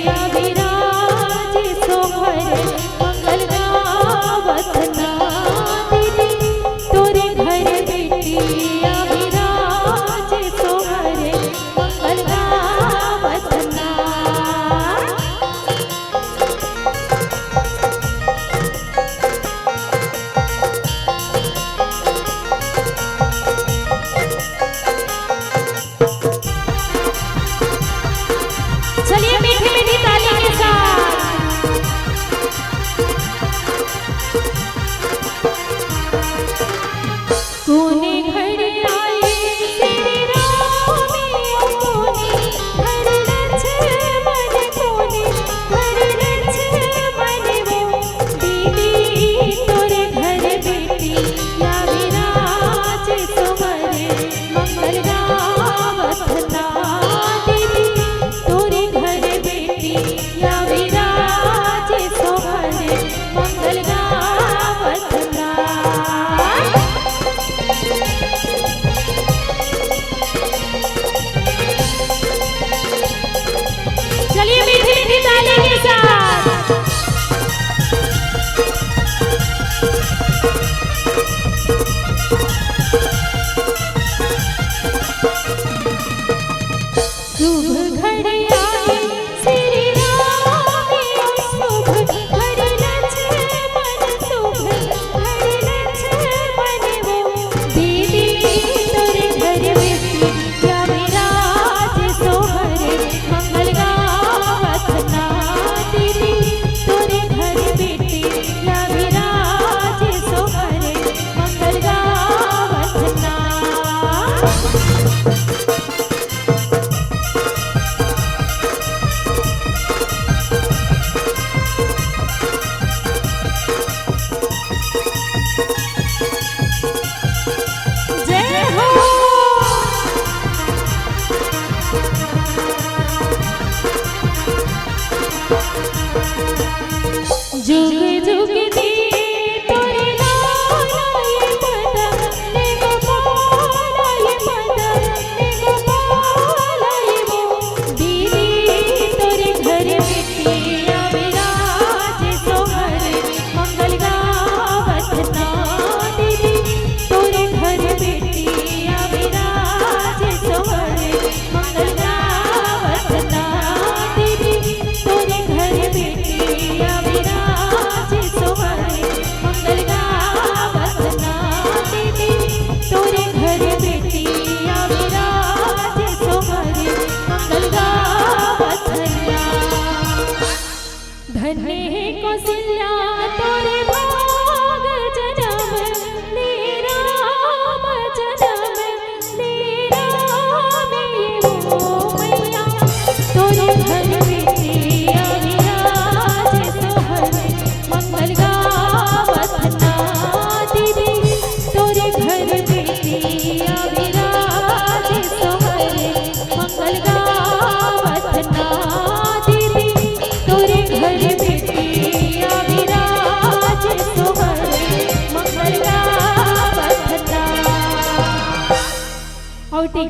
अविराज सोहर मंगल गावत ना। दीदी तोर घर बेटी अविराज सोहर मंगल गावत ना।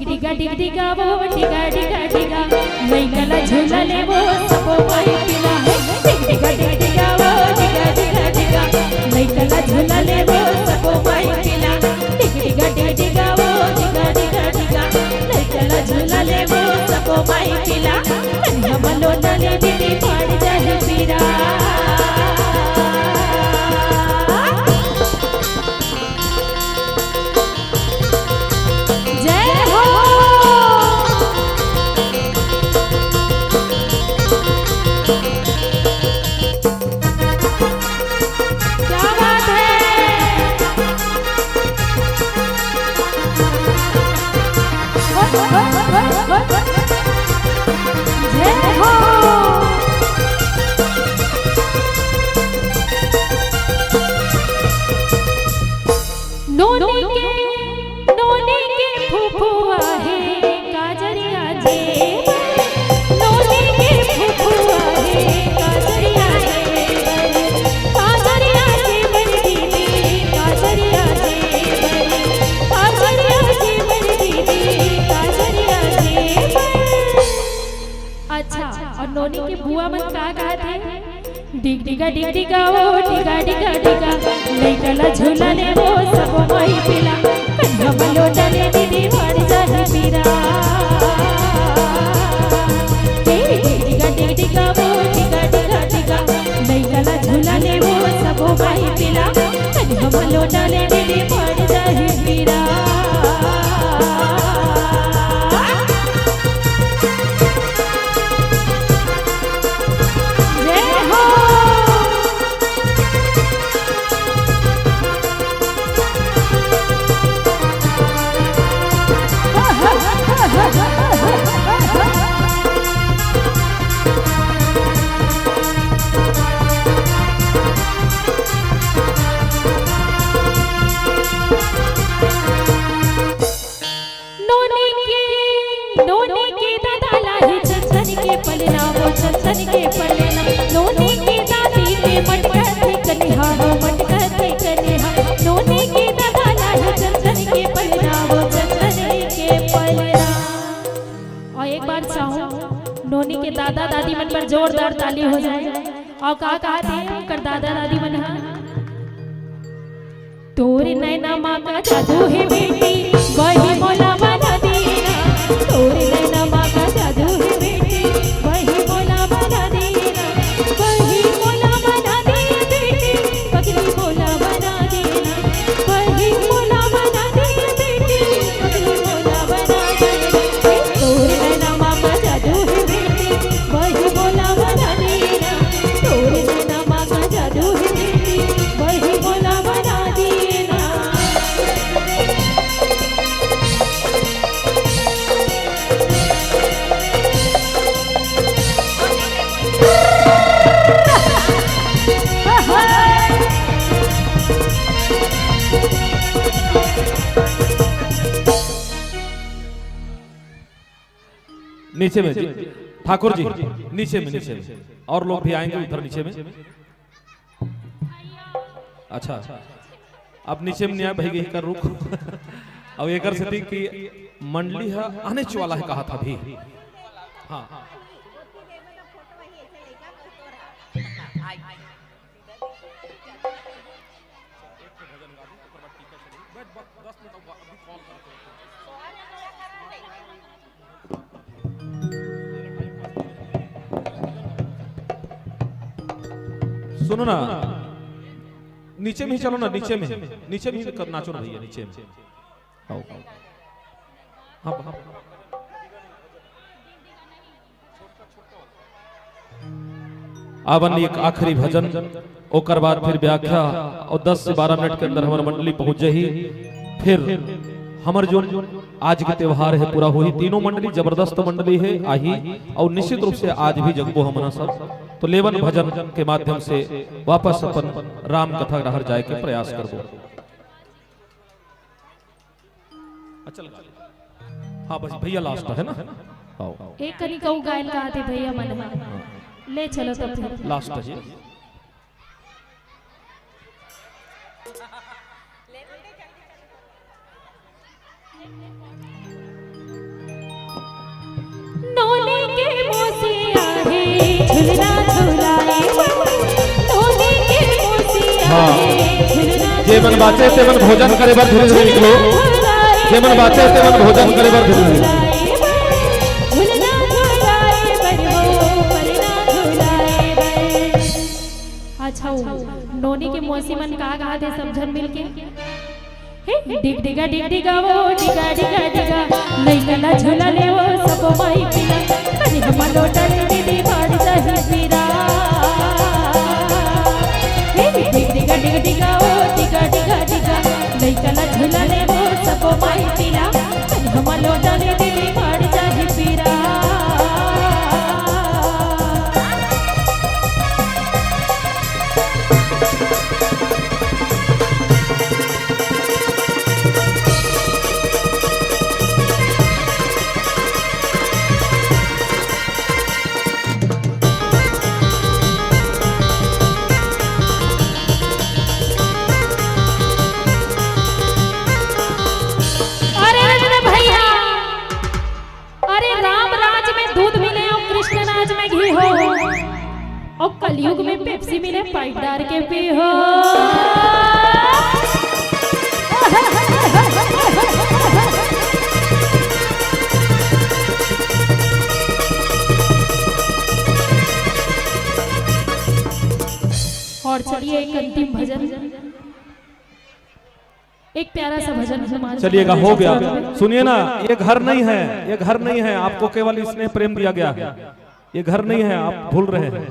डिगा डिग डिगा वो, डिगा डिगा डिगा, लइका ला झूला ले वो सबो माई पिला। हे, डिग डिगा डिग डिगा वो, डिगा डिगा डिगा, लइका ला झूला ले वो सबो माई पिला। डिग डिगा डिग डिगा वो, डिगा डिगा डिगा, लइका ला झूला ले वो सबो माई पिला। कन्हा म लोटा ले दीदी पाड़ जाही पीरा। जय हो। क्या बात है। जय हो। नोनी के, नोनी के फुफुआ हे काजरिया जेबर। नोनी के फुफुआ हे काजरिया जेबर। काजरिया जेबर दीदी, काजरिया जेबर। काजरिया जेबर दीदी, काजरिया जेबर। अच्छा, अउ नोनी के बुआ मन का कहत हे? डिग डिगा डिग डिगा वो, डिगा डिगा डिगा, लइका ला झूला ले वो सबो माई पिला। कन्हा म लोटा ले दीदी पाड़ जाही पीरा। हे, डिग डिगा डिग डिगा वो, डिगा डिगा डिगा, लइका ला झूला ले वो सबो माई पिला। कन्हा म लोटा ले दीदी पाड़ जाही पीरा। जय हो। नोनी के, नोनी के दादा लाही चंदन के पलना वो, चंदन के पलना। नोनी के दादी के मटकथे कनिहा वो, मटकथे कनिहा। नोनी के दादा लाही चंदन के पलना वो, चंदन के पलना। अउ एक बार चाहूं, नोनी के दादा दादी मन बर जोरदार ताली हो जाए। अउ का कहत हे ओकर दादा दादी मन ह? तोर नैना मा का जादू हे बेटी, वही मोला बना देना। तोर नैना मा का जादू हे बेटी, वही मोला बना देना। वही मोला बना दे बेटी, पगली मोला बना देना। वही मोला बना दे बेटी, पगली मोला बना देना। तोर नैना मा का जादू हे बेटी, वही मोला बना देना। तोर नैना मा का जादू हे बेटी, वही मोला बना देना। नीचे में जी, ठाकुर जी, नीचे में, नीचे में। और लोग भी आएंगे उधर नीचे में। अच्छा, अब नीचे में नइ आय भाई, यही कर रुख। अब एकर सेती कि मंडली ह आनेच वाला हे, कहा था भी। हाँ, सुनो ना, नीचे में ही चलो ना, नीचे में, नीचे में ही कर, नाचो ना भैया, नीचे में। आओ। हाँ, हाँ। आवन एक आखिरी भजन, ओकर बाद फिर व्याख्या, अउ दस से बारह मिनट के अंदर हमर मंडली पहुंच जाही। फिर हमर जो आज के त्योहार हे पूरा होही, तीनों मंडली जबरदस्त मंडली हे, आही, अउ निश्चित रूप से आज भी जगबो हमन सब। तो लेवन भजन के माध्यम से वापस अपन राम कथा डहर जाए के प्रयास करबो। अच्छा लगा। हाँ, बस भैया लास्ट है ना? आओ। एक कनी कहूँ गायन कहा थे भैया मन में। हाँ। ले चलो तब फिर। लास्ट है। हाँ। जे मन बाचे ते मन भोजन करे बर धीरे धीरे निकलो। जे मन बाचे ते मन भोजन करे बर धीरे धीरे। अच्छा, वो नोनी के मौसी मन का कहा थे सब झन मिलके? हे, डिग डिगा, डिग डिगा, वो डिगा, डिगा, डिगा, लइका ला झूला ले वो सबो माई पिला, कनी हम लोटा ले दीदी मार जाही पीरा। हे, डिग डिगा, डिग डिगा, वो डिगा, डिगा, डिगा, लइका ला झूला ले वो सबो माई पिला, कनी हम लोटा ले दीदी मार जाही पीरा। अरे, अरे, अरे भैया, अरे राम राज में दूध मिले और कृष्ण राज में घी हो, और कलयुग में पेप्सी मिले, पाइप डार के पी हो। और चलिए एक अंतिम भजन, एक प्यारा सा भजन हनुमान जी चलिएगा, हो महाराज गया। के चरणों में। सुनिए ना, ये घर नहीं है, ये घर नहीं है, आपको केवल स्नेह प्रेम दिया गया है। ये घर नहीं है, आप भूल रहे हैं।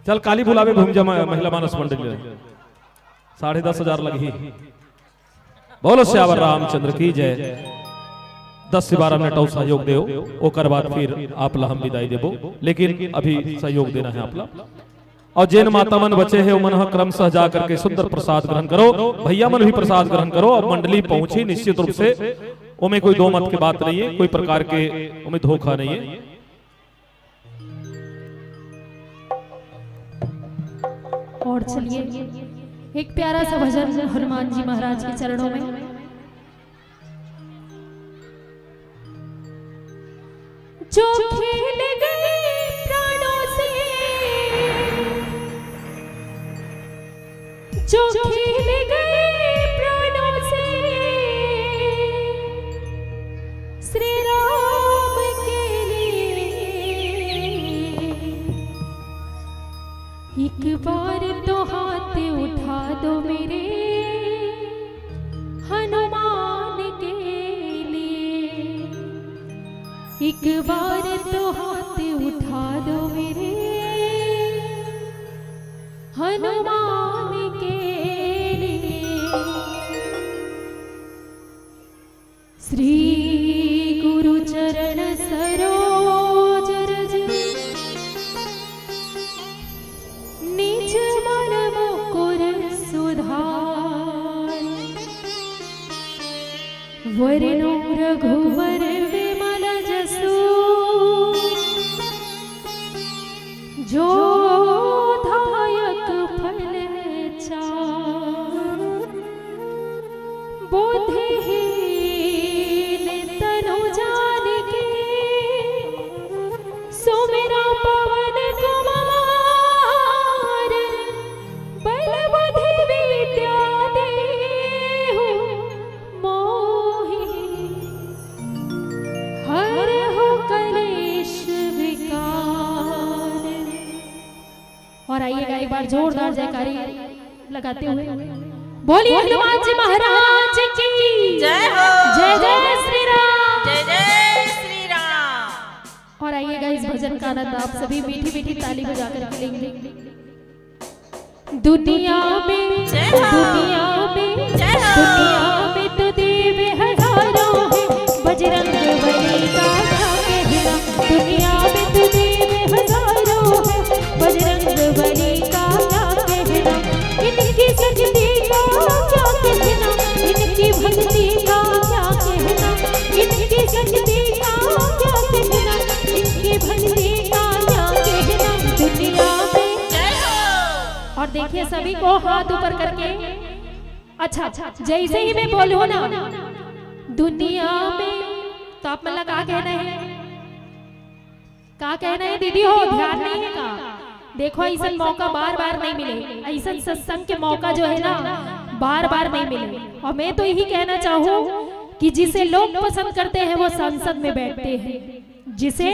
चल काली बुलावे घूम जा म-, महिला मानस मंडली। साढ़े दस हजार लगही। बोलो सियावर रामचंद्र की जय। दस से बारह मिनट और सहयोग देओ, ओकर बाद फिर आप ला हम विदाई देबो, लेकिन अभी सहयोग देना है आप ला। और जेन माता मन बचे हे, ओमन ह क्रमशः जा करके सुंदर प्रसाद ग्रहण करो। भैया मन भी प्रसाद ग्रहण करो। अब मंडली पहुंची निश्चित रूप से, ओमे कोई दो मत के बात नहीं है, कोई प्रकार के ओमे धोखा नहीं है। और चलिए एक प्यारा सा भजन हनुमान जी महाराज के चरणों में। जो खेल गए प्राणों से, जो खेल गए प्राणों से श्री राम के लिए, एक बार तो हाथ उठा दो मेरे हनुमान के लिए, एक बार तो हाथ उठा दो मेरे हनुमान के लिए। श्री गुरु चरण सरोज रज, निज मन मुकुर सुधार। वरनों रघुवर विमल जसु, जो दायक फल चार। बुद्धिहीन तनु जानिके, सुमिरौ पवन कुमार। बल बुद्धि विद्या देहु मोहि, हरहु कलेश विकार। और आइएगा एक बार जोरदार जयकारी लगाते हुए, बोलिए हनुमान जी महाराज की जय हो। जय जय श्री राम। जय जय श्री राम। और आइएगा इस भजन का आनंद आप सभी मीठी मीठी ताली बजा करके लेंगे। दुनिया में, जय हो। दुनिया में, जय हो। दुनिया में तो देव हजारों हैं, बजरंग बली का क्या कहना। दुनिया में तो देव हजारों हैं, बजरंग बली का क्या कहना। इनकी शक्ति का क्या कहना, इनकी भक्ति का क्या कहना, इनकी शक्ति का क्या कहना, इनकी भक्ति का क्या कहना। दुनिया में, जय हो। और देखिए सभी को हाथ ऊपर करके। अच्छा, जैसे ही मैं बोलूँ ना दुनिया में, तो आप मन ला का कहना है? का कहना है दीदी हो, ध्यान नहीं है का? देखो, ऐसा मौका बार बार नहीं मिले, ऐसा सत्संग के मौका जो है ना, बार बार नहीं मिले। और मैं तो यही कहना चाहूँ कि जिसे लोग पसंद करते हैं, वो संसद में बैठते हैं, जिसे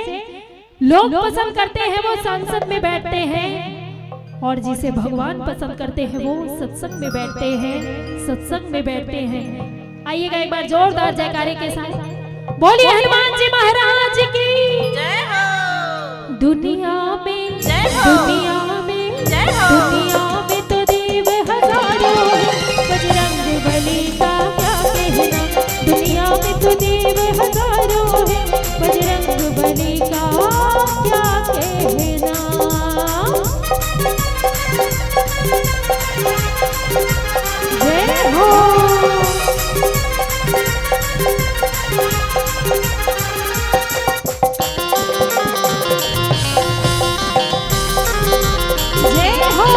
लोग पसंद करते हैं, वो संसद में बैठते हैं, और जिसे भगवान पसंद करते हैं, वो सत्संग में बैठते हैं, सत्संग में बैठते हैं। आइएगा एक बार जोरदार जयकारे के साथ, बोलिए हनुमान जी महाराज की। जय हो। दुनिया में, जय हो। दुनिया में, जय हो। दुनिया में तो देव हजारों हैं, बजरंग बली का क्या कहना। दुनिया में तो देव हजारों हैं, बजरंग बली का क्या कहना। जय हो। जय हो।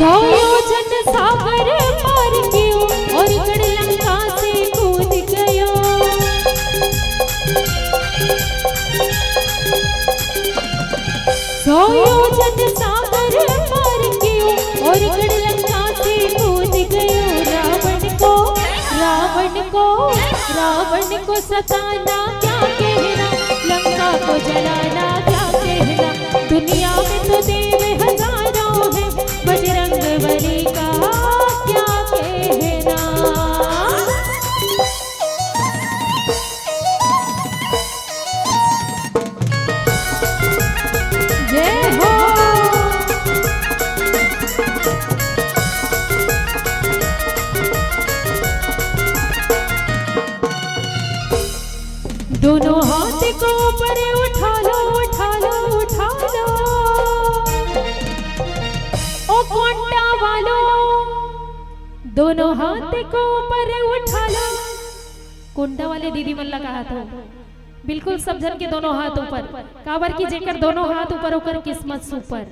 सौ योजन सागर पार कियो और गढ़ लंका से कूद गयो। सौ योजन सागर पार कियो और गढ़ लंका से कूद गयो। रावण को, रावण को, रावण को सताना क्या कहना, लंका को जलाना क्या कहना। दुनिया में तो देव हजारों हैं, बजरंग बली का क्या कहना। जय हो। दोनों हाथ को ऊपर उठा लो, उठा लो, उठा लो। ओ कोंटा वालों, दोनों हाथ को ऊपर उठा लो। कोंटा वाले दीदी मन ला कहात हों, बिल्कुल सब झन के दोनों हाथ ऊपर, काबर कि जेकर दोनों हाथ ऊपर, ओकर किस्मत सुपर।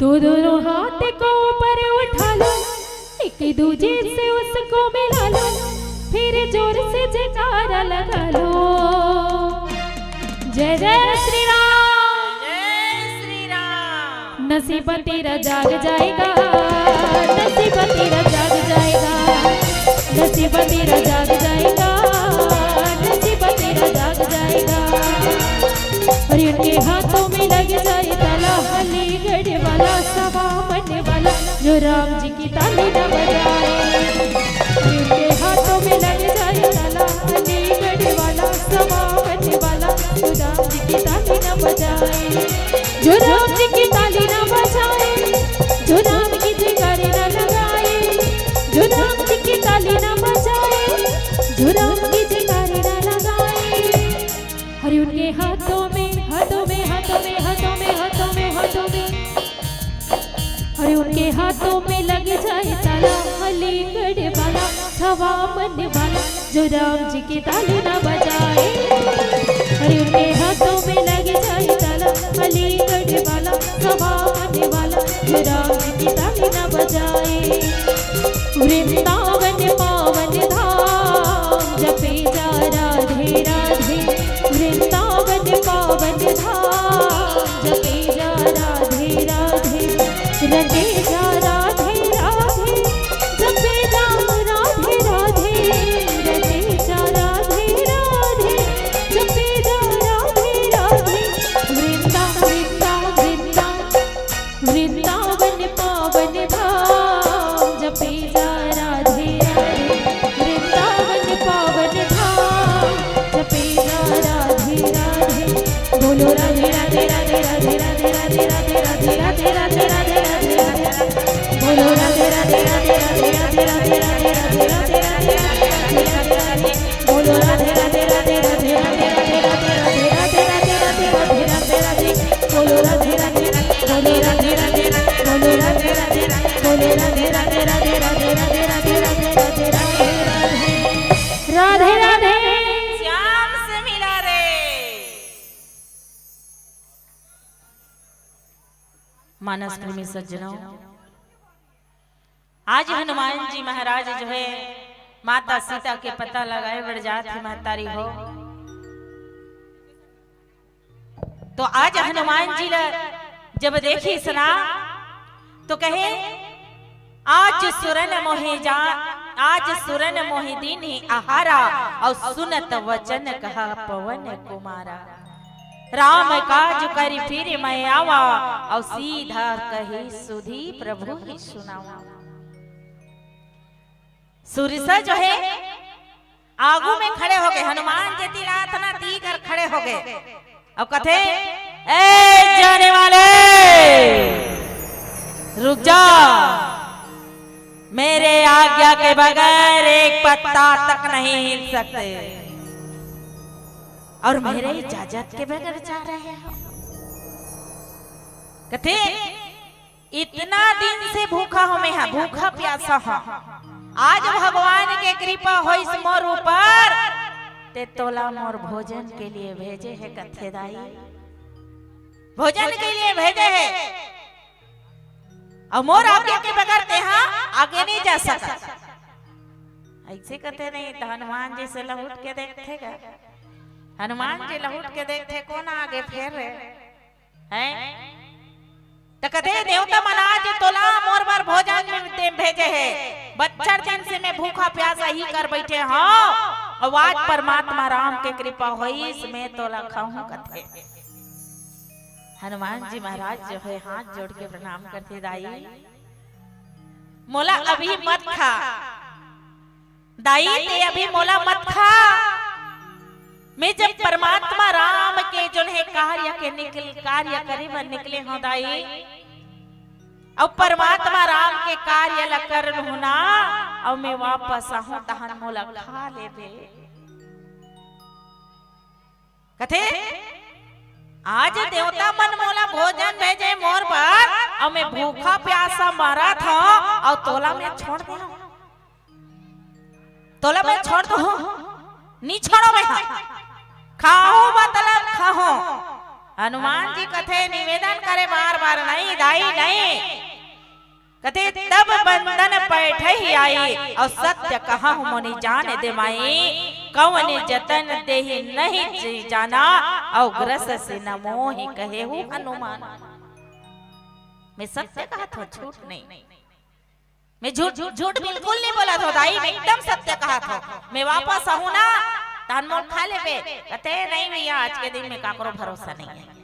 तो दोनों हाथ को ऊपर उठा लो, एक दूजे से उसको मिला लो, फिर जोर से जयकारा लगा लो। जय जय श्री राम। जय श्री राम। नसीब तेरा जाग जाएगा, नसीब तेरा जाग जाएगा, नसीब तेरा जाग जाएगा, नसीब तेरा जाग जाएगा। और उनके हाथों में लग जाए ताला, अलीगढ़ वाला, सवा मन वाला, जो राम जी की ताली ना बजाए। और उनके हाथों में लग जाए ताला, अलीगढ़ वाला, सवा मन वाला, जो राम जी की ताली ना बजाए। जो राम जी की ताली ना बजाए, जो राम की जयकारे ना लगाए, जो राम जी की ताली ना बजाए, जो राम की जयकारे ना लगाए। अरे उनके हाथों में, हाथों में, हाथों में, हाथों में, हाथों में, हाथों में, अरे उनके हाथों में लग जाए ताला, अलीगढ़ वाला, सवा मन वाला, जो राम जी की ताली ना बजाए। अरे उनके हाथों में लग जाए ताला, अलीगढ़ वाला, सवा मन वाला, जो राम जी की ताली ना बजाए। वृंदावन पावन धाम, जपे जा राधे राधे। वृंदावन पावन धाम, जपे जा राधे राधे। रटे जा राधे राधे, जपे जा राधे राधे। रटे जा राधे राधे। मानस प्रेमी सज्जनों, आज हनुमान जी महाराज जो है माता सीता के पता लगाए बर जात हे महतारी हो। तो आज हनुमान जी ला जब देखिस ना तो कहे, आज सुरन मोहि जा, आज सुरन मोहि दीन्ही आहारा, अउ सुनत वचन कहा पवन कुमारा। राम काज करि फिरि मैं आवा, अउ सीधा कहि सुधि प्रभु ही सुनावा। सुरसा जो है आगू में खड़े होगे, हनुमान जी ती लात ना तीकर खड़े होगे। अब कथे, ए जाने वाले, रुक जा, मेरे आज्ञा के बगैर एक पत्ता तक नहीं हिल सकते, और मेरे इजाजत के बगैर जा रहे हो। कथे, इतना दिन से भूखा हों मैं हा, भूखा प्यासा हों। आज भगवान के कृपा होइस मोर ऊपर, ते तोला मोर भोजन के लिए भेजे हे कथे दाई, भोजन के लिए भेजे हे। अउ मोर आज्ञा के बगैर तेहा आगे नहीं जा सकत। ऐसे कथे नहीं तो हनुमान जी से लहुट के देखथे का? हनुमान जी लहुट के देखथे, कोन आगे फेर रे? हैं? त कथे, देवता मन आज तोला मोर बर भोजन दे भेजे हे। बच्छर दिन से मैं भूखा प्यासा ही कर बैठे हों, अउ आज परमात्मा राम के कृपा होइस, मैं तोला खाहूं कथे। हनुमान जी महाराज जो है हाथ जोड़ के प्रणाम करथे, दाई मोला अभी मत खा, दाई ते अभी मोला मत खा। मैं जब परमात्मा राम के जोन हे कार्य के निकल, कार्य करे बर निकले हों दाई, अउ परमात्मा राम के कार्य ला कर लूं ना, अउ मैं वापस आहूं तहन मोला खा लेबे। कथे, आज देवता मन मोला भोजन भेजे मोर बर, अउ मैं भूखा प्यासा मरत हों, अउ तोला मैं छोड़ देहूं, तोला मैं छोड़ दूं, नी छोड़ों मैं हा, खाहूं मतलब खाहूं। हनुमान जी कथे, निवेदन करे बार बार, नहीं दाई नहीं। कथे, तब बंधन पैठही आई, अउ सत्य कहहूं मुनि जान दे माई, कवन जतन देहि नहीं जाना, अउ ग्रस से न मोहि कहेहु हनुमान। मैं सत्य कहत हों, झूठ नहीं। मैं झूठ, झूठ बिल्कुल नहीं बोलत हों दाई, मैं एकदम सत्य कहत हों। मैं वापस आहूं ना, तहन मोर खा लेबे। कथे, नहीं भैया, आज के दिन में काकरो भरोसा नहीं है,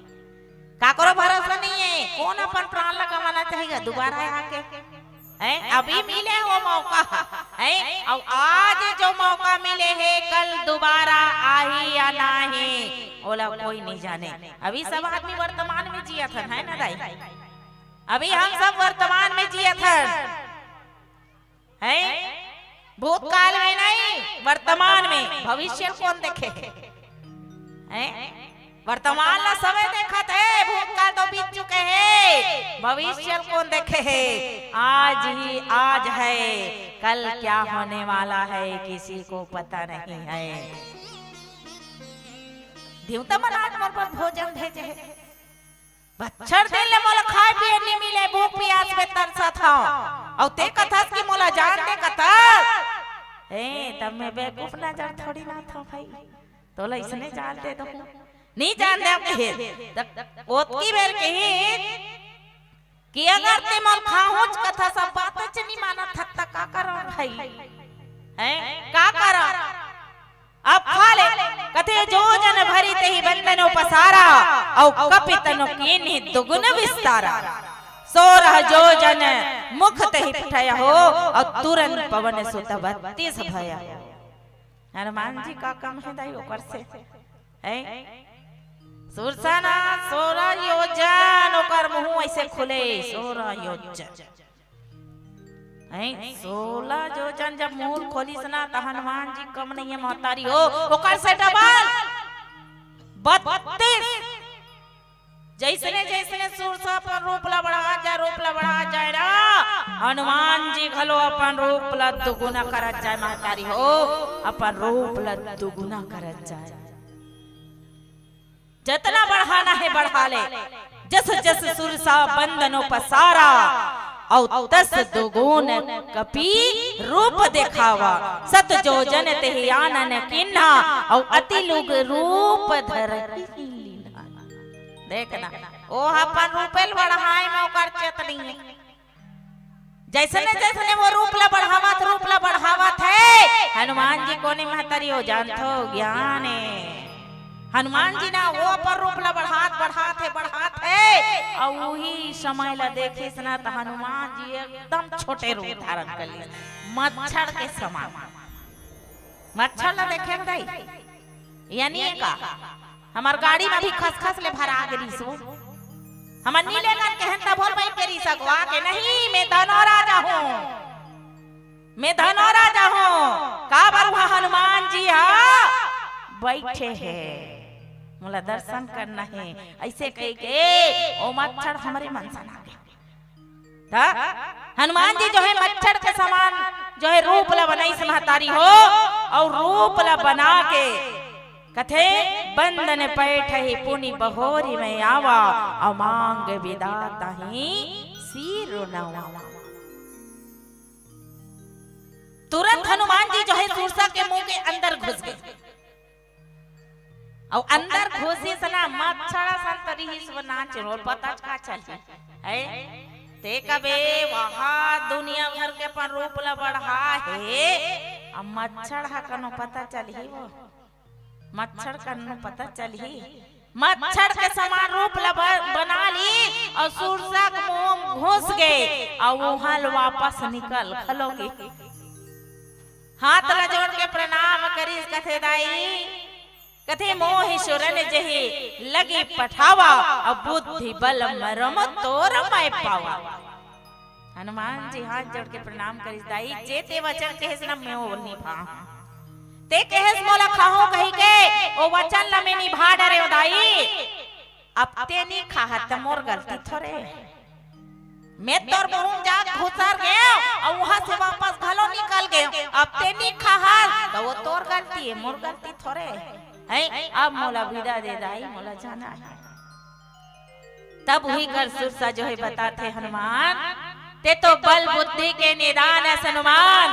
काकरो भरोसा नहीं है। कोन अपन प्राण ला गंवाना चाहेगा दोबारा आके? हैं? अभी मिले हे मौका, हैं? अउ आज जो मौका मिले हे, कल दोबारा आही या नाही, ओला कोई नहीं जाने। अभी सब आदमी वर्तमान में जियत हन, है ना दाई? अभी हम सब वर्तमान में जियत हन, हैं? भूतकाल में नहीं, वर्तमान में। भविष्य कोन देखे हे? हैं? वर्तमान ला सबे देखत हे, भूतकाल तो बीत चुके हे, भविष्य कोन देखे हे? आज ही आज है, कल क्या होने वाला है, किसी को पता नहीं है। देवता मन आज मोर बर भोजन भेजे हे। बच्छर दिन ले मोला खाए पिए नी मिले, भूख पियास में तरसत हंव। अउ ते कथस कि मोला जान दे कथस। ए, तब मैं बेवकूफ नजर थोड़ी ना थंव भाई। तोला इसने जान दे दूं। नी जान दे कहे। तब ओतकी बेर कही कि अगर ते मोला खाहूंच कथस, सब बात च नी मानत हस त का करंव भाई? हैं? का करंव? अब खा ले, कथे, "जो जन भरि तेहि बंधन उपसारा, अउ कपि तनु कीन्हि दुगुन विस्तारा। सोरह जो जन मुख तेहि ठय हो, अउ तुरंत पवन सुत बत्तीस भय हो।" हनुमान जी का कम हे दाई ओकर से? हैं? सुरसा ना, सोरह योजन ओकर मुंह ऐसे खुले, सोरह योजन। हैं, सोलह योजन जब मुंह खोलिस ना, त हनुमान जी कम नहीं हे महतारी हो, ओकर से डबल बत्तीस। जैसने जैसने सुरसा अपन रूप ला बढ़ा जाए, रूप ला बढ़ा जाए ना, हनुमान जी घलो अपन रूप ला दुगुना करत जाए महतारी हो, अपन रूप ला दुगुना करत जाए। जतना बढ़ाना हे बढ़ा ले, जस जस सुरसा बंदनो पसारा, अउ तस दुगुन कपि रूप देखावा। सत जोजन तेहि आनन किन्हा, अउ अति लुग रूप धरहि लीन्हा। देखना, ओ अपन रूपे ल बढ़ाए में ओकर चेत नइ हे। जइसने जइसने वो रूप ला बढ़ावत, रूप ला बढ़ावत हे, हनुमान जी कोने महतारी हो जानथो, ज्ञान हे। हनुमान जी ना वो अपन रूप ला बढ़ात, बढ़ात हे, बढ़ात हे, अउ उही समय ला देखिस ना, त हनुमान जी एकदम छोटे रूप धारण कर लिस, मच्छर के समान। मच्छर ला देखे दाई, यानी ये का? हमर गाड़ी में भी खसखस ले भरा गे रिहिस वो। हमर नी लेगन कहेन तभो ल बइठ गे रिहिस अगवा के, "नहीं, मैं धनोराजा हूँ, मैं धनोराजा हूँ।" काबर वहाँ हनुमान जी हा बइठे हे, मोला दर्शन करना हे, अइसे कहि के ओ मच्छर हमरे मन सन आ गे। त हनुमान जी जो हे मच्छर के समान जो हे रूप ला बनाइस महतारी हो, अउ रूप ला बना के कथे, "बंदन पैठही पुनि बहोरि में आवा, अउ मांग बिदा ताहि सिर नवावा।" तुरंत हनुमान जी जो हे सुरसा के मुंह के अंदर घुस गे। अउ अंदर घुसिस ना, मच्छर असन त रिहिस वो नाच रोल, पता का चलही? है? ते कबे वहाँ दुनिया भर के अपन रूप ला बढ़ा हे, अब मच्छर हा कनो पता चलही वो? मच्छर कनो पता चलही? मच्छर के समान रूप ला ब-, बना लिस, अउ सुरसा के मुंह घुस गे, अउ उहाँ ले वापस निकल घलो गे। हाथ ला जोड़ के प्रणाम करिस, कथे, "दाई," कथे, "मोहि सुरन जेहि लगि पठावा, अउ बुद्धि बल मरम तोर मैं पावा।" हनुमान जी हाथ जोड़ के प्रणाम करिस, "दाई, जे ते वचन कहेस ना, मैं वो निभाहूं। ते कहेस मोला खाहूं कहि के, ओ वचन ला मैं निभा डरेंव दाई।" अब ते नी खाहस त मोर गलती थोरे। मैं तोर मुंह जा घुसर गेंव, अउ उहाँ से वापस घलो निकल गेंव। अब ते नी खाहस, त वो तोर गलती हे, मोर गलती थोरे हे। अब मोला बिदा दे दाई, मोला जाना हे। तब उही कर सुरसा जो हे बताथे हनुमान, ते तो बल बुद्धि के निदान अस हनुमान।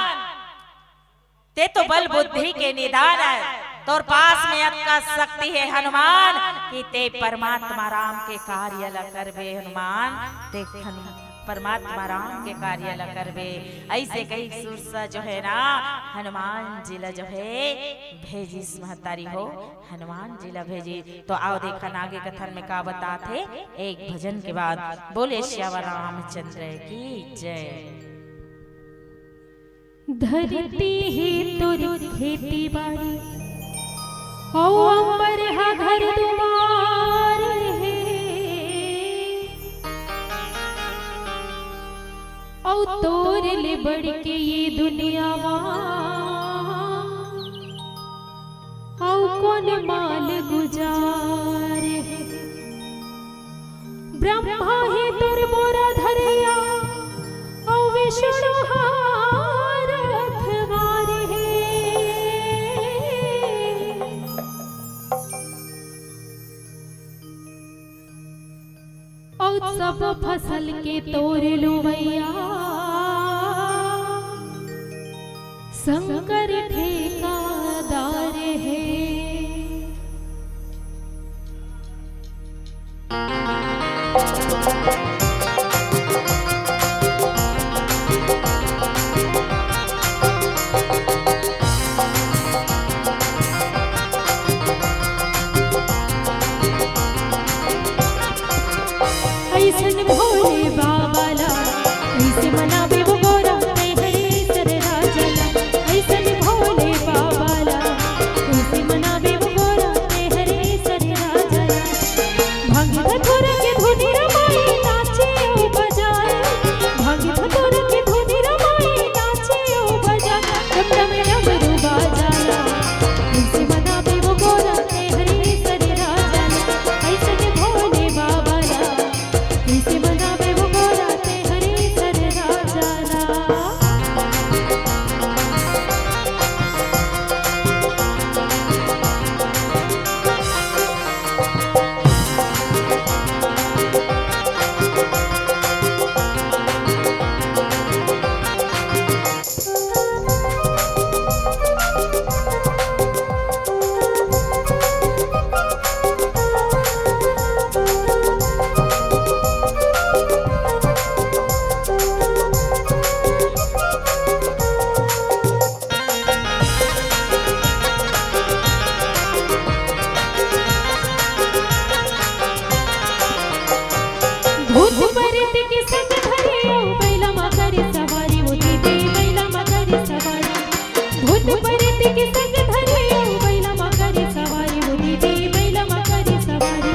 ते तो बल बुद्धि के निदान अस, तोर पास में अतका शक्ति हे हनुमान कि ते परमात्मा राम के कार्य ला करबे हनुमान, ते हनु-, परमात्मा राम के कार्य ला करबे। अइसे कहि सुरसा जो हे ना, हनुमान जी ला जो हे भेजिस महतारी हो, हनुमान जी ला भेजिस। तो आओ देखन आगे कथन में का बताथे, एक भजन के बाद। बोले सियावर रामचंद्र की जय। धरती हे तोर खेती बाड़ी, अउ अंबर हा घर दुआर हे, अउ तोर ले बढ़ के ये दुनिया मा अउ कोन माल गुजार हे। ब्रह्मा हे तोर बोरा धरइया, अउ विष्णु हा रखवार हे। अउ सब फसल के तोर लुवइया, शंकर ठेकादार हे। अइसन भोले बाबा ला कइसे मनाबे वो गोरा, मैं हरे सर राजा ला। अइसन भोले बाबा ला कइसे मनाबे वो गोरा, मैं हरे सर राजा ला। भांग धतूरा के धुनी रमाई, नाच के संग धरे अउ बइला म करे सवारी, हो दीदी बइला म करे सवारी।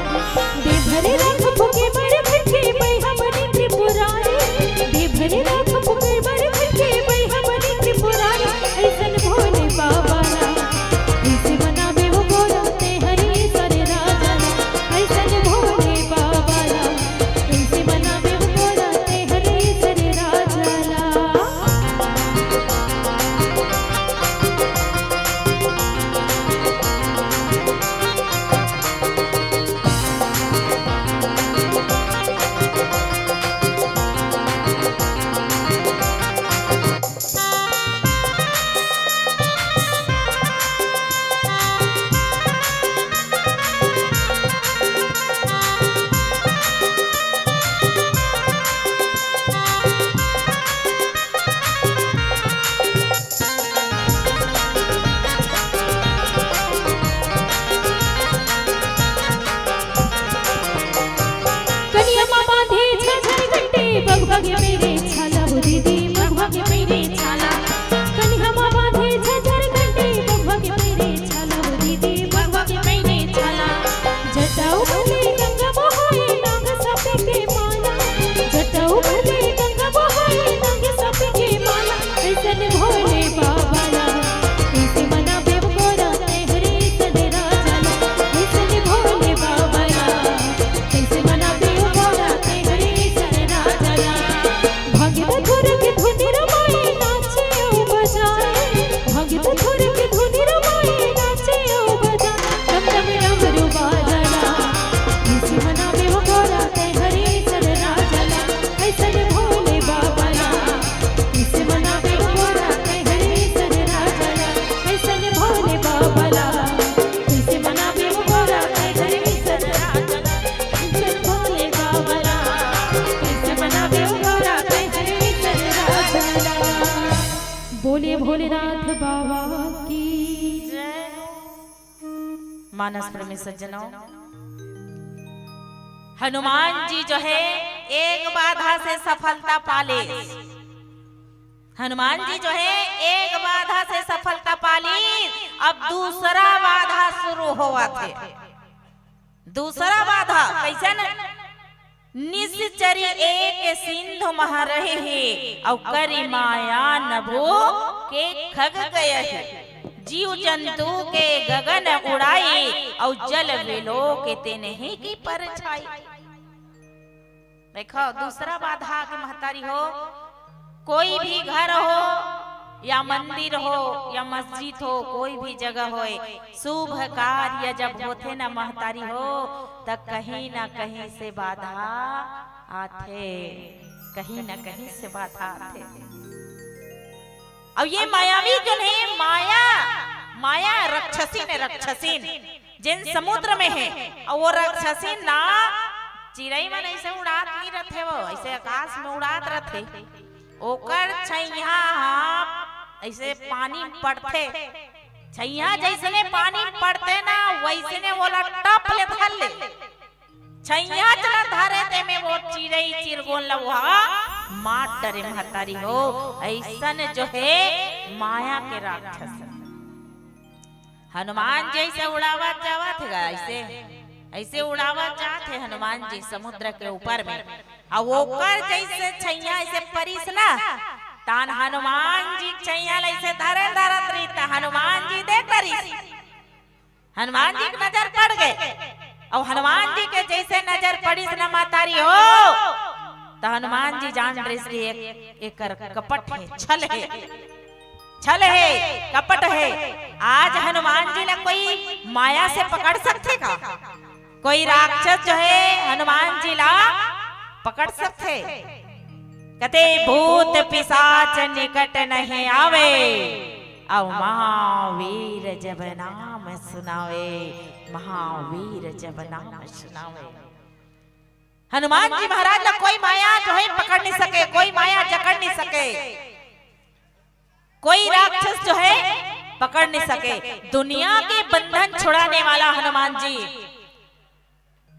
दे भरे राख फूके बड़ खटके बइहा बने त्रिपुरारी। दे भरे राख फूके बड़ खटके बइहा बने त्रिपुरारी। अइसन भोले बाबा ला कइसे मनाबे हो गोरा ते हरे सरे राजा ला। अइसन भोले बाबा ला कइसे मनाबे हो गोरा ते हरे सरे राजा ला। कनिया मा बांधे झझर घंटे, बघवा के पैरे छाला हो दीदी, बघवा के पैरे छाला। कनिया मा बांधे झझर घंटे, बघवा के पैरे छाला हो दीदी, बघवा के पैरे छाला। जटाऊ भले गंगा बहाए, नाग साप के माला। जटाऊ भले गंगा बहाए, नाग साप के माला। अइसन भोले बाबा ला कइसे मनाबे गोरा ते हरे सरे राजा ला। अइसन भोले बाबा ला कइसे मनाबे गोरा ते हरे सरे राजा ला। भांग धतूर के धुनी रमाए, नाचे अउ बजाए। भांग धतूर के धुनी रमाए, नाचे अउ बजाए। डम डम डमरू बाजा ला कइसे मनाबे हो गोरा ते हरे सरे राजा ला। अइसन भोले बाबा ला कइसे मनाबे हो गोरा ते हरे सरे राजा ला। अइसन भोले बाबा ला कइसे मनाबे हो गोरा ते हरे सरे राजा ला। अइसन भोले बाबा ला कइसे मनाबे हो गोरा ते हरे सरे राजा ला। बोलिए भोलेनाथ बाबा की। मानस प्रेमी सज्जनों, हनुमान जी जो है एक बाधा से सफलता पाले। हनुमान जी जो है एक बाधा से सफलता पाली, अब दूसरा बाधा शुरू होवत हे। दूसरा बाधा कइसे न? निश्चरी एक सिंधु मह रहे हे, अउ करि माया नभो के खग गए हे। जीव जंतु के गगन उड़ाई, अउ जल विलोक तेनही की परछाई। देखो, दूसरा बाधा के महतारी हो, कोई भी घर हो या मंदिर हो या मस्जिद हो, कोई भी जगह होए, शुभ कार्य जब होथे ना महतारी हो, त कहीं ना कहीं से बाधा आथे, कहीं ना कहीं से बाधा आथे। अउ ये मायावी जो हे, माया, माया रक्षसिन, रक्षसिन, जेन समुद्र में हे, अउ वो रक्षसिन ना, चिरई मन अइसे उड़ात नइ रथे, वो अइसे आकाश में उड़ात रथे। ओकर छैया ह अइसे पानी म पड़थे, छैया जइसने पानी म पड़थे ना, वइसने वोला टप ले धर ले। छैया च ला धरे तेमे वो चिरई चिरगोन ला वो मार डरे महतारी हो। अइसन जो हे माया के राक्षस। हनुमान जी अइसे उड़ावत जावत हे गा, अइसे, अइसे उड़ावत जात हे हनुमान जी समुद्र के ऊपर में। अउ ओकर जइसे छैया अइसे परिस ना, तान हनुमान जी छैया ला अइसे धरे धरत रही, त हनुमान जी देख परिस। हनुमान जी के नजर पड़ गे। अउ हनुमान जी के जइसे नजर पड़िस ना महतारी हो, त हनुमान जी जान डरिस कि एक, एकर कपट हे, छल हे, छल हे, कपट हे। आज हनुमान जी ला कोई माया से पकड़ सकथे का? कोई राक्षस जो हे हनुमान जी ला पकड़ सकथे? कथे भूत पिशाच निकट नहीं आवे, अउ महावीर जब नाम सुनावे, महावीर जब नाम सुनावे। हनुमान जी महाराज ला कोई माया जो हे पकड़ नहीं सके, कोई माया जकड़ नहीं सके, कोई राक्षस जो हे पकड़ नहीं सके। दुनिया के बंधन छुड़ाने वाला हनुमान जी,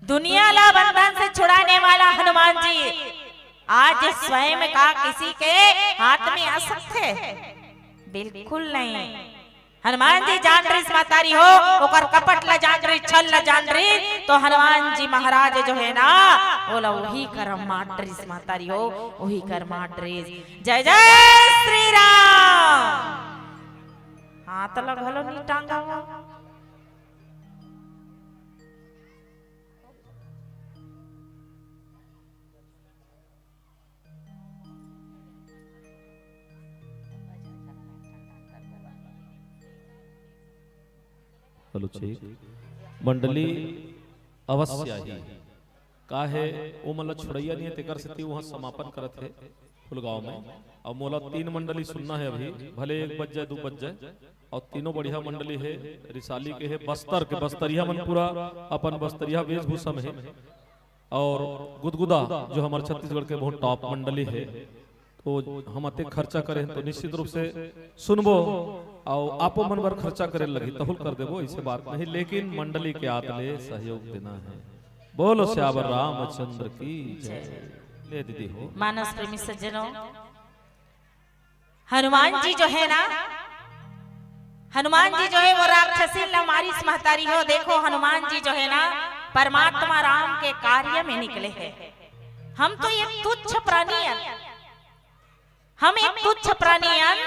दुनिया ला बंधन से छुड़ाने वाला हनुमान जी आज स्वयं का किसी के हाथ में आ सकथे? बिल्कुल नहीं। हनुमान जी जान रिस महतारी हो, ओकर कपट ला जान रिस, छल ला जान रिस, तो हनुमान जी महाराज जो हे ना, ओला उही कर मार रिस महतारी हो, उही कर मार रिस। जय जय श्री राम। हाथ ला घलो नी टांगा हो। हेलो, ठीक। मंडली अवश्य आही। का हे, ओ मन ल छुड़इया नइ हे, तेकर सेती उहाँ समापन करत हे फुलगांव में। अउ मोला तीन मंडली सुनना हे अभी, भले एक बज जाए, दू बज जाए। अउ तीनों बढ़िया मंडली हे, रिसाली के हे, बस्तर के, बस्तरिया मन पूरा अपन बस्तरिया वेशभूषा में हे। अउ गुदगुदा, जो हमर छत्तीसगढ़ के बहुत टॉप मंडली हे, तो हम अतेक खर्चा करे हन, तो निश्चित रूप से सुनबो, अउ आपो मन बर खर्चा करे लगही, तहुल कर देबो, ऐसे बात नहीं, लेकिन मंडली के आत ले सहयोग देना हे। बोलो सियावर रामचंद्र की जय। ले दीदी हो। मानस प्रेमी सज्जनों, हनुमान जी जो हे ना, हनुमान जी जो हे वो राक्षसी ला मारिस महतारी हो। देखो, हनुमान जी जो हे ना, परमात्मा राम के कार्य में निकले हे। हम तो एक तुच्छ प्राणी अन, हम एक तुच्छ प्राणी अन,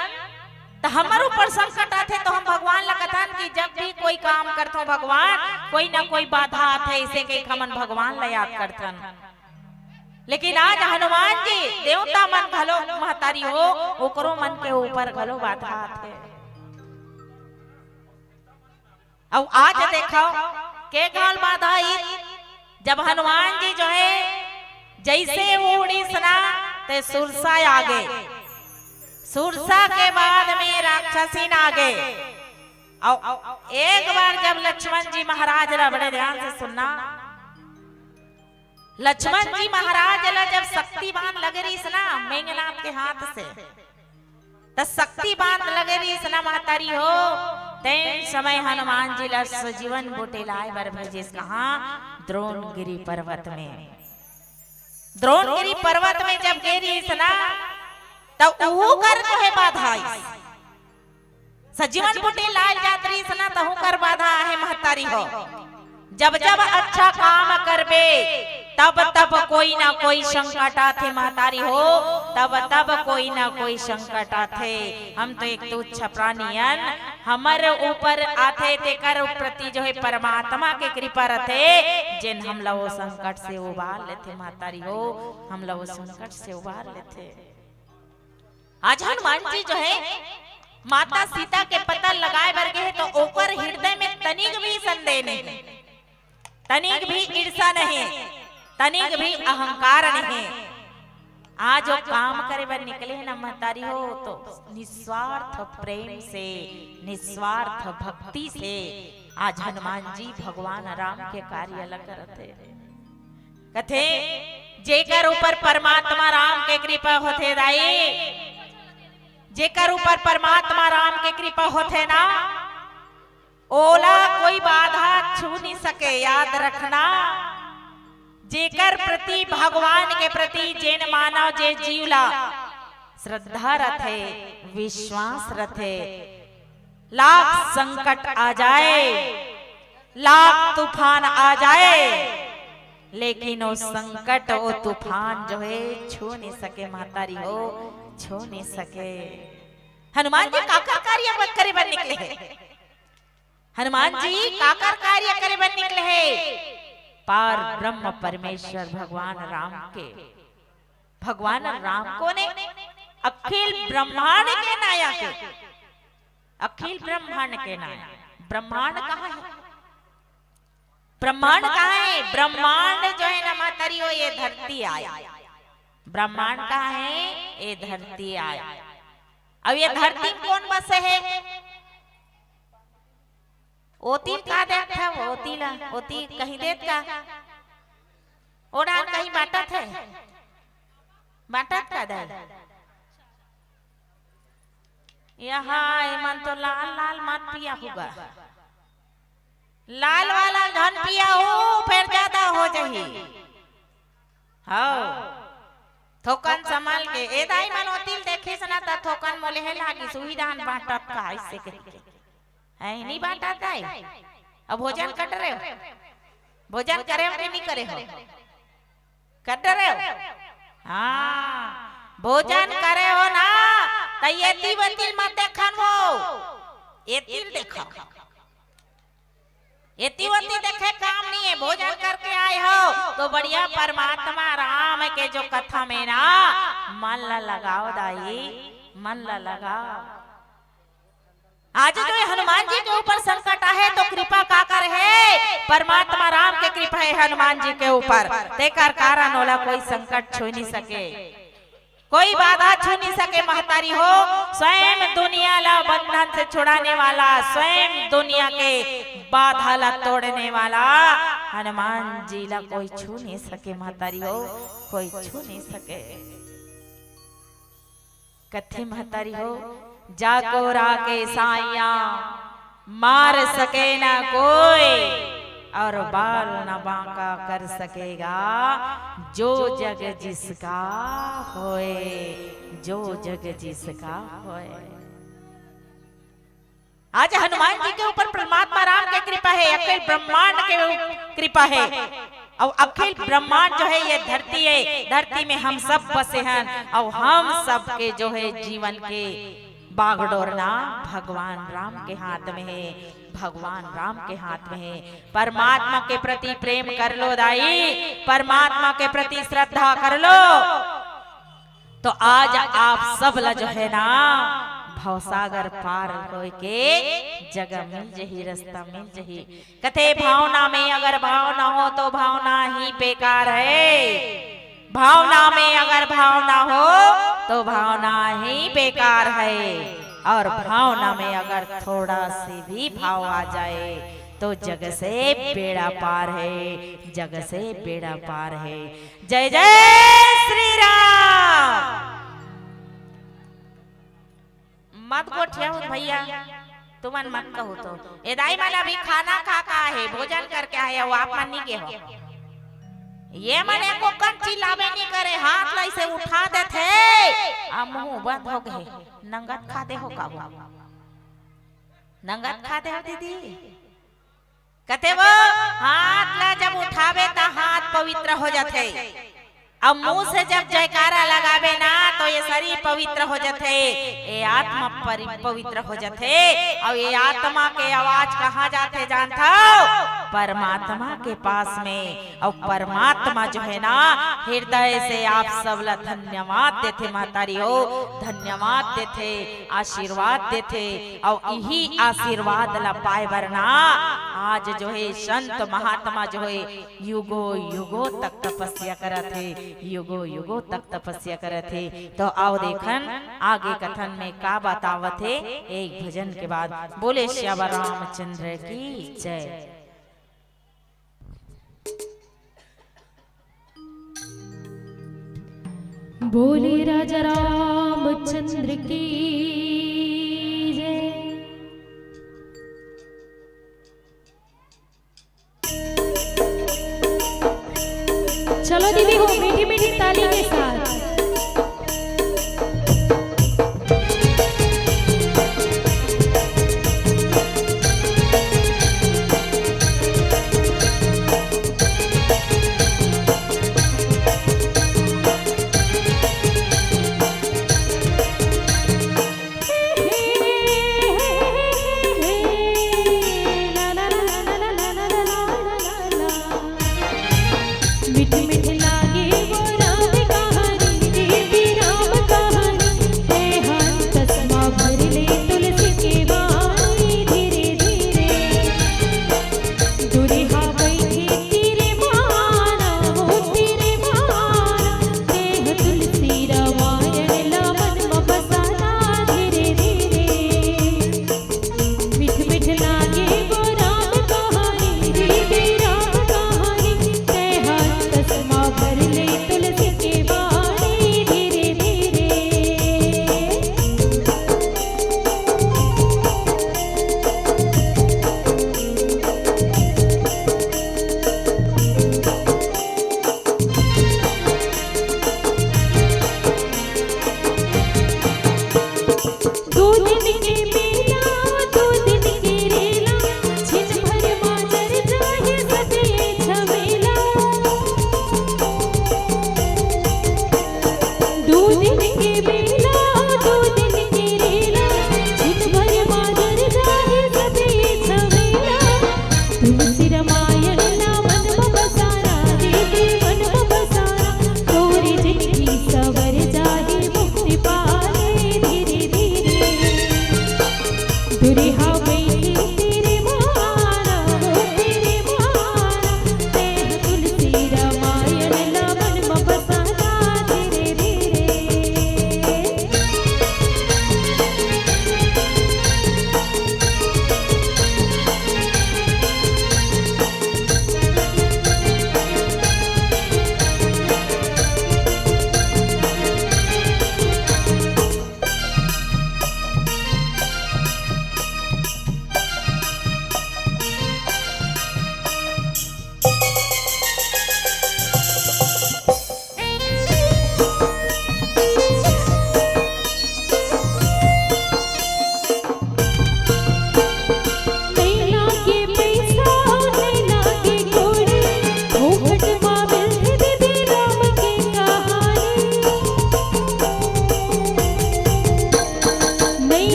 त हमर ऊपर संकट आथे तो हम भगवान ला कथन कि जब भी कोई काम करथों भगवान, कोई ना कोई बाधा आथे, इसे कहिके हमन भगवान ला याद करथन। लेकिन आज हनुमान जी, देवता मन घलो महतारी हो, ओकरो मन के ऊपर घलो बाधा आथे। अउ आज देखो, के घाल बाधा आई, जब हनुमान जी जो हे, जैसे उड़ीस ना, ते सुरसा आगे, सुरसा के बाद में राक्षसीन आगे, अउ एक बार जब लक्ष्मण जी महाराज ला, बड़े ध्यान से सुनना, लक्ष्मण जी महाराज ला जब शक्ति बाण लगे रहिस ना मेघनाथ के हाथ से, त शक्ति बाण लगे रहिस ना महतारी हो, तेन समय हनुमान जी ला सजीवन बूटी लाय बर भेजिस कहाँ? द्रोणगिरी पर्वत में। द्रोणगिरी पर्वत में जब गे रहिस ना, त उहू कर जो हे बाधा आइस। सजीवन बूटी लाय जात रहिस ना, तहूँ कर बाधा आहे महतारी हो। जब जब अच्छा काम करबे, तब तब कोई ना कोई संकट आथे महतारी हो, तब तब कोई ना कोई संकट आथे। हम तो एक तुच्छ प्राणी अन, हमर ऊपर आथे तेकर प्रति जो हे परमात्मा के कृपा रथे, जेन हमला वो संकट से उबार लेथे महतारी हो, हमला वो संकट से उबार लेथे। आज हनुमान जी जो हे माता सीता के पता लगाय बर गे हे, तो ओकर हृदय में तनिक भी संदेह नहीं, तनिक भी ईर्षा नहीं, तनिक भी अहंकार नहीं। आज वो काम करे बर निकले हे ना महतारी हो, तो निस्वार्थ प्रेम से, निस्वार्थ भक्ति से आज हनुमान जी भगवान राम के कार्य ल करत हे। कथे, जेकर ऊपर परमात्मा राम के कृपा होथे दाई, जेकर ऊपर परमात्मा राम के कृपा होथे ना, ओला कोई बाधा छू नहीं सके। याद रखना, जेकर प्रति, भगवान के प्रति जेन मानव, जे जीव ला श्रद्धा रथे, विश्वास रथे, लाख संकट आ जाए, लाख तूफान आ जाए, लेकिन वो संकट, वो तूफान जो हे, छू नहीं सके महतारी हो, छू नहीं सके। हनुमान जी काकर कार्य ब-, करे बर निकले हे? हनुमान जी काकर कार्य करे बर निकले हे? पार ब्रह्म परमेश्वर भगवान राम के, भगवान राम कोन हे? अखिल ब्रह्मांड के नायक हे, अखिल ब्रह्मांड के नायक। ब्रह्मांड कहाँ हे? ब्रह्मांड कहाँ हे? ब्रह्मांड जो हे ना महतारी हो, ये धरती आय। ब्रह्मांड कहाँ हे? ये धरती आय। अब ये धरती में कोन बसे हे? ओती का देत हे? ओती ला, ओती कहीं देत का? ओ डाहर कहीं बांटत हे? बांटत का दाई? यहाँ एमन तो लाल लाल मत पिया होगा। लाल वाला झन पिया हो, फेर जादा हो जाही। हव, थोकन संभाल के। ए दाई मन ओती ल देखिस ना, त थोकन मोले हे लागिस, उही डाहन बांटत का, अइसे कहिके। है नहीं बांटा ताई। अब भोजन कर डरे हो? भोजन करे हो कि नहीं करे हो? कर डरे हो? हाँ, भोजन करे हो ना, त एती वती मत देखन हो, एती देखो। एती वती देखे काम नहीं है, भोजन करके आए हो तो बढ़िया परमात्मा राम के जो कथा में ना मन ला लगाओ दाई, मन ला लगाओ। आज जो ये हनुमान जी के ऊपर संकट आहे तो कृपा काकर हे? परमात्मा राम के कृपा हे हनुमान जी के ऊपर, तेकर कारण ओला कोई संकट छू नहीं सके, कोई बाधा छू नहीं सके महतारी हो। स्वयं दुनिया ला बंधन से छुड़ाने वाला, स्वयं दुनिया के बाधा ला तोड़ने वाला हनुमान जी ला कोई छू नहीं सके महतारी हो, कोई छू नहीं सके। कथे महतारी हो, जाकोरा के साइया मार सके ना कोई, और बाल ना बांका कर सकेगा, जो जग जिसका होए, जो जग जिसका होए। आज हनुमान जी के ऊपर परमात्मा राम के कृपा हे, अखिल ब्रह्मांड के ऊ-, कृपा हे, और अखिल ब्रह्मांड जो हे ये धरती हे, धरती में हम सब बसे हन, और हम सब के जो हे जीवन के बागडोर ना भगवान राम के हाथ में हे, भगवान राम के हाथ में हे। परमात्मा के प्रति प्रेम कर लो दाई, परमात्मा के प्रति श्रद्धा कर लो। तो आज आप सब ला जो हे ना भवसागर पार होए के जगह मिल जही, रास्ता मिल जही। कथे भावना में अगर भाव ना हो तो भावना ही बेकार हे, भावना में अगर भाव ना हो तो भावना ही बेकार हे, और भावना में अगर थोड़ा से भी भाव आ जाए तो जग से बेड़ा पार हे, जग से बेड़ा पार हे। जय जय श्री राम। मत गोठियाहू भैया, तुमन मत कहू तो। ए दाई मन अभी खाना खा के आए हे, भोजन करके आए हे, अउ आप मन नहीं गे हो। ये मन एको कन चिल्लाबे नहीं करे, हाथ ला ऐसे उठा देथे, आ मुंह बंद हो गे। नंगत खा दे हो का वो? नंगत खा दे हो दीदी? कथे वो, हाथ ला जब उठाबे त हाथ पवित्र हो जाथे। अब मुंह से जब जयकारा लगाबे ना तो ये शरीर पवित्र हो जाथे, ये आत्मा परि-, पवित्र हो जाथे। और ये आत्मा के आवाज कहाँ जाथे जानथव? परमात्मा के पास में। और परमात्मा जो हे ना हृदय से आप सब ला धन्यवाद देथे महतारी हो, धन्यवाद देथे, आशीर्वाद देथे। और इही आशीर्वाद ला पाए बर ना आज जो हे संत महात्मा जो हे युगो युगो तक तपस्या करत हे, युगो युगो तक तपस्या करत हे। तो आओ देखन आगे कथन में का बतावत हे एक भजन के बाद। बोले सियावर रामचंद्र की जय। बोले राजा रामचंद्र की जय। चलो दीदी हो, मीठी मीठी ताली के साथ।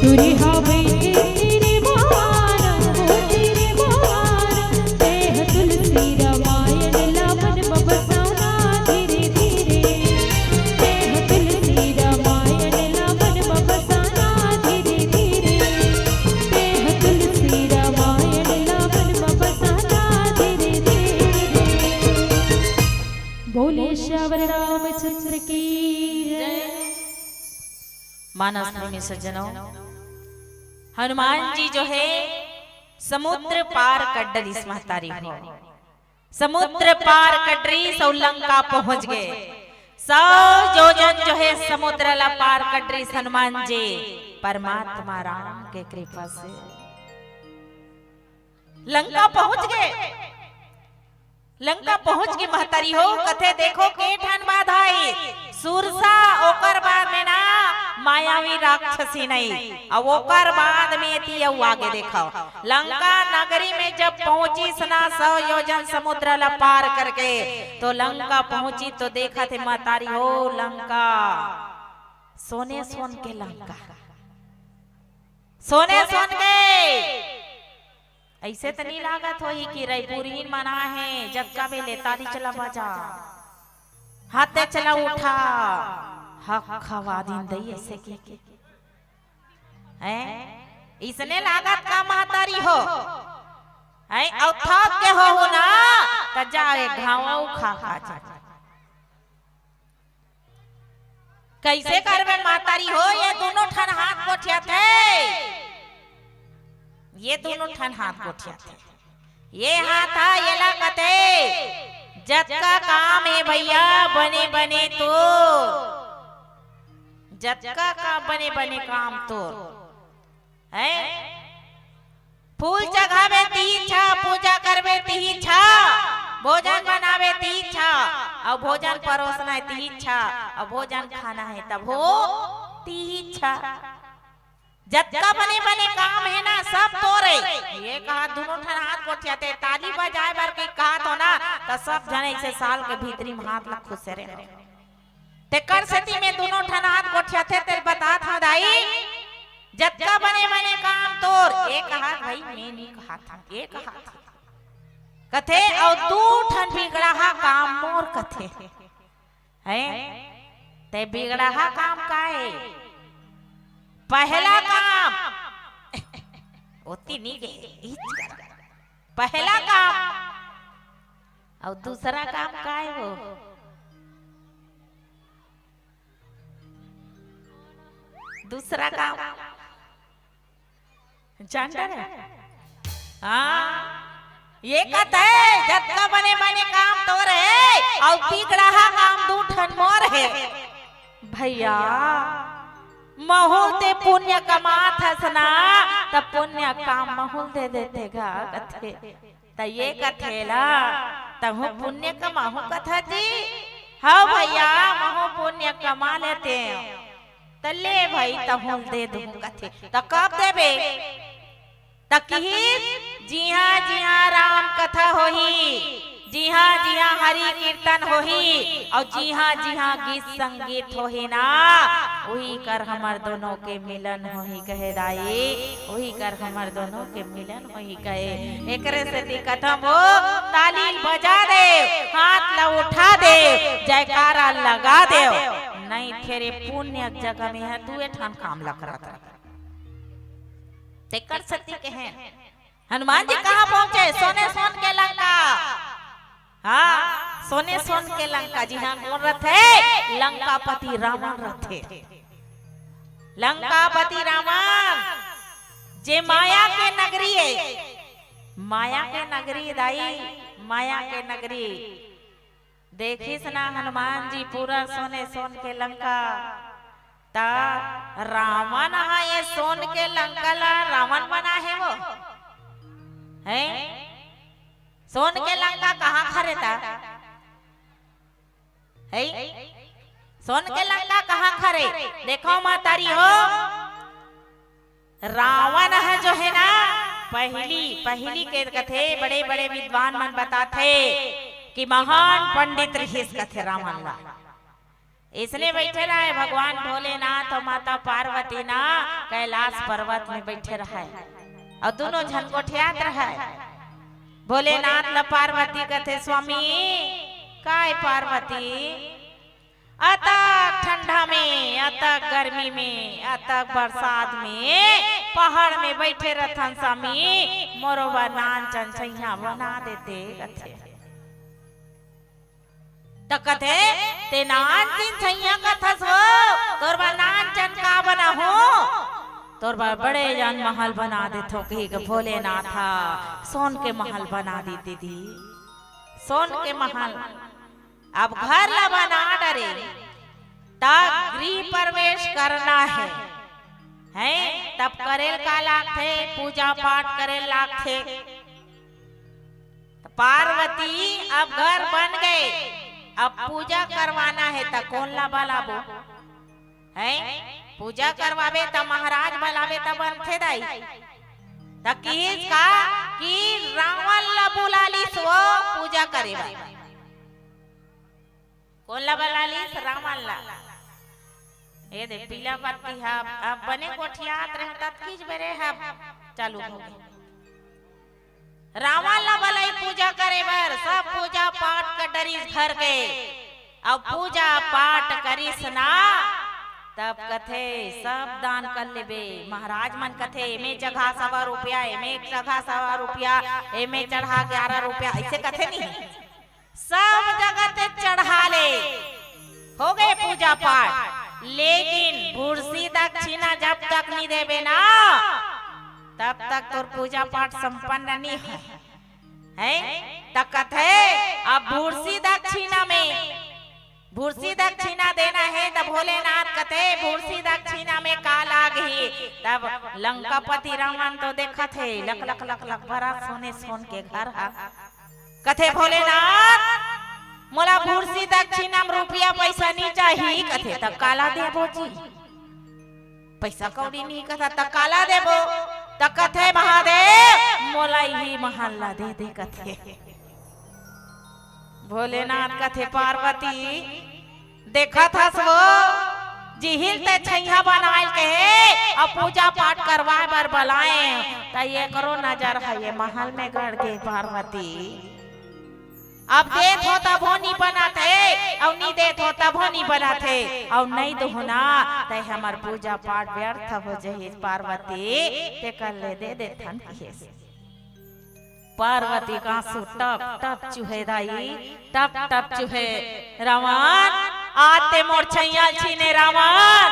टुरी हा बइठे रे भवान, ओ रे भवान, तेह तुलसी रामायण ला मन म बसाना धीरे धीरे। तेह तुलसी रामायण ला मन म बसाना धीरे धीरे। तेह तुलसी रामायण ला मन म बसाना धीरे धीरे। बोले सियावर रामचंद्र की जय। मानस प्रेमी सज्जनों, हनुमान जी जो है समुद्र पार कर डरिस महतारी हो, समुद्र पार कर डरिस अउ लंका पहुंच गे। सौ योजन जो है समुद्र ला पार कर डरिस हनुमान जी, परमात्मा राम के कृपा से लंका पहुंच गे। लंका पहुंच गे महतारी हो, कथे देखो के ठन बाधा हे, सुरसा, ओकर बाद में ना मायावी राक्षसी नहीं, अउ ओकर बाद में एती अउ आगे देखो, लंका नगरी में जब पहुंचिस ना सौ योजन समुद्र ला पार करके, तो लंका पहुंचिस तो देखत हे महतारी हो लंका, सोने सोन के लंका, सोने सोन के। अइसे त नइ लागत होही कि रइपुरहिन मन आहे, जतका बेले ताली चला बजा, हाथे चला उठा, हक खवा दिन दई अइसे के, के। हैं? इसने लागत का महतारी हो? हैं? अउ थक के होहू ना, त जा एक घाव अउ खा, खा जा। कइसे करबे महतारी हो, ये दूनों ठन हाथ गोठियाथे, ये दूनों ठन हाथ गोठियाथे। ये हाथ हा, येला कथे, जतका काम हे भइया, बने बने तोर, जतका काम, बने बने काम तोर। हैं? फूल चघाबे तिही छा, पूजा करबे तिही छा, भोजन बनाबे तिही छा, अउ भोजन परोसना हे तिही छा, अउ भोजन खाना हे तभो तिही छा। जतका बने बने काम हे ना, सब तोरे। ये कहा दूनों ठन हाथ गोठियाथे, ताली बजाए बर के कहत हो ना, त सब झन अइसे साल के भीतरी म हाथ ला खुसेरे हो। तेकर सेती में दूनों ठन हाथ गोठियाथे, तेल बतात हंव दाई, जतका बने बने काम तोर, एक हाथ भाई में नइ कहत हंव, एक हाथ कथे, अउ दू ठन बिगड़ाहा काम मोर कथे। हैं? ते बिगड़ाहा काम का हे? पहला काम, ओती नइ गे, इच कर। पहला काम, अउ दूसरा काम का हे वो? दूसरा काम जान डरे? हाँ, ये कथे, जतका बने बने काम तोर हे, अउ बिगड़ाहा काम दू ठन मोर हे। भइया, महूं ल ते पुन्य कमात हस ना, त पुन्य काम महूं ल दे देते गा, कथे। त ये कथे ला, तहूं पुन्य कमाहूं कथा जी? हव भइया, महूं पुन्य कमा लेतेंव। त ले भई, तहूं ल दे दूं कथे। त कब देबे? त किहिस, जिहां जिहां राम कथा होही, जिहां जिहां हरि कीर्तन होही, अउ जिहां जिहां गीत संगीत होही ना, उही कर हमर दोनों के मिलन होही कहे दाई, उही कर हमर दोनों के मिलन होही कहे। एकरे सेती कथंव वो, ताली बजा देव, हाथ ला उठा देव, जयकारा लगा देव, नइ फेर ए पुन्य जगह में ह दुए ठन काम ला करत रहे। तेकर सेती कहेन, हनुमान जी कहाँ पहुंचे? सोने सोन के लंका। हाँ, सोने सोन के लंका। जिहां कोन रथे? लंकापति रावण रथे। लंकापति रावण, जे माया के नगरी हे, माया के नगरी दाई, माया के नगरी। देखिस ना हनुमान जी पूरा सोने सोन के लंका। त रावण ह ये सोन के लंका ला रावण बनाहे वो। हैं? सोन के लंका कहाँ खरे त? हैं? सोन के लंका कहाँ खरे? देखो महतारी हो, रावण ह जो हे ना, पहिली, पहिली के कथे, बड़े-बड़े विद्वान मन बताथे कि महान पंडित रिहिस कथे रावण ला। इसने बैठे रहे भगवान भोलेनाथ अउ माता पार्वती ना कैलाश पर्वत में बैठे रहे, अउ दोनों झन गोठियात रहे। भोलेनाथ ला पार्वती कथे, "स्वामी, काय पार्वती, अतक ठंडा में, अतक गर्मी में, अतक बरसात में पहाड़ में बैठे रथन स्वामी, मोरो बर नान चन छैया बना देते," कथे। त कथे, "ते नान चन छैया कथस हो, तोर बर नान चन का बनाहूं? तोर बर बड़े जान महल बना देथो," कही के भोलेनाथ ह सोन के महल बना दी दीदी, सोन के महल। अब घर ला बना डरे, त गृह प्रवेश करना है, हैं? तब करेल का लागथे? पूजा पाठ करेल लागथे। त पार्वती अब घर बन गए, अब पूजा करवाना है, त कोन ला बलाबो? हैं? पूजा करवाबे त महाराज बलाबे त बनथे दाई। त किहिस का कि रावण ला बुला लिस वो पूजा करे बर। कोन ला बला लिस? रावण ला। ए दे पीला बत्ती ह, अब बने गोठियात रहे, ततकीच बेरे ह चालू हो गे। रावण ला बलाई पूजा करे बर, सब पूजा पाठ कर डरिस घर के। अब पूजा पाठ करिस ना, तब कथे, "सब दान कर लेबे।" महाराज मन कथे, "एमे चढ़ा सवा रुपया, एमे चढ़ा सवा रुपया, एमे चढ़ा ग्यारह रुपया," ऐसे कथे नहीं। सब जगह ते चढ़ा ले, हो गए पूजा पाठ, लेकिन भूसी दक्षिणा जब तक नहीं देबे ना, तब तक तोर पूजा पाठ संपन्न नहीं है, है? त कथे, अब भूसी दक्षिणा में, भूसी दक्षिणा देना है, त भोलेनाथ कथे, "भूसी दक्षिणा में का लागही?" तब लंकापति रावण तो देखत हे, लख लख लख लख भरा सोने सोन के घर हा। कथे, "भोलेनाथ, मोला भूसी दक्षिणा में रुपया पैसा नहीं चाही।" कथे, "त काला देबो जी? पैसा कौड़ी नहीं कथा, त काला देबो?" त कथे, "महादेव, मोला इही महल ला दे दे," कथे। भोलेनाथ कथे, "पार्वती, देखत हस वो, जिहिल ते छैया बनायल कहे, अउ पूजा पाठ करवाए बर बलाए, त एकरो नजर ह ये महल में गड़ गे पार्वती। अब देत हो तभो नी बनत हे, अउ नी देत हो तभो नी बनत हे, अउ नहीं दुहू ना, त हमर पूजा पाठ व्यर्थ हो जही पार्वती, तेकर ले दे देथन," किहेस। पार्वती का आंसू टप टप चुहे दाई, टप टप चुहे। "रावण, आज ते मोर छैया छीने, रावण,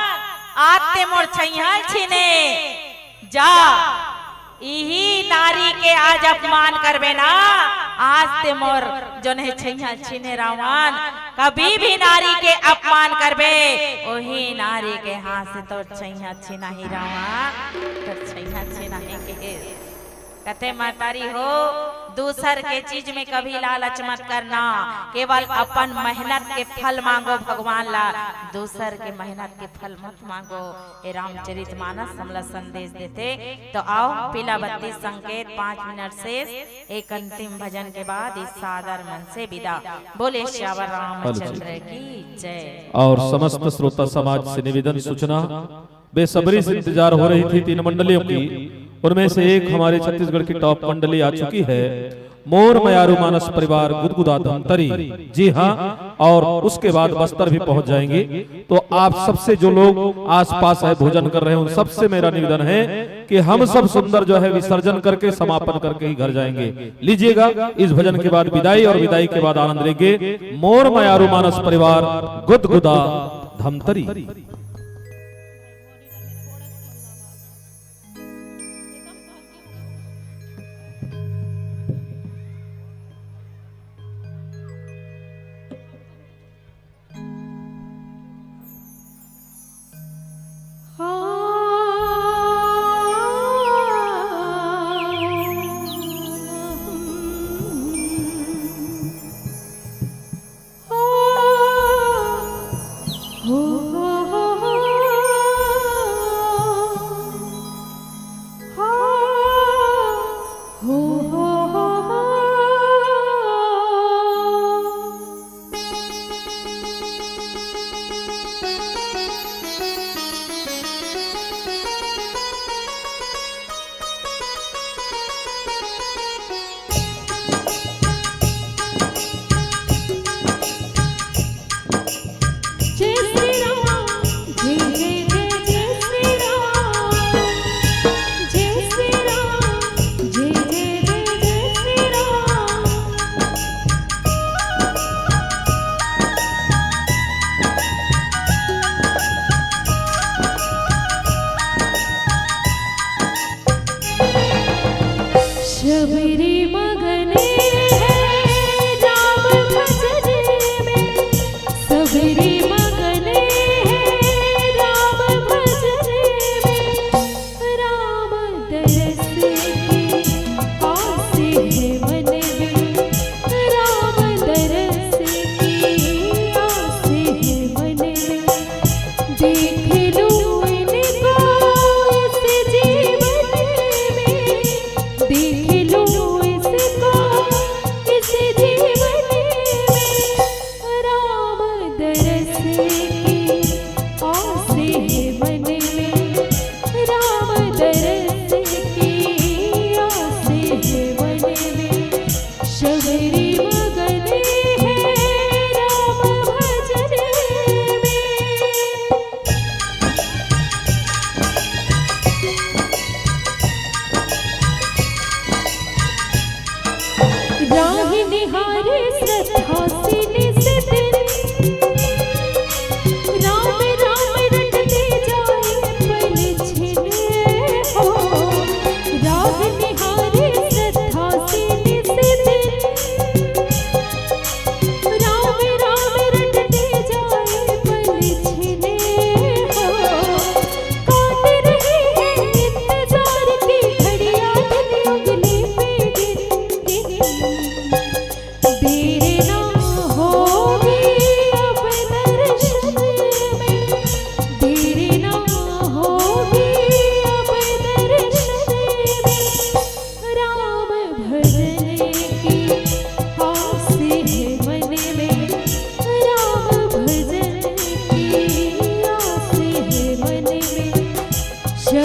आज ते मोर छैया छीने। जा, इही नारी के आज अपमान करबे ना, आज ते मोर जोन हे छैया छीने रावण, कभी भी नारी के अपमान करबे, ओही नारी के हाथ से तोर छैया छीना ही रावण, तोर छैया छीना ही के।" कथे महतारी हो, दूसर के चीज में कभी लालच मत करना, केवल अपन मेहनत के फल मांगो भगवान ला, दूसर के मेहनत के फल मत मांगो। ए रामचरित मानस हमला संदेश देथे। तो आओ, पीला बत्ती संकेत, पाँच मिनट शेष, एक अंतिम भजन के बाद इस सादर मन से विदा। बोले सियावर रामचंद्र की जय। और समस्त श्रोता समाज से निवेदन, सूचना, बेसब्री से इंतजार हो रही थी तीन मंडलियों की, उनमें से एक हमारे छत्तीसगढ़ की टॉप मंडली आ चुकी है, मोर मयारू मानस परिवार गुदगुदा धमतरी। जी हाँ, और उसके बाद बस्तर भी पहुंच जाएंगे। तो आप सबसे, जो लोग आसपास है, भोजन कर रहे हैं, उन सबसे मेरा निवेदन है कि हम सब सुंदर जो है विसर्जन करके, समापन करके ही घर जाएंगे। लीजिएगा, इस भजन के बाद विदाई और विदाई के बाद आनंद लेंगे। मोर मयारू मानस परिवार गुदगुदा धमतरी।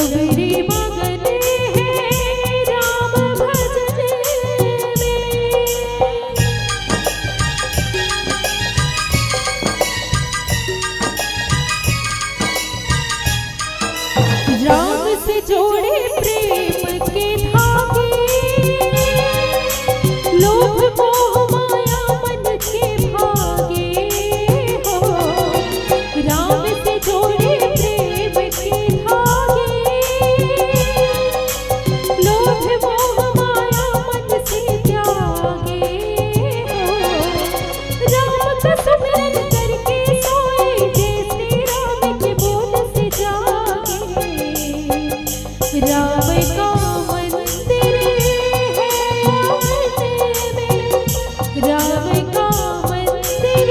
सगरी मगन हे राम भजन में। राम से जोड़े प्रेम के धागे, लोभ मोह माया मन के भागे हो। राम से जोड़े प्रेम के धागे, लोभ मोह माया मन से त्यागे हो। राम का सुमिरन करके सोए, जैसे राम के बोल से जागे। राम का मंदिर है आंगन में, राम का मंदिर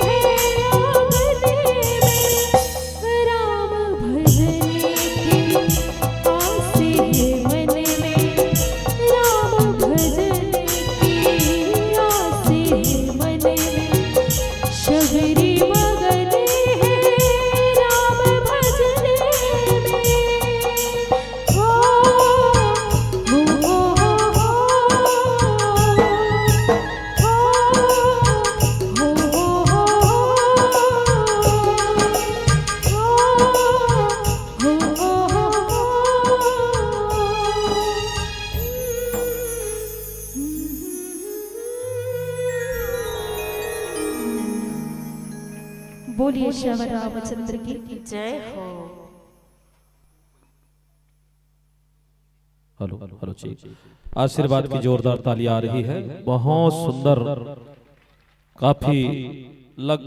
है आंगन में। राम भजन की आस है मन में, राम भजन की आस है मन में। सगरी मगन हे राम भजन में। हो, हो, हो, हो, हो। बोलिए श्याम रामचंद्र की। जय हो। हेलो, हेलो, ठीक। आशीर्वाद की जोरदार ताली आ रही है। बहुत सुंदर, काफी लग